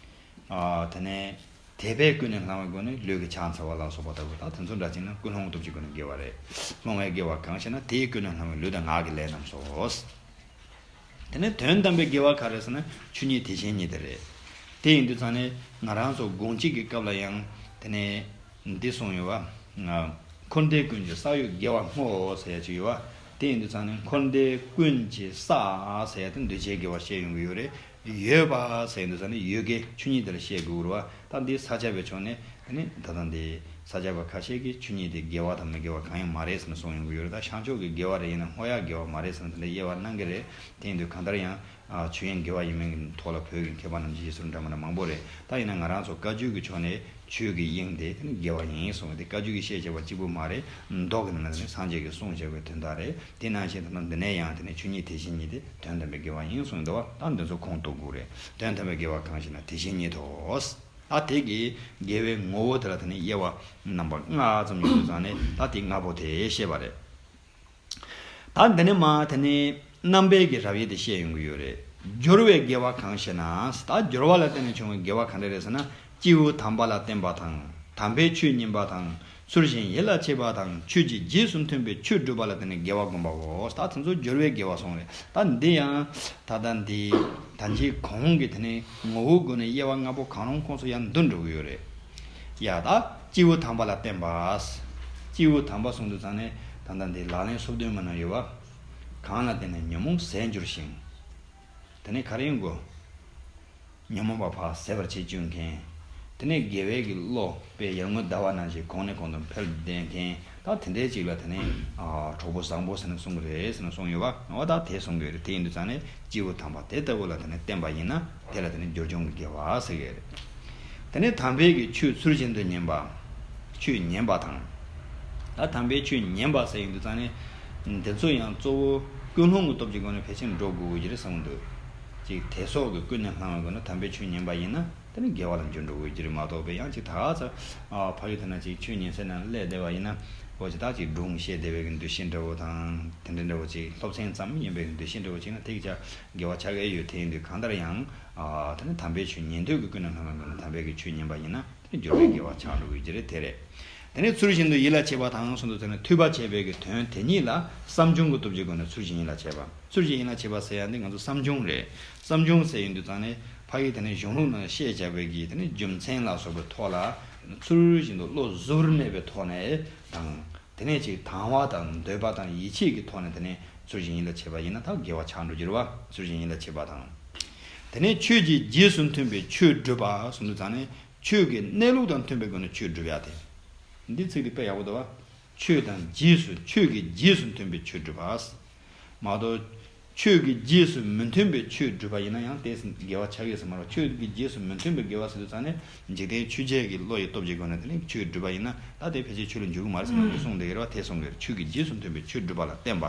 ཨ་དེ་ནས་དད་པས་ཀུན་ནས་བསླང་བའི་སྒོ་ནས་ལུས་ཀྱི་ཕྱག་འཚལ་བ་ལ་སོགས་པ་ལྟ་བུ་དང་དེ་ཚོ་འདྲ་ཅིག་ན་ཀུན་སློང་གི་སྟོབས་ཀྱི་སྒོ་ནས་དགེ་བ་རེད། སློང་བའི་དགེ་བ་གང་ཞེ་ན་དེས་ཀུན་ནས་བསླང་བའི་ལུས་དང་ངག་གི་ལས་རྣམས་སོ། དེ་ནས་དོན་དམ་པའི་དགེ་བ་ག་རེ་ཟེར་ན་ཆོས་ཉིད་དེ་བཞིན་ཉིད་དེ་རེད། དེ་ཡིན་དུས་ཙང་ནས་ང་རང་ཚོ་དགོངས་གཅིག་གི་སྐབས་ལ་ཡང་དེ་ནས་འདི་གསུངས་ཡོད་བ། འཁོར་འདས་ཀུན་གྱི་ས་ཡོད་དགེ་བ་བསྔོའོ་ཟེར་ཡ་ཅིག་ཡོད་བ། དེ་ཡིན་དུས་ཙང་ནས་འཁོར་འདས་ཀུན་གྱི་ས་ཟེར་ཡ་དེ་འདུས་བྱས་དགེ་བ་བཤད་ཡོང་གི་ཡོད་རེད། ཡོད་པ་ཟེར་ཡོང་དུས་ཙང་ནས་ཡོད་དགེ་ཆོས་ཉིད་དེ་ལ་བཤད་དགོས་རེད་བ། ད་འདི་ས་སྐྱ་པའི་ཕྱོགས་ནས་དེ་ནས་ད་ལྟ་འདི་ས་སྐྱ་པ་ཁ་ཤས་ཀྱིས་ཆོས་ཉིད་དེ་དགེ་བ་དང་མི་དགེ་བ་གང་ཡང་མ་རེད་ཟེར་ནས་གསུངས་ཡོང་གི་ཡོད་རེད། ད་ཤངས་ཕྱོགས་ཀྱི་དགེ་བ་རེད་ཡིན་ན་བསྔོ་ཡག་དགེ་བ་མ་རེད་ཟེར་ནས་དེ་འདྲའི་དབྱེ་བ་གནང་གི་རེད། དེ་ཡིན་དུས་གང་ལྟར་ཡང་ཨ་ཆོས་དབྱིངས་དགེ་བ་ཡིན་མིན་གྱི་ཐོག་ལ་བོད་ཀྱི་མཁས་པ་རྣམས་ཀྱི་རྗེས་སུ་འབྲང་བ་འདྲ་མང་པོ་རེད། ད་ཡིན་ན་ང་རང་ཚོ་བཀའ་བརྒྱུད་ཀྱི་ཕྱོགས་ནས་ཆོས་ཀྱི་དབྱིངས་དེ་དེ་ནི་དགེ་བ་ཡིན་གསུངས་ཏེ། བཀའ་བརྒྱུད་ཀྱི་བཤད་བྱ་བ་གཅིག་པུ་མ་རེད། མདོ་གི་ནང་ན་དེ་ནི་སངས་རྒྱས་ཀྱིས་གསུངས་བཞག་པའི་དོན་དག་རེད། དེ་ནང་བཞིན་དུ་ན་འདི་ནས་ཡང་དེ་ནི་ཆོས་ཉིད་དེ་བཞིན་ཉིད་དེ་དོན་དམ་པའི་དགེ་བ་ཡིན་གསུངས་འདུག་བ། ད་འདི་ཚོ་ཁུངས་གཏུག་དགོས་རེད། དོན་དམ་པའི་དགེ་བ་གང་ཞེ་ན་དེ་བཞིན་ཉིད་དོ། ད་དེ་གི་དགེ་བའི་ངོ་བོ་དེ་ལ་དེ་ནི་དབྱེ་བ་རྣམ་པ་ལྔ་ཙམ་ཡོད་དུས་ཙང་ནས་ད་དེ་ལྔ་པོ་དེ་བཤད་པ་རེད། ད་འདི་ནས་མ་དེ་ནས་རྣམ་པའི་གི་རབ་དབྱེ་དེ་བཤད་ཡོང་གི་ཡོད་རེད། སྦྱོར་བའི་དགེ་བ་གང་ཞེ་ན། ད་སྦྱོར་བ་ལ་བརྟེན་ནས་བྱུང་བའི་དགེ་བ་ག་འདྲ་རེད་ཟེར་ན། སྐྱེས་བུ་དམ་པ་ལ་བརྟེན་པ་དང་། དམ་པའི་ཆོས་ཉན་པ་དང་། ཚུལ་བཞིན་ཡིད་ལ་བྱེད་པ་དང་། ཆོས་ཀྱི་རྗེས་སུ་མཐུན་པའི་ཆོས་སྒྲུབ་པ་ལ་བརྟེན་ནས་དགེ་བ་བསྒོམ་པའོ། ད་དེ་ཚོ་སྦྱོར་བའི་དགེ་བ་སོང་རེད། ད་འདི་ཡང་ད་ལྟ་འདི་ད་ཅི་གོང་གི་དེ་ནས་ངོ་བོའི་སྒོ་ནས་དབྱེ་བ་ལྔ་པོ་གང་རུང་ཁོངས་སུ་ཡང་འདུ་འགྲོ་གི་ཡོད་རེད། ཡ་ད་སྐྱེས་བུ་དམ་པ་ལ་བརྟེན་པ། སྐྱེས་བུ་དམ་པ་གསུངས་དུས་ཙང་ནས་ད་ལྟ་འདི་ལག་ལེན་སོ་བདུན་མ་ན་ཡོད་བ། གང་ལ་བརྟེན་ནས་ཉོན་མོངས་ཟད་འགྱུར་ཞིང་། དེ་ནས་ག་རེ་ཡིན་དགོས། ཉོན་མོངས་པ་ཕར་ཟད་པར་བྱེད་བཅུག་མཁན། དེ་ནས་དགེ་བའི་གི་བློ་དཔེ་ཡར་ངོའི་ཟླ་བ་ནང་བཞིན་གོང་ནས་གོང་དུ་འཕེལ་བསྡད་མཁན། ད་དེ་འདྲའི་ཅིག་ལ་དེ་ནས་ཨ་གྲོགས་པོ་བཟང་པོ་ཟེར་ནས་གསུང་གི་རེད་ཟེར་ནས་གསུངས་ཡོད་བ། འོ་ད་དེ་གསུང་གི་ཡོད་རེད། དེ་ཡིན་དུས་ཙང་ནས་སྐྱེས་བུ་དམ་པ་དེ་ལྟ་བུ་ལ་དེ་ནས་བརྟེན་པ་ཡིན་ན་དེ་ལ་དེ་ནས་སྦྱོར་བྱུང་གི་དགེ་བ་ཟེར་གི་རེད། དེ་ནས་དམ་པའི་གི་ཆོས་ཚུལ་བཞིན་དུ་ཉན་པ། ཆོས་ཉན་པ་དང་། ད་དམ་པའི་ཆོས་ཉན་པ་ཟེར་ཡོང་དུས་ཙང་ནས་འདི་ཚོ་ཡང་གཙོ་བོ་ཀུན་སློང་གི་སྟོབས་ཀྱི་སྒོ་ནས་ཕལ་ཆེར་འགྲོ་དགོས་ཀྱི་རེད་བསམ་གྱི་འདུག་ཅིག་དད་སོགས་ཀྱིས་ཀུན་ནས་བསླངས་པའི་སྒོ་ནས་དམ་པའི་ཆོས་ཉན་པ་ཡིན་ན་དེ་ནི་དགེ་བ་ལ་འགྱུར་འགྲོ་དགོས་ཀྱི་རེད་མ་གཏོགས་པའི་ཡང་ཅིག་ད་ག་ཚོད་ཕ་ཡུལ་དེ་ན་ཅིག་ཆོས་ཉན་སའི་ནང་སླེབས་བསྡད་པ་ཡིན་ན་འོ་ཅིག་ད་ཅིག་སྒྲུང་བཤད་བསྡད་པའི་གི་འདུ་ཤེས་འདྲ་བོ་དང་དེ་འདྲ་འདྲ་བོ་ཅིག་སློབ་ཚན་ཙམ་ཡིན་པའི་གི་འདུ་ཤེས་འདྲ་བོ་ཅིག་ན་དེ་གི་ཅག་དགེ་བ་ཆགས་ཀྱི་ཡོད། དེ་ཡིན་དུས་གང་ལྟར་ཡང་ཨ་དེ་ནི་དམ་པའི་ཆོས་ཉན་འདོད་ཀྱི་ཀུན་ནས་བསླངས་པའི་སྒོ་ནས་དམ་པའི་གི་ཆོས་ཉན་པ་ཡིན་ན་དེ་ནི་སྦྱོར་བའི་དགེ་བ་ཆགས་འགྲོ་གི་རེད། དེ་རེད། དེ་ནས་ཚུལ་བཞིན་དུ་ཡིད་ལ་བྱེད་པ་དང་གསུངས་འདུག་དེ་ནི་ཐོས་པ་བྱས་པའི་གི་དོན་དེ་ཉིད་ལ་བསམ་བྱུང་གི་སྟོབས་ཀྱི་སྒོ་ནས་ཚུལ་བཞིན་ཡིད་ལ་བྱེད་པ། ཚུལ་བཞིན་ཡིད་ལ་བྱེད་པ་ཟེར་ཡ་འདི་ང་ཚོ་བསམ་བྱུང་རེད། བསམ་བྱུང་ཟེར་ཡོང་དུས་ཙང་ནས་ཕ་གི་དེ་ནི་གཞུང་ལུགས་ནང་བཤད་བྱ་བའི་གི་དེ་ནི་རྒྱུ་མཚན་ལ་སོགས་པའི་ཐོག་ལ་ཚུལ་བཞིན་དུ་བློ་གཟུར་གནས་པའི་ཐོག་ནས་དང་། དེ་ནས་ཅིག་དང་བ་དང་འདོད་པ་དང་ཡིད་ཆེས་ཀྱི་ཐོག་ནས་དེ་ནས་ཚུལ་བཞིན་ཡིད་ལ་བྱེད་པ་ཡིན་ན་ད་དགེ་བ་ཆགས་འགྲོ་རྒྱུ་རེད་བ། ཚུལ་བཞིན་ཡིད་ལ་བྱེད་པ་དང་། དེ་ནས་ཆོས་ཀྱི་རྗེས་སུ་མཐུན་པའི་ཆོས་སྒྲུབ་པ་གསུངས་དུས་ཙང་ནས་ཆོས་ཀྱི་གནས་ལུགས་དང་མཐུན་པའི་སྒོ་ནས་ཆོས་སྒྲུབ་ཡ་དེ། འདི་ཚིག་འདི་དཔེ་ཡག་པོ་འདུག་བ། ཆོས་དང་རྗེས་སུ་ཆོས་ཀྱི་རྗེས་སུ་མཐུན་པའི་ཆོས་སྒྲུབ་པ། མ་གཏོགས། ཆོས་ཀྱི་རྗེས་སུ་མི་མཐུན་པའི་ཆོས་སྒྲུབ་པ་ཡིན་ན་ཡང་དེ་དགེ་བ་ཆགས་ཀྱི་ཡོད་ས་མ་རེད། ཆོས་ཀྱི་རྗེས་སུ་མི་མཐུན་པའི་དགེ་བ་ཟེར་དུས་ཙང་ནས་འཇིག་རྟེན་ཆོས་བརྒྱད་ཀྱི་བློ་ཡི་སྟོབས་ཀྱི་སྒོ་ནས་དེ་ནི་ཆོས་སྒྲུབ་པ་ཡིན་ན་ད་དེ་ཕལ་ཆེར་ཆོས་ལ་འཇུག་གི་མ་རེད་ཟེར་ནས་གསུངས་བསྡད་ཀྱི་རེད་བ། དེ་གསུངས་ཀྱི་རེད། ཆོས་ཀྱི་རྗེས་སུ་མཐུན་པའི་ཆོས་སྒྲུབ་པ་ལ་བརྟེན་པ།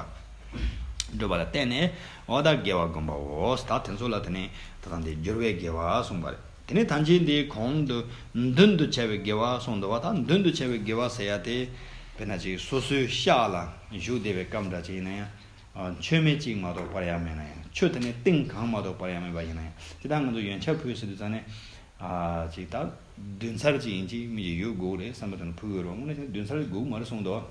སྒྲུབ་པ་ལ་བརྟེན་ནས་འོ་ད་དགེ་བ་བསྒོམ་པའོ། ད་དེ་ཚོ་ལ་དེ་ནི་ད་ལྟ་འདི་སྦྱོར་བའི་དགེ་བ་གསུངས་པ་རེད། དེ་ནི་ཐམས་ཅད་འདིའི་གོང་དུ་མདུན་དུ་བྱ་བའི་དགེ་བ་གསུངས་འདུག་བ། ད་མདུན་དུ་བྱ་བའི་དགེ་བ་ཟེར་ཡ་དེ་དཔེར་ན་ཅིག་སོ་སོའི་ཤག་ལ་བཞུགས་བསྡད་པའི་སྐབས་འདྲ་ཅིག་ཡིན་ན་ཡང་། མཆོད་མེ་གཅིག་མ་གཏོགས་སྤར་ཡག་མེད་ན་ཡང་ ཆོས་དེ་ནི་གཏིང་གང་མ་གཏོགས་པར་ཡང་མེད་པ་ཡིན་ན་ཡང་། དེ་དག་ང་ཚོ་ཡོན་ཆབ་ཕུལ་ཟེར་དུས་ཙང་ནས། ཨ་ཅིག་ད་བདུན་ཚར་ཅིག་ཡིན་གཅིག་མིན་གཅིག་ཡོད་དགོས་རེད་བསམ་པ་དེ་ནི་ཕུལ་དགོས་རེད་བ། དངོས་གནས་བྱས་ན་བདུན་ཚར་དགོས་མ་རེད་གསུངས་འདུག་བ།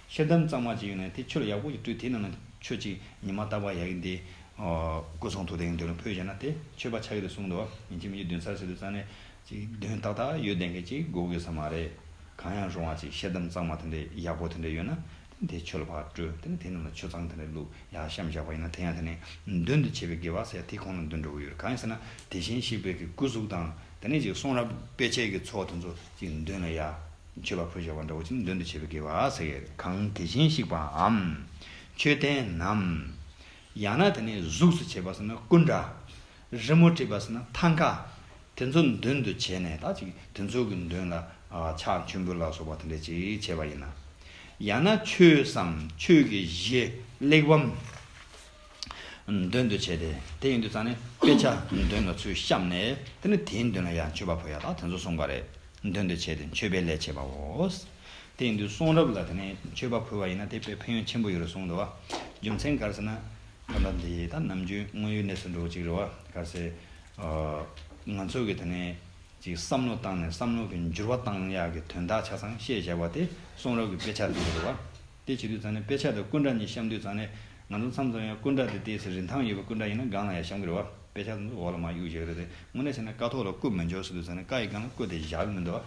ཤེལ་དམ་གཙང་མ་ཅིག་ཡོད་ན་དེ་ཆུ་ལ་ཡག་པོ་ཞིག་བཀྲུས། དེའི་ནང་ན་ཆུ་ཅིག་ཉི་མ་རྟག་པར་ཡག་གི་འདི། ཨ་སྐུ་གསུང་ཐུགས་རྟེན་གྱི་མདུན་ལ་ཕུལ་བྱས་ན་དེ་མཆོད་པ་ཆགས་ཀྱི་འདུག་གསུངས་འདུག་བ། ཡིན་གཅིག་མིན་གཅིག་བདུན་ཚར་ཟེར་དུས་ཙང་ནས་ཅིག་བདུན་ཏག་ཏག་ཡོད་བསྡད་མཁན་ཅིག་དགོས་ཀྱི་ས་མ་རེད། གང་ཡང་རུང་བ་ཅིག་ཤེལ་དམ་གཙང་མ་དེ་འདྲ་ཡག་པོ་དེ་འདྲ་ཡོད་ན། དེ་ཆུ་ལ་ཕར་བཀྲུས། དེ་ནས་དེའི་ནང་ལ་ཆུ་གཙང་དེ་འདྲ་བླུགས། ཡར་བཤམས་བཞག་པ་ཡིན་ན་དེ་ཡང་དེ་ནས་མདུན་དུ་བྱས་པའི་དགེ་བ་ཟེར་ཡ་དེ་ཁོངས་ལ་འདུ་འགྲོ་གི་ཡོད་རེད། གང་ཡིན་ཟེར་ན་དེ་བཞིན་གཤེགས་པའི་གི་སྐུ་གཟུགས་དང་། དེ་ནས་ཅིག་གསུང་རབ་དཔེ་ཆའི་གི་ཚོགས་དེ་ཚོ་ཅིག་མདུན་ལ་ཡར་མཆོད་པ་ཕུལ་བཞག་པ་འདྲ་བོ་ཅིག་མདུན་དུ་བྱས་པའི་དགེ་བ་ཟེར་གི་རེད། གང་དེ་བཞིན་གཤེགས་པའམ། མཆོད་རྟེན་ནམ། ཡང་ན་དེ་ནས་གཟུགས་སུ་བྱས་པ་ཟེར་ན་སྐུ་འདྲ། རི་མོ་བྲིས་པ་ཟེར་ན་ཐང་ཀ། དེ་ཚོ་མདུན་དུ་བྱས་ནས། ད་ཅིག་དེ་ཚོ་གི་མདུན་ལ་ཨ་ཕྱག་མཆོད་འབུལ་ལ་སོགས་པ་དེ་འདྲ་ཅིག་བྱས་པ་ཡིན་ན། ཡང་ན་ཆོས་སམ་ཆོས་ཀྱི་གཞི་གླེགས་བམ་མདུན་དུ་བྱས་ཏེ། དེ་ཡིན་དུས་ཙང་ནས་དཔེ་ཆ་མདུན་ལ་ཚུར་བཤམས་ནས། དེ་ནས་དེའི་མདུན་ལ་ཡང་མཆོད་པ་ཕུལ་ཡ་ད་དེ་ཚོ་གསུངས་པ་རེད། མདུན་དུ་བྱས་ཏེ་མཆོད་པའི་ལས་བྱེད་པའོ། དེ་ཡིན་དུས་གསུང་རབ་ལ་དེ་ནས་མཆོད་པ་ཕུལ་བ་ཡིན་ན་དེ་དཔེ་ཕན་ཡོན་ཆེན་པོ་ཡོད་རེད་གསུངས་འདུག་བ། རྒྱུ་མཚན་ག་རེ་ཟེར་ན། ད་ལྟ་འདི་ད་ནམ་རྒྱུན་དངོས་ཡོད་གནས་ཚུལ་འདྲ་བོ་ཅིག་རེད་བ། ག་རེ་ཟེར། ཨ་ང་ཚོ་གི་དེ་ནས་ཅིག་བསམ་བློ་བཏང་ནས་བསམ་བློ་གི་འགྱུར་བ་བཏང་ཡག་གི་དོན་དག་ཆ་ཚང་བཤད་བཞག་པ་དེ་གསུང་རབ་ཀྱི་དཔེ་ཆ་དེ་རེད་བ། དེ་བྱེད་དུས་ཙང་ནས་དཔེ་ཆ་དང་སྐུ་འདྲ་གཉིས་བཤམས་དུས་ཙང་ནས། ང་ཚོ་མཚམས་མཚམས་ཡང་སྐུ་འདྲ་དེ་ཏོག་ཙམ་རིན་ཐང་ཡོད་པའི་སྐུ་འདྲ་ཡིན་ན་སྒང་ལ་ཡང་བཤམས་གི་རེད་བ། དཔེ་ཆ་དེ་ཚོ་འོག་ལ་མར་གཡུག་བཞག་གི་རེད་དེ། དངོས་གནས་བྱས་ན་ཀ་ཐོག་ལ་སྐུ་མི་འབྱོར་ཟེར་དུས་ཙང་ནས་ཀ་ཡི་སྒང་ལ་སྐུ་དེ་བཞག་གི་མི་འདུག་བ།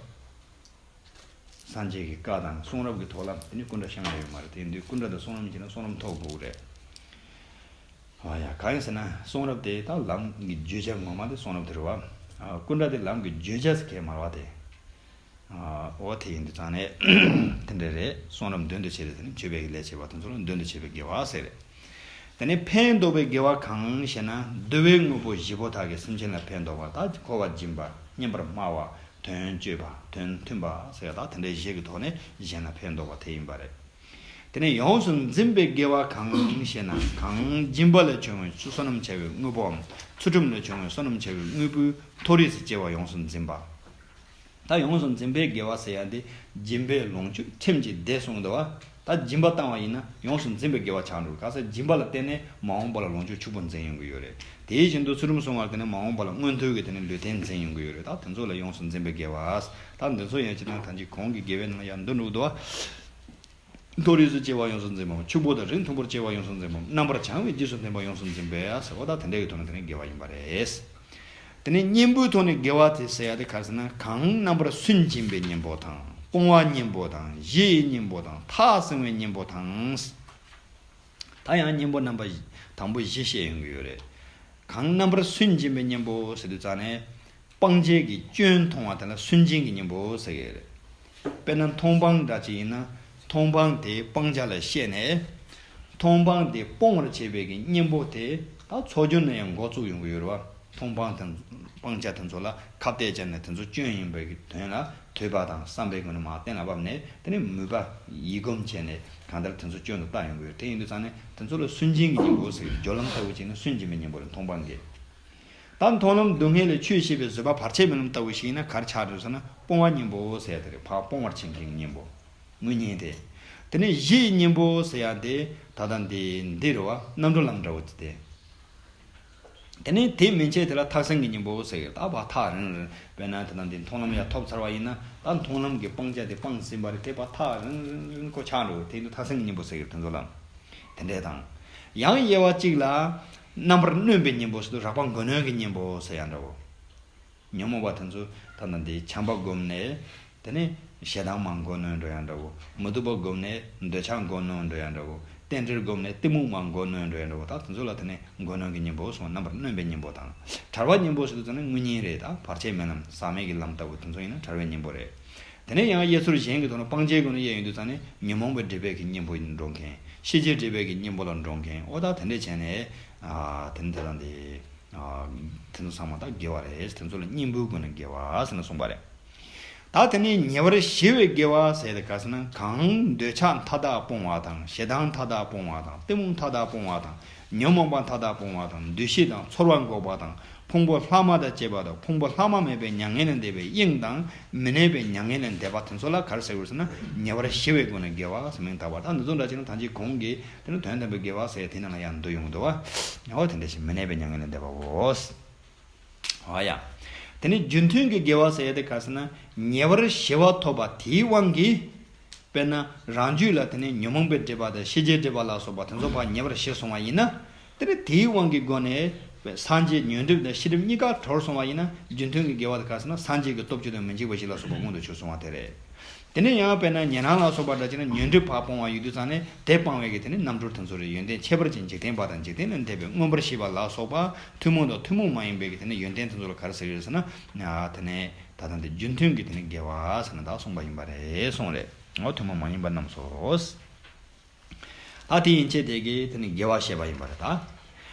སངས་རྒྱས་ཀྱི་བཀའ་དང་གསུང་རབ་ཀྱི་ཐོག་ལ་དེ་ནི་སྐུ་འདྲ་བཤམས་ཡ་ཡོད་མ་རེད། དེ་ཡིན་དུས་སྐུ་འདྲ་དང་གསུང་རབ་གཉིས་ཀྱི་ནང་གསུང་རབ་མཐོ་དགོས་རེད། ཨ་ཡ། གང་ཡིན་ཟེར་ན་གསུང་རབ་དེ་ད་ལམ་གྱི་བརྗོད་བྱ་ངོ་མ་དེ་གསུང་རབ་དེ་རེད་བ། ཨ་སྐུ་འདྲ་དེ་ལམ་གྱི་བརྗོད་བྱ་ཟེར་མཁན་མ་རེད་བ་དེ། ཨ་འོ་དེ་ཡིན་དུས་ཙང་ནས་དེ་འདྲ་རེད། གསུང་རབ་མདུན་དུ་བྱས་ཏེ་དེ་ནི་མཆོད་པའི་ལས་བྱེད་པ་དེ་ཚོ་ལ་མདུན་དུ་བྱས་པའི་དགེ་བ་ཟེར་རེད། དེ་ནས་ཕན་འདོགས་པའི་དགེ་བ་གང་ཞེ་ན། འདུལ་བའི་དངོས་པོ་བཞི་པོ་དག་གིས་སེམས་ཅན་ལ་ཕན་འདོགས་པ། ད་འཁོར་བ་འབྱིན་པ། སྙན་པར་སྨྲ་བ། དོན་སྤྱོད་པ། དོན་མཐུན་པ་ཟེར་ཡ་ད་དེ་འདྲའི་བཞི་གི་ཐོག་ནས་གཞན་ལ་ཕན་འདོགས་པ་དེ་ཡིན་པ་རེད། དེ་ནས་ཡོངས་སུ་འཛིན་པའི་དགེ་བ་གང་ཞེ་ན། གང་སྦྱིན་པ་ལས་བྱུང་བའི་བསོད་ནམས་བྱ་བའི་དངོས་པོའམ། ཚུལ་ཁྲིམས་ལས་བྱུང་བའི་བསོད་ནམས་བྱ་བའི་དངོས་པོའི་མཐོ་རིས་སུ་སྐྱེ་བ་ཡོངས་སུ་འཛིན་པ། ད་ཡོངས་སུ་འཛིན་པའི་དགེ་བ་ཟེར་ཡ་འདི་སྦྱིན་པས་ལོངས་སྤྱོད་ཁྲིམས་ཀྱིས་བདེ་གསུངས་འདུག་བ། ད་སྦྱིན་པ་བཏང་བ་ཡིན་ན་ཡོངས་སུ་འཛིན་པའི་དགེ་བ་ཆགས་འགྲོ། ག་ས་སྦྱིན་པ་ལ་བརྟེན་ནས་མ་འོངས་པ་ལ་ལོངས་སྤྱོད་ཕྱུག་པོ་འཛིན་ཡོང་གི་ཡོད་རེད། དེ་བཞིན་དུ་ཚུལ་ཁྲིམས་བསྲུང་བ་ལ་བརྟེན་ནས་མ་འོངས་པ་ལ་མངོན་མཐོ་གི་དེ་ནས་ལུས་རྟེན་འཛིན་ཡོང་གི་ཡོད་རེད། ད་དེ་ཚོ་ལ་ཡོངས་སུ་འཛིན་པའི་དགེ་བ། ད་འདི་ཚོ་ཡང་ཅི་ན་ད་ཅི་གོང་གི་དགེ་བའི་ནང་ལ་ཡང་འདུ་འགྲོ་གི་འདུག་བ། མཐོ་རིས་སུ་སྐྱེ་བ་ཡོངས་སུ་འཛིན་པའམ། ཕྱུག་པོ་དང་རིགས་མཐོན་པོར་སྐྱེ་བ་ཡོངས་སུ་འཛིན་པའམ། རྣམ་པར་བྱང་བའི་རྗེས་སུ་འཛིན་པ་ཡོངས་སུ་འཛིན་པས་ཟེར་བ་ད་དེ་འདྲ་གི་ཐོག་ནས་དེ་ནི་དགེ་བ་ཡིན་པ་རེད། དེ་ནས་གཉེན་པོའི་ཐོག་ནས་དགེ་བ་དེ་ཟེར་ཡ་དེ་ག་རེ་ཟེར་ན། གང་རྣམ་པར་སུན་འབྱིན་པའི་གཉེན་པོ་དང་། སྤོང་བ་གཉེན་པོ་དང་། བཞི་ཡི་གཉེན་པོ་དང་། ཐག་བསྲིང་བའི་གཉེན་པོ་དང་། ད་ཡང་གཉེན་པོ་རྣམ་པ་དང་པོ་བཞི་བཤད་ཡོང་གི་ཡོད་རེད། གང་རྣམ་པར་སུན་འབྱིན་པའི་གཉེན་པོ་ཟེར་དུས་ཙང་ནས། སྤང་བྱའི་གི་སྐྱོན་མཐོང་བ་དེ་ལ་སུན་འབྱིན་གྱི་གཉེན་པོ་ཟེར་གྱི་རེད། དཔེར་ན་མཐོང་སྤང་འདྲ་ཅིག་ཡིན་ན། མཐོང་སྤང་དེ་སྤང་བྱ་ལ་བཤད་ནས། མཐོང་སྤང་དེ་སྤོང་བར་བྱེད་པའི་གི་གཉེན་པོ་དེ་ད་ཚོགས་རྒྱུ་ནས་ཡང་འགོ་བཙུགས་ཡོང་གི་ཡོད་རེད་བ། མཐོང་སྤང་དང་སྤང་བྱ་དེ་ཚོ་ལ་ཁ་གཏད་བཅག་ནས་དེ་ཚོ་སྐྱོན་ཡིན་པའི་གི་དོན་ལ་ཐོས་པ་དང་བསམ་པའི་སྒོ་ནས་མར་གཏན་ལ་ཕབ་ནས། དེ་ནས་མོས་པ་ཡིད་སྒོམ་བྱས་ནས་གང་ལྟར་དེ་ཚོ་སྐྱོན་དུ་བལྟ་ཡོང་གི་ཡོད་རེད། དེ་ཡིན་དུས་ཙང་ནས་དེ་ཚོ་ལ་སུན་འབྱིན་གྱི་གཉེན་པོ་ཟེར་གི། སྦྱོར་ལམ་ལྟ་བུ་བྱས་ན་སུན་འབྱིན་པའི་གཉེན་པོ་རེད། མཐོང་སྤང་གི། ད་མཐོང་ལམ་སྡུག་བསྔལ་ལས་ཆོས་ཤེས་པའི་བཟོད་པ་བར་ཆད་མེད་ལམ་ལྟ་བུ་ཞིག་ཡིན་ན་ག་རེ་ཆགས་འགྲོ་ཟེར་ན། སྤོང་བ་གཉེན་པོ་ཟེར་ཡ་དེ་རེད། ཕར་སྤོང་བར་བྱེད་མཁན་གྱི་གཉེན་པོ། དངོས་གཉེན་དེ། དེ་ནས་བཞི་ཡི་གཉེན་པོ་ཟེར་ཡ་དེ་ད་ལྟ་འདི་འདི་རེད་བ། རྣམ་གྲོལ་ལམ་འདྲ་བོ་དེ། དེ་ནས་དེ་མན་ཆད་དེ་ལ་ཐག་བསྲིང་གི་གཉེན་པོ་ཟེར་གི། ད་ཕར་ཐག་རིང་རིང་། དཔེར་ན་ད་ལྟ་འདི་མཐོང་ལམ་ཡར་ཐོབ་ཚར་བ་ཡིན་ན། ད་མཐོང་ལམ་གྱི་སྤང་བྱ་དེ་སྤངས་ཟིན་པ་རེད། དེ་ཕར་ཐག་རིང་རིང་ཁོ་ཆགས་འགྲོ། དེ་ཡིན་དུས་ཐག་བསྲིང་གི་གཉེན་པོ་ཟེར་གི་རེད། དེ་ཚོ་ལ། དེ་འདྲས་དང་། ཡང་དབྱེ་བ་གཅིག་ལ། རྣམ་པར་གནོན་པའི་གཉེན་པོ་ཟེར་དུས་རགས་པ་མགོ་གནོན་གྱི་གཉེན་པོ་ཟེར་ཡ་འདྲ་བོ། ཉོན་མོངས་པ་དེ་ཚོ་ད་ལྟ་འདི་བྱམས་པ་བསྒོམས་ནས། དེ་ནས་ཞེ་སྡང་མར་མགོ་གནོན་འགྲོ་ཡ་འདྲ་བོ། མི་སྡུག་པ་བསྒོམས་ནས་འདོད་ཆགས་མགོ་གནོན་འགྲོ་ཡ་འདྲ་བོ། རྟེན་འབྲེལ་བསྒོམས་ནས་གཏི་མུག་མར་མགོ་གནོན་འགྲོ་ཡ་འདྲ་བོ། ད་དེ་ཚོ་ལ་དེ་ནས་མགོ་གནོན་གྱི་གཉེན་པོ་གསུངས། རྣམ་པར་གནོན་པའི་གཉེན་པོ་དང་། བྲལ་བ་གཉེན་པོ་ཟེར་དུས་ཙམ་ནས་དངོས་གཉེན་རེད། ད་བར་ཆད་མེད་ལམ་ཟག་མེད་ཀྱི་ལམ་ལྟ་བུ་དེ་ཚོ་ཡིན་ན་བྲལ་བའི་གཉེན་པོ་རེད། དེ་ནས་ཡང་དབྱེ་ཚུལ་གཞན་གྱི་ཐོག་ནས་སྤང་བྱའི་སྒོ་ནས་དབྱེ་ཡོང་དུས་ཙང་ནས་ཉོན་མོངས་པའི་སྒྲིབ་པའི་གི་གཉེན་པོ་ཡིན་འགྲོ་མཁན། ཤེས་བྱའི་སྒྲིབ་པའི་གི་གཉེན་པོ་ལ་འགྲོ་མཁན། འོ་ད་དེ་འདྲས་བྱས་ནས། ཨ་དེ་ནི་དེ་དང་དེ། ཨ་དེ་ཚོ་ཚང་མ་ད་དགེ་བ་རེད། དེ་ཚོ་ལ་གཉེན་པོའི་སྒོ་ནས་དགེ་བ་ཟེར་ནས་གསུངས་པ་རེད། ད་དེ་ནས་ཉེ་བར་ཞི་བའི་དགེ་བ་ཟེར་དེ་ག་ཟེར་ན། གང་འདོད་ཆགས་མཐའ་དག་སྤོང་བ་དང་། ཞེ་སྡང་མཐའ་དག་སྤོང་བ་དང་། གཏི་མུག་མཐའ་དག་སྤོང་བ་དང་། ཉོན་མོངས་པ་མཐའ་དག་སྤོང་བ་དང་། འདུ་ཤེས་དང་ཚོར་བ་འགོག་པ་དང་ ཕུང་པོ་ལྷག་མ་དང་བཅས་པ་དང་ཕུང་པོ་ལྷག་མ་མེད་པའི་མྱ་ངན་ལས་འདས་པའི་དབྱིངས་དང་མི་གནས་པའི་མྱ་ངན་ལས་འདས་པ་དེ་ཚོ་ལ་ག་རེ་ཟེར་དགོས་ཟེར་ན་ཉེ་བར་ཞི་བའི་སྒོ་ནས་དགེ་བ་ཟེར་མིང་བཏགས་པ། ད་འདི་ཚོ་འདྲ་བྱས་ན་ཐམས་ཅད་གོང་གི་དེ་ནི་དོན་དམ་པའི་དགེ་བ་ཟེར་ཡ་དེ་ནང་ལ་ཡང་འདུ་ཡོང་གི་འདུག་བ། འོ་དེ་འདྲ་ཞིག་མི་གནས་པའི་མྱ་ངན་ལས་འདས་པའོ། ཨ་ཡ། དེ་ནི་རྒྱུ་མཐུན་གྱི་དགེ་བ་ཟེར་ཡ་དེ་ག་ཟེར་ན་ཉེ་བར་ཞི་བ་ཐོབ་པ་དེའི་དབང་གིས། དཔེར་ན་རང་རྒྱུད་ལ་དེ་ནི་ཉོན་མོངས་པའི་སྒྲིབ་པ་དང་ཤེས་བྱའི་སྒྲིབ་པ་ལ་སོགས་པ་དེ་ཚོ་ཕར་ཉེ་བར་ཞི་སོང་བ་ཡིན་ན། དེ་ནི་དེའི་དབང་གི་སྒོ་ནས་སངས་རྒྱས་ཉོན་སྒྲིབ་དང་ཤེས་སྒྲིབ་གཉིས་ཀ་གྲོལ་སོང་བ་ཡིན་ན་རྒྱུ་མཐུན་གྱི་དགེ་བ་དེ་ག་ཟེར་ན་སངས་རྒྱས་ཀྱི་སྟོབས་བཅུ་དང་མི་འཇིགས་པ་བཞི་ལ་སོགས་པ་མངོན་དུ་གྱུར་སོང་བ་དེ་རེད། དེ་ནས་ཡང་དཔེར་ན་ཉན་རང་ལ་སོགས་པ་འདྲ་བྱས་ན་ཉོན་སྒྲིབ་ཕར་སྤོང་བ་ཡོད་དུས་ཙང་ནས་དེ་སྤང་བའི་གི་དེ་ནི་རྣམ་གྲོལ་དེ་ཚོ་རེད། ཡོན་ཏན་ཁྱད་པར་ཅན་འཇིག་རྟེན་པ་དང་འཇིག་རྟེན་ལས་འདས་པའི་མངོན་པར་ཤེས་པ་ལ་སོགས་པ་ཐུན་མོང་དང་ཐུན་མོང་མ་ཡིན་པའི་གི་དེ་ནི་ཡོན་ཏན་དེ་ཚོ་ལ་ག་རེ་ཟེར་ཡོད་ཟེར་ན། དེ་ནས་ད་ལྟ་འདི་རྒྱུ་མཐུན་གྱི་དེ་ནི་དགེ་བ་ཟེར་ན་ད་གསུངས་པ་ཡིན་པ་རེད་གསུངས་རེད། འོ་ཐུན་མོང་མ་ཡིན་པ་རྣམས་སོ། ད་དེ་ཡན་ཆད་དེ་གིས་དེ་ནི་དགེ་བ་བཤད་པ་ཡིན་པ་རེད་ད།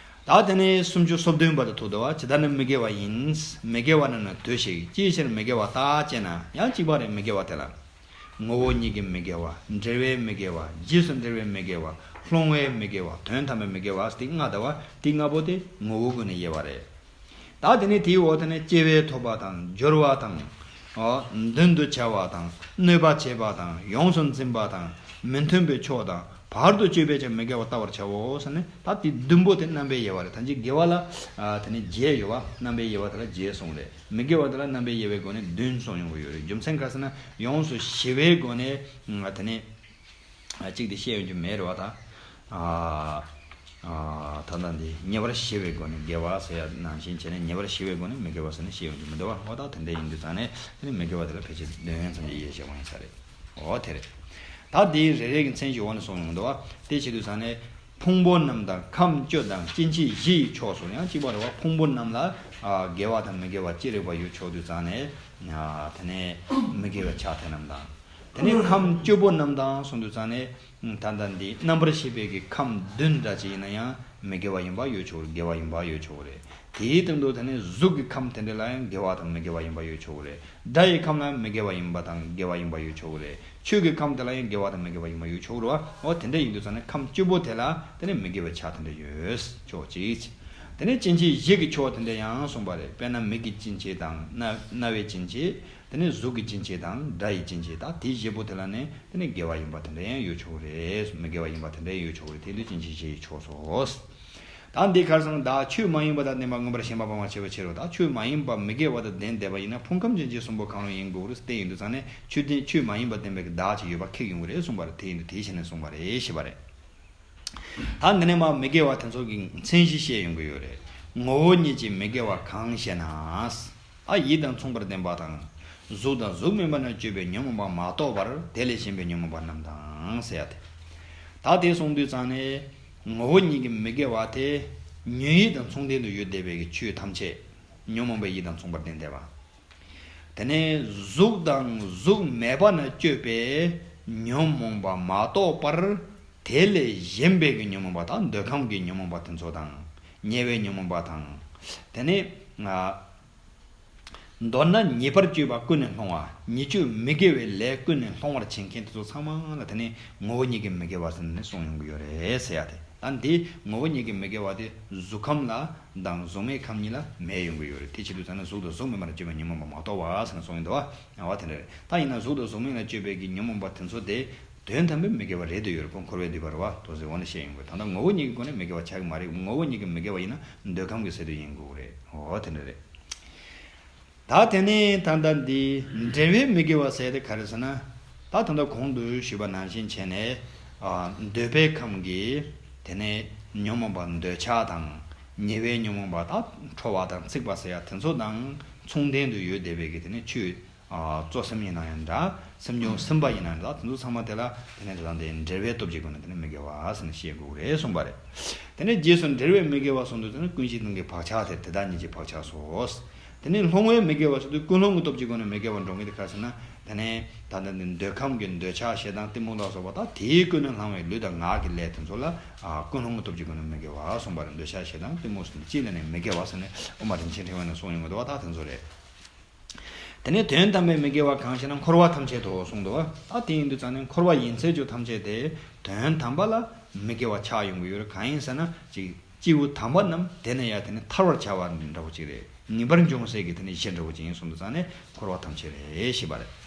ད་དེ་ནས་སུམ་ཅུ་སོ་བདུན་པ་དེ་ཐུག་འདུག་བ། ཇི་ལྟར་ནི་མི་དགེ་བ་ཡིན། མི་དགེ་བ་རྣམས་ནི་དུ་ཞིག །ཅིའི་ཕྱིར་མི་དགེ་བ་བརྟག་ཅེ་ན། ཡང་གཅིག་པ་རེད། མི་དགེ་བ་དེ་ལ། ངོ་བོ་ཉིད་ཀྱི་མི་དགེ་བ། འབྲེལ་བའི་མི་དགེ་བ། རྗེས་སུ་འབྲེལ་བའི་མི་དགེ་བ། སློང་བའི་མི་དགེ་བ། དོན་དམ་པའི་མི་དགེ་བ་སྟེ་ལྔ་ལྟ་བ། དེ་ལྔ་པོ་དེ་ངོ་བོའི་སྒོ་ནས་དབྱེ་བ་རེད། ད་དེ་ནས་དེའི་འོག་དེ་ནས་སྐྱེ་བས་ཐོབ་པ་དང་སྦྱོར་བ་དང་། ཨོ། མདུན་དུ་བྱ་བ་དང་། གནོད་པ་བྱེད་པ་དང་། ཡོངས་སུ་འཛིན་པ་དང་། མི་མཐུན་པའི་ཕྱོགས་དང་། བར་དུ་གཅོད་པས་ཀྱང་མི་དགེ་བ་བལྟ་བར་བྱའོ་ཟེར་ནས་ད་དེ་བདུན་པོ་དེ་རྣམ་པའི་དབྱེ་བ་རེད། ད་ཅི་དགེ་བ་ལ་ཨ་དེ་ནས་བརྒྱད་ཡོད་བ། རྣམ་པའི་དབྱེ་བ་དེ་ལ་བརྒྱད་གསུངས་རེད། མི་དགེ་བ་དེ་ལ་རྣམ་པའི་དབྱེ་བའི་སྒོ་ནས་བདུན་གསུངས་ཡོང་གི་ཡོད་རེད། རྒྱུ་མཚན་ག་ཟེར་ན་ཡོངས་སུ་ཞི་བའི་སྒོ་ནས་ཨ་དེ་ནས། ཨ་གཅིག་དེ་བཤད་ཡོང་རྒྱུ་མེད་རེད་བ་ད། ཨ་ཨ་ད་ལྟ་འདི་ཉེ་བར་ཞི་བའི་སྒོ་ནས་དགེ་བ་ཟེར་ཡ་ནང་བཞིན་བྱས་ནས་ཉེ་བར་ཞི་བའི་སྒོ་ནས་མི་དགེ་བ་ཟེར་ནས་བཤད་ཡོང་རྒྱུ་མི་འདུག་བ། འོ་ད་དེ་འདྲ་ཡིན་དུས་ཙང་ནས་དེ་ནི་མི་དགེ་བ་དེ་ལ་ཕལ་ཆེར་བདུན་ཙམ་གྱི་དབྱེ་བྱས་པ་ཡིན་ས་རེད། འོ་དེ་རེད། ད་འདིའི་རེ་རེ་གི་མཚན་གཞི་འོག་ནས་གསུངས་ཡོང་འདུག་བ། དེ་བྱེད་དུས་ཙང་ནས་ཕུང་པོ་རྣམས་དང་ཁམས་བཅུ་དང་སྐྱེ་མཆེད་བཞི་ཡི་ཕྱོགས་སུ་ཡང་གཅིག་པ་རེད་བ། ཕུང་པོ་རྣམས་ལ་ཨ་དགེ་བ་དང་མི་དགེ་བ་ཅི་རིགས་པ་ཡོད་ཆོག་དུས་ཙང་ནས་ཨ་དེ་ནས་མི་དགེ་བའི་ཆ་དེ་རྣམས་དང་། དེ་ནས་ཁམས་བཅུ་པོ་རྣམས་དང་གསུངས་དུས་ཙང་ནས། ད་ལྟ་འདི་རྣམ་པར་ཤེས་པའི་གི་ཁམས་བདུན་འདྲ་ཅིག་ཡིན་ན་ཡང་མི་དགེ་བ་ཡིན་པ་ཡོད་ཆོག་རེད། དགེ་བ་ཡིན་པ་ཡོད་ཆོག་རེད། དེའི་སྟེང་དུ་དེ་ནས་གཟུགས་ཀྱི་ཁམས་དེ་འདྲ་ལ་ཡང་དགེ་བ་དང་མི་དགེ་བ་ཡིན་པ་ཡོད་ཆོག་རེད། སྒྲ་ཡི་ཁམས་ལ་མི་དགེ་བ་ཡིན་པ་དང་དགེ་བ་ཡིན་པ་ཡོད་ཆོག་རེད། ཆོས་ཀྱི་ཁམས་དེ་ལ་ཡང་དགེ་བ་དང་མི་དགེ་བ་ཡིན་པ་ཡོད་ཆོག་རེད་བ། འོ་དེ་འདྲ་ཡིན་དུས་ཙང་ནས་ཁམས་བཅུ་པོ་དེ་ལ་དེ་ནས་མི་དགེ་བའི་ཆ་དེ་འདྲ་ཡོད་ཆོག་ཅིག་དེ་ནས་སྐྱེ་མཆེད་བཞི་གི་ཕྱོགས་དེ་འདྲ་ཡང་གསུངས་པ་རེད། དཔེར་ན་མིག་གི་སྐྱེ་མཆེད་དང་རྣ་རྣ་བའི་སྐྱེ་མཆེད། དེ་ནས་གཟུགས་ཀྱི་སྐྱེ་མཆེད་དང་སྒྲ་ཡི་སྐྱེ་མཆེད་དང་དེ་བཞི་པོ་དེ་ལ་ནི་དེ་ནས་དགེ་བ་ཡིན་པ་དེ་འདྲ་ཡང་ཡོད་ཆོག་རེད། མི་དགེ་བ་ཡིན་པ་དེ་འདྲ་ཡང་ཡོད་ཆོག་རེད། དེ་དུས་སྐྱེ་མཆེད་བཞི་ཡི་ཕྱོགས་སོ། ད་འདི་གར་སོང་ད་ཆོས་མ་ཡིན་པ་དང་ལྡན་པ་མངོན་པར་ཞེན་པ་སྤངས་པར་བྱ་བའི་ཕྱིར་རོ། ད་ཆོས་མ་ཡིན་པ་མི་དགེ་བ་དང་ལྡན་བསྡད་པ་ཡིན་ན་ཕུང་ཁམས་ཅན་གྱི་གསུམ་པོ་གང་རུང་ཡིན་དགོས་རེད་བསྟན་ཡོང་དུས་ཙང་ནས་ཆོས་དེ་ཆོས་མ་ཡིན་པ་ལྡན་པའི་གི་བདག་ཅིག་ཡོད་པ་ཁེགས་ཡོང་གི་རེད་གསུངས་པ་རེད། དེ་ཡིན་དུས་དེའི་ཕྱིར་ནས་གསུངས་པ་རེད་ཞེས་པ་རེད། ད་འདི་ནས་མ་མི་དགེ་བ་དེ་ཚོ་གི་མཚན་གཞི་བཤད་ཡོང་གི་ཡོད་རེད། ངོ་བོ་ཉིད་ཀྱི་མི་དགེ་བ་གང་ཞེ་ན། ཨ་ཡིད་དང་མཚུངས་པར་ལྡན་པ་དང་། གཟུགས་དང་གཟུགས་མིན་པ་ན་སྤྱོད་པའི་ཉོན་མོངས་པ་མ་གཏོགས་པར་དེ་ལས་གཞན་པའི་ཉོན་མོངས་པ་རྣམས་དང་ཟེར་ཡ་དེ། ད་དེ་གསུངས་དུས་ཙང་ནས་ངོ་བོ་ཉིད་ཀྱི་མི་དགེ་བ་དེ་ཉོན་ཡིད་དང་མཚུངས་ལྡན་དུ་ཡོད་བསྡད་པའི་གི་ཆོས་ཐམས་ཅད་ཉོན་མོངས་པའི་ཡིད་དང་མཚུངས་པར་ལྡན་བསྡད་པ། དེ་ནས་གཟུགས་དང་གཟུགས་མེད་པ་ན་སྤྱོད་པའི་ཉོན་མོངས་པ་མ་གཏོགས་པར་དེ་ལས་གཞན་པའི་གི་ཉོན་མོངས་པ་དང་འདོད་ཁམས་ཀྱི་ཉོན་མོངས་པ་དེ་ཚོ་དང་ཉེ་བའི་ཉོན་མོངས་པ་དང་། དེ་ནས་ང་མདོར་ན་ཉེས་པར་སྤྱོད་པ་ཀུན་ནས་སློང་བ། ཉེས་སྤྱོད་མི་དགེ་བའི་ལས་ཀུན་ནས་སློང་བར་བྱེད་མཁན་དེ་ཚོ་ཚང་མ་ལ་དེ་ནས་ངོ་བོ་ཉིད་ཀྱི་མི་དགེ་བ་ཟེར་ནས་གསུངས་ཡོང་གི་ཡོད་རེད་ཟེར་ཡ་དེ། ད་འདི་ངོ་བོ་ཉིད་ཀྱི་མི་དགེ་བ་དེ་གཟུགས་ཁམས་ལ་དང་གཟུགས་མེད་ཁམས་གཉིས་ལ་མེད་ཡོང་གི་ཡོད་རེད། དེ་བྱེད་དུས་ཙམ་ན་གཟུགས་དང་གཟུགས་མིན་པར་སྤྱོད་པའི་ཉོན་མོངས་པ་མ་གཏོགས་པ་ཟེར་ནས་གསུངས་ཡོང་འདུག་བ། ཨ་བ་དེ་འདྲ་རེད། ད་ཡིན་ན་གཟུགས་དང་གཟུགས་མེད་ལ་སྤྱོད་པའི་གི་ཉོན་མོངས་པ་དེ་ཚོ་དེ་དོན་དམ་པའི་མི་དགེ་བ་རེད་དུ་ཡོད་རེད། ཁོ་འཁོར་བའི་སྡིག་པ་རེད་བ། དོ་ཟེར་འོ་ན་བཤད་ཡོང་གི། ད་ལྟ་ངོ་བོ་ཉིད་ཀྱི་སྒོ་ནས་མི་དགེ་བ་ཆགས་ཀྱི་མ་རེད། ངོ་བོ་ཉིད་ཀྱི་མི་དགེ་བ་ཡིན་ན་འདོད་ཁམས་ཀྱི་སེལ་དུ་ཡིན་དགོས་རེད། འོ་དེ་འདྲ་རེད། ད་དེ་ནས་ད་ལྟ་འདི་འབྲེལ་བའི་མི་དགེ་བ་ཟེར་དེ་ག་རེ་ཟེར་ན། ད་ད་ལྟ་གོང་དུ་ཞུས་པ་ནང་བཞིན་བྱས་ནས། ཨ་འདོད་པའི་ཁམས་ཀྱི་དེ་ནས་ཉོན་མོངས་པ་འདོད་ཆགས་དང་ཉེ་བའི་ཉོན་མོངས་པ་ད་ཁྲོ་བ་དང་འཚིག་པ་ཟེར་ཡ་དེ་ཚོ་དང་མཚུངས་ལྡན་དུ་ཡོད་བསྡད་པའི་གི་དེ་ནས་ཆོས་ཨ་གཙོ་སེམས་ཡིན་ན་ཡང་འདྲ། སེམས་བྱུང་སེམས་པ་ཡིན་ན་འདྲ། དེ་ཚོ་ཚང་མ་དེ་ལ་དེ་ནས་ད་ལྟ་འདི་འབྲེལ་བའི་སྟོབས་ཀྱི་སྒོ་ནས་དེ་ནས་མི་དགེ་བ་ཟེར་ནས་བཤད་དགོས་རེད་གསུངས་པ་རེད། དེ་ནས་རྗེས་སུ་འབྲེལ་བའི་མི་དགེ་བ་གསུངས་དུས་དེ་ནས་ཀུན་གཞི་ལྡན་གྱི་བག་ཆགས་དེ་དེ་དག་ཉིད་ཀྱི་བག་ཆགས་སོ། དེ་ནས་སློང་བའི་མི་དགེ་བ་ཟེར་དུས་ཀུན་སློང་གི་སྟོབས་ཀྱི་སྒོ་ནས་མི་དགེ་བ་འགྲོ་མཁན་དེ་ག་ཟེར་ན། དེ་ནས་ད་ལྟ་འདི་འདོད་ཁམས་ཀྱི་འདོད་ཆགས་ཞེ་སྡང་གཏི་མུག་ལ་སོགས་པ་དག་དེས་ཀུན་ནས་བསླང་བའི་ལུས་དང་ངག་གི་ལས་དེ་ཚོ་ལ་ཨ་ཀུན་སློང་གི་སྟོབས་ཀྱི་སྒོ་ནས་མི་དགེ་བ་གསུངས་པ་རེད། འདོད་ཆགས་ཞེ་སྡང་གཏི་མུག་ཟེར་ནས་ཅི་ལ་ནས་མི་དགེ་བ་ཟེར་ནས་དབུ་མ་རིན་ཆེན་ཕྲེང་བ་ནས་གསུངས་ཡོང་གི་འདུག་བ། ད་དེ་ཚོ་རེད། དེ་ནས་དོན་དམ་པའི་མི་དགེ་བ་གང་ཞེ་ན་འཁོར་བ་ཐམས་ཅད་དོ་གསུངས་འདུག་བ། ད་དེ་ཡིན་དུས་ཙང་ནས་འཁོར་བ་ཡིན་ཚད་ཅིག་ཐམས་ཅད་དེ་དོན་དམ་པ་ལ་མི་དགེ་བ་ཆགས་ཡོང་གི་ཡོད་རེད། གང་ཡིན་ཟེར་ན་ཅིག་སྐྱེས་བུ་དམ་པ་རྣམས་དེ་ནས་ཡང་དེ་ནི་ཐར་བར་བྱ་བ་འདྲ་བོ་ཅིག་རེད། ངེས་པར་འབྱུང་སའི་གི་དེ་ནི་གཞི་འདྲ་བོ་ཅིག་ཡིན་གསུངས་དུས་ཙང་ནས་འཁོར་བ་ཐམས་ཅད་རེད་ཞེས་པ་རེད།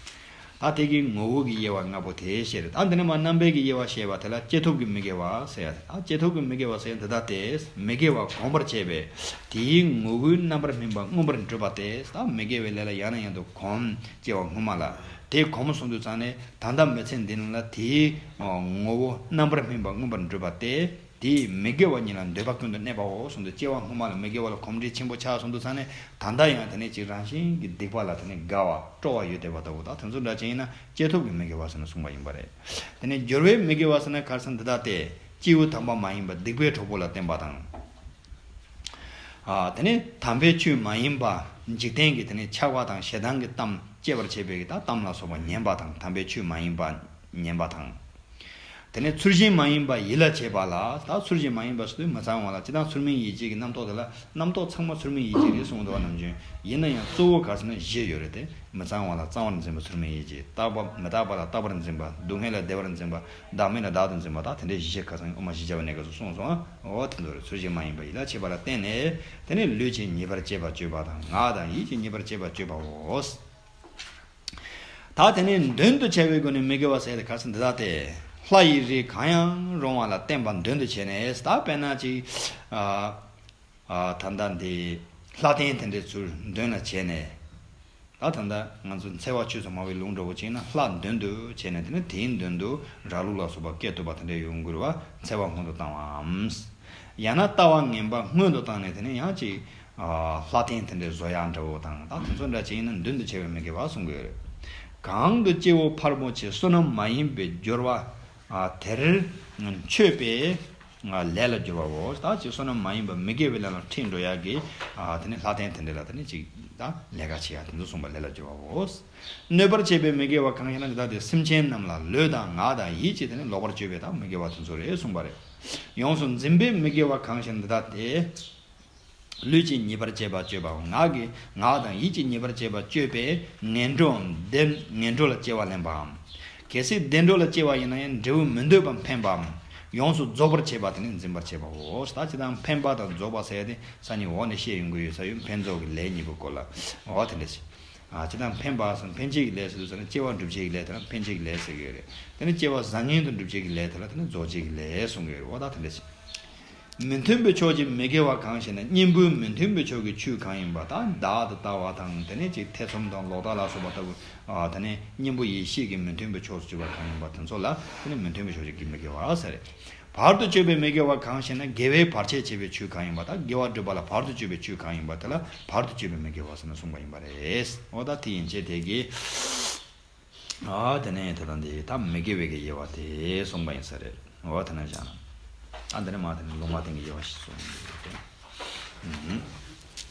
ད་དེ་གི་ངོ་བོ་གི་དབྱེ་བ་ལྔ་པོ་དེ་བཤད་རེད། ད་འདི་ནས་མར་རྣམ་པའི་གི་དབྱེ་བ་བཤད་པ་དེ་ལ་སྐྱེས་ཐོབ་ཀྱི་མི་དགེ་བ་ཟེར་ཡ་རེད། ད་སྐྱེས་ཐོབ་ཀྱི་མི་དགེ་བ་ཟེར་ཡ་འདི་ལྟ་སྟེ། མི་དགེ་བ་གོམས་པར་བྱས་པས་དེའི་ངོ་བོའི་རྣམ་པར་སྨིན་པ་མངོན་པར་འགྲུབ་པ་སྟེ། ད་མི་དགེ་བའི་ལས་ལ་ཡང་ནས་ཡང་དུ་གོམས། སྐྱེ་བ་སྔོན་མ་ལ་དེ་གོམས་སོང་དུས་ཙང་ནས་ད་ལྟ་མི་ཚེ་འདི་ནང་ལ་དེའི་ངོ་བོ་རྣམ་པར་སྨིན་པ་མངོན་པར་འགྲུབ་པ་སྟེ། དེའི་མི་དགེ་བ་ཉིད་ལ་འདོད་པ་ཀུན་ཏུ་གནས་པའོ་གསུངས་འདུག་སྐྱེ་བ་སྔོན་མ་ལ་མི་དགེ་བ་ལ་གོམས་འདྲིས་ཆེན་པོ་ཆགས་སོང་དུས་ཙང་ནས་ད་ལྟ་ཡང་དེ་ནས་ཅིག་རང་བཞིན་གྱིས་སྡིག་པ་ལ་དེ་ནས་དགའ་བ་སྤྲོ་བ་ཡོད་བསྡད་པ་ལྟ་བུ། ད་དེ་ཚོ་འདྲ་ཅན་ཡིན་ན་སྐྱེས་ཐོབ་ཀྱི་མི་དགེ་བ་ཟེར་ནས་གསུངས་པ་ཡིན་པ་རེད། དེ་ནས་སྦྱོར་བའི་མི་དགེ་བ་ཟེར་ན་ག་རེ་ཟེར་ན་འདི་ལྟ་སྟེ། སྐྱེས་བུ་དམ་པ་མ་ཡིན་པ་སྡིག་པའི་གྲོགས་པོ་ལ་བརྟེན་པ་དང་། ཨ། དེ་ནས་དམ་པའི་ཆོས་མ་ཡིན་པ་འཇིག་རྟེན་གྱི་དེ་ནས་ཆགས་པ་དང་ཞེ་སྡང་གི་གཏམ་བསྐྱེད་པར་བྱེད་པའི་གི་ད་གཏམ་ལ་སོགས་པ་ཉན་པ་དང་། དམ་པའི་ཆོས་མ་ཡིན་པ་ཉན་པ་དང་། དེ་ནས་ཚུལ་བཞིན་མ་ཡིན་པ་ཡིད་ལ་བྱེད་པ་ལ། ད་ཚུལ་བཞིན་མ་ཡིན་པ་ཟེར་དུས་མི་གཙང་བ་ལ་སྤྱིར་བཏང་ཚུལ་མིན་ཡིད་བྱེད་ཀྱི་རྣམ་རྟོག་དེ་ལ་རྣམ་རྟོག་ཚང་མ་ཚུལ་མིན་ཡིད་བྱེད་རེད་གསུངས་འདུག་པ་ནམ་རྒྱུན། ཡིན་ན་ཡང་གཙོ་བོ་ག་རེ་ཟེར་ན་བཞི་ཡོད་རེད་དེ། མི་གཙང་བ་ལ་གཙང་བར་འཛིན་པ་ཚུལ་མིན་ཡིད་བྱེད། རྟག་པ་མི་རྟག་པ་ལ་རྟག་པར་འཛིན་པ། སྡུག་བསྔལ་ལ་བདེ་བར་འཛིན་པ། བདག་མེད་ལ་བདག་ཏུ་འཛིན་པ། ད་དེ་འདྲའི་བཞི་ཁ་སང་དབུ་མ་བཞི་བརྒྱ་པ་གནས་སྐབས་སུ་གསུངས་སོང་ཨ། འོ་དེ་ཚོ་རེད། ཚུལ་བཞིན་མ་ཡིན་པ་ཡིད་ལ་བྱེད་པ་ལ་བརྟེན་ནས་དེ་ནས་ལུས་ཀྱི་ཉེས་པར་སྤྱད་པ་སྤྱོད་པ་དང་། ངག་དང་ཡིད་ཀྱི་ཉེས་པར་སྤྱད་པ་སྤྱོད་པའོ། ད་དེ་ནས་མདུན་དུ་བྱ་བའི་སྒོ་ནས་མི་དགེ་བ་ཟེར་ཏེ་ག་རེ་ཟེར་འདི་ལྟ་སྟེ། ལྷ་ཡི་རིགས་གང་ཡང་རུང་བ་ལ་བརྟེན་པ་མདུན་དུ་བྱས་ནས། ད་དཔེར་ན་ཅིག་ཨ། ཨ། ད་ལྟ་འདི་ལྷ་རྟེན་དེ་འདྲའི་ཚུར་མདུན་ལ་བྱས་ནས། ད་ད་ལྟ་ང་ཚོ་འཚེ་བ་ཆོས་སུ་སྨྲ་བའི་ལུང་འདྲ་བོ་ཅིག་ན་ལྷ་མདུན་དུ་བྱས་ནས་དེ་ནས་དེའི་མདུན་དུ་ར་ལུག་ལ་སོགས་པ་སྐད་བཏབ་པ་དེ་འདྲ་ཡོང་དགོས་པ་འཚེ་བ་སྔོན་དུ་བཏང་བའམ། ཡང་ན་ལྟ་བ་ངན་པ་སྔོན་དུ་བཏང་ནས་དེ་ནས་ཡང་ཅིག་ལྷ་རྟེན་དེ་འདྲའི་བཟོ་ཡག་འདྲ་བོ་དང་། ད་དེ་ཚོ་འདྲ་ཅིག་ཡིན་ན་མདུན་དུ་བྱས་པའི་མི་དགེ་བ་གསུང་གི་ཡོད་རེད། གང་དུ་སྐྱེ་བོ་ཕལ་མོ་ཆེ་བསོད་ནམས་མ་ཡིན་པའི་སྦྱོར་བ་དེར་མཆོད་པའི་ལས་ལ་སྦྱོར་བའོ། ད་ཅིག་བསོད་ནམས་མ་ཡིན་པ་མི་དགེ་བའི་ལས་ལ་ཁྲིད་འགྲོ་ཡག་གི་དེ་ནས་ལྷ་རྟེན་དེ་འདྲ་ལ་དེ་ནས་ཅིག་ད་ལས་ཀ་བྱེད་ཡག་དེ་ཚོ་གསུངས་པ་ལས་ལ་སྦྱོར་བའོ། གནོད་པར་བྱེད་པའི་མི་དགེ་བ་གང་ཞེ་ན་འདི་ལྟ་སྟེ། སེམས་ཅན་རྣམས་ལ་ལུས་དང་ངག་དང་ཡིད་ཀྱིས་དེ་ནས་ལོག་པར་སྤྱོད་པའི་ད་མི་དགེ་བ་དེ་ཚོ་རེད་གསུངས་པ་རེད། ཡོངས་སུ་འཛིན་པའི་མི་དགེ་བ་གང་ཞེ་ན་འདི་ལྟ་སྟེ། ལུས་ཀྱི་ཉེས་པར་སྤྱད་པ་སྤྱོད་པའོ། ངག་གི་ངག་དང་ཡིད་ཀྱི་ཉེས་པར་སྤྱད་པ་སྤྱོད་པས་ངན་འགྲོའམ་བདེ་ངན་འགྲོ་ལ་སྐྱེ་བ་ལེན་པའམ། གལ་སྲིད་བདེ་འགྲོ་ལ་སྐྱེ་བ་ཡིན་ན་ཡང་འབྲས་བུ་མི་འདོད་པ་འཕེན་པའམ། ཡོངས་སུ་རྫོགས་པར་བྱེད་པ་དེ་ནི་འཛིན་པར་བྱེད་པའོ། ད་སྤྱིར་བཏང་འཕེན་པ་དང་རྫོགས་པ་ཟེར་ཡ་དེ་སང་ཉིན་འོག་ནས་བཤད་ཡོང་གི་ཡོད་ས་ཡོད། འཕེན་རྫོགས་ཀྱི་ལས་གཉིས་པོ་སྐོར་ལ་འོ་དེ་འདྲ་ཞིག་ཨ། སྤྱིར་བཏང་འཕེན་པ་ཟེར་ན་འཕེན་བྱེད་ཀྱི་ལས་ཟེར་དུས་ཙམ་ན་སྐྱེ་བ་སྒྲུབ་བྱེད་ཀྱི་ལས་དེ་ལ་འཕེན་བྱེད་ཀྱི་ལས་ཟེར་གྱི་ཡོད་རེད། དེ་ནི་སྐྱེ་བ་བཟང་ངན་དུ་སྒྲུབ་བྱེད་ཀྱི་ལས་དེ་ལ་དེ་ནི་རྫོགས་བྱེད་ཀྱི་ལས་གསུང་གི་ཡོད་རེད། འོ་ད་དེ་འདྲ་ཞིག་མི་མཐུན་པའི་ཕྱོགས་ཀྱི་མི་དགེ་བ་གང་ཞེ་ན། གཉེན་པོའི་མི་མཐུན་པའི་ཕྱོགས་ཀྱི་ཆོས་གང་ཡིན་པ། ད་བདག་ཏུ་ལྟ་བ་དང་། དེ་ནས་ཅིག་ཐེ་ཚོམ་དང་ལོག་ལྟ་ལ་སོགས་པ་ལྟ་བུ། ཨ། དེ་ནས་གཉེན་པོ་ཡེ་ཤེས་ཀྱི་མི་མཐུན་པའི་ཕྱོགས་སུ་གྱུར་པ་གང་ཡིན་པ་དེ་ཚོ་ལ་དེ་ནི་མི་མཐུན་པའི་ཕྱོགས་ཀྱི་མི་དགེ་བ་ཟེར། བར་དུ་གཅོད་པའི་མི་དགེ་བ་གང་ཞེ་ན། དགེ་བའི་བར་ཆད་བྱེད་པའི་ཆོས་གང་ཡིན་པ། ད་དགེ་བ་སྒྲུབ་པ་ལ་བར་དུ་གཅོད་པའི་ཆོས་གང་ཡིན་པ་དེ་ལ་བར་དུ་གཅོད་པའི་མི་དགེ་བ་ཟེར་ནས་གསུངས་པ་ཡིན་པ་རེད། འོ་ད་དེ་ཡན་ཆད་དེ་གི་ཨ། དེ་ནས་དེ་དང་དེ་ད་མི་དགེ་བའི་གི་དབྱེ་བ་དེ་གསུངས་པ་ཡིན་ས་རེད། འོ་དེ་ནས་བཞག་ན། ཨ། འདི་ནས་མ་དེ་ནས་ལུང་མ་བསྟན་གྱི་དབྱེ་བ་ཞིག་གསུངས་ཡོད་དེ། ཨུམ།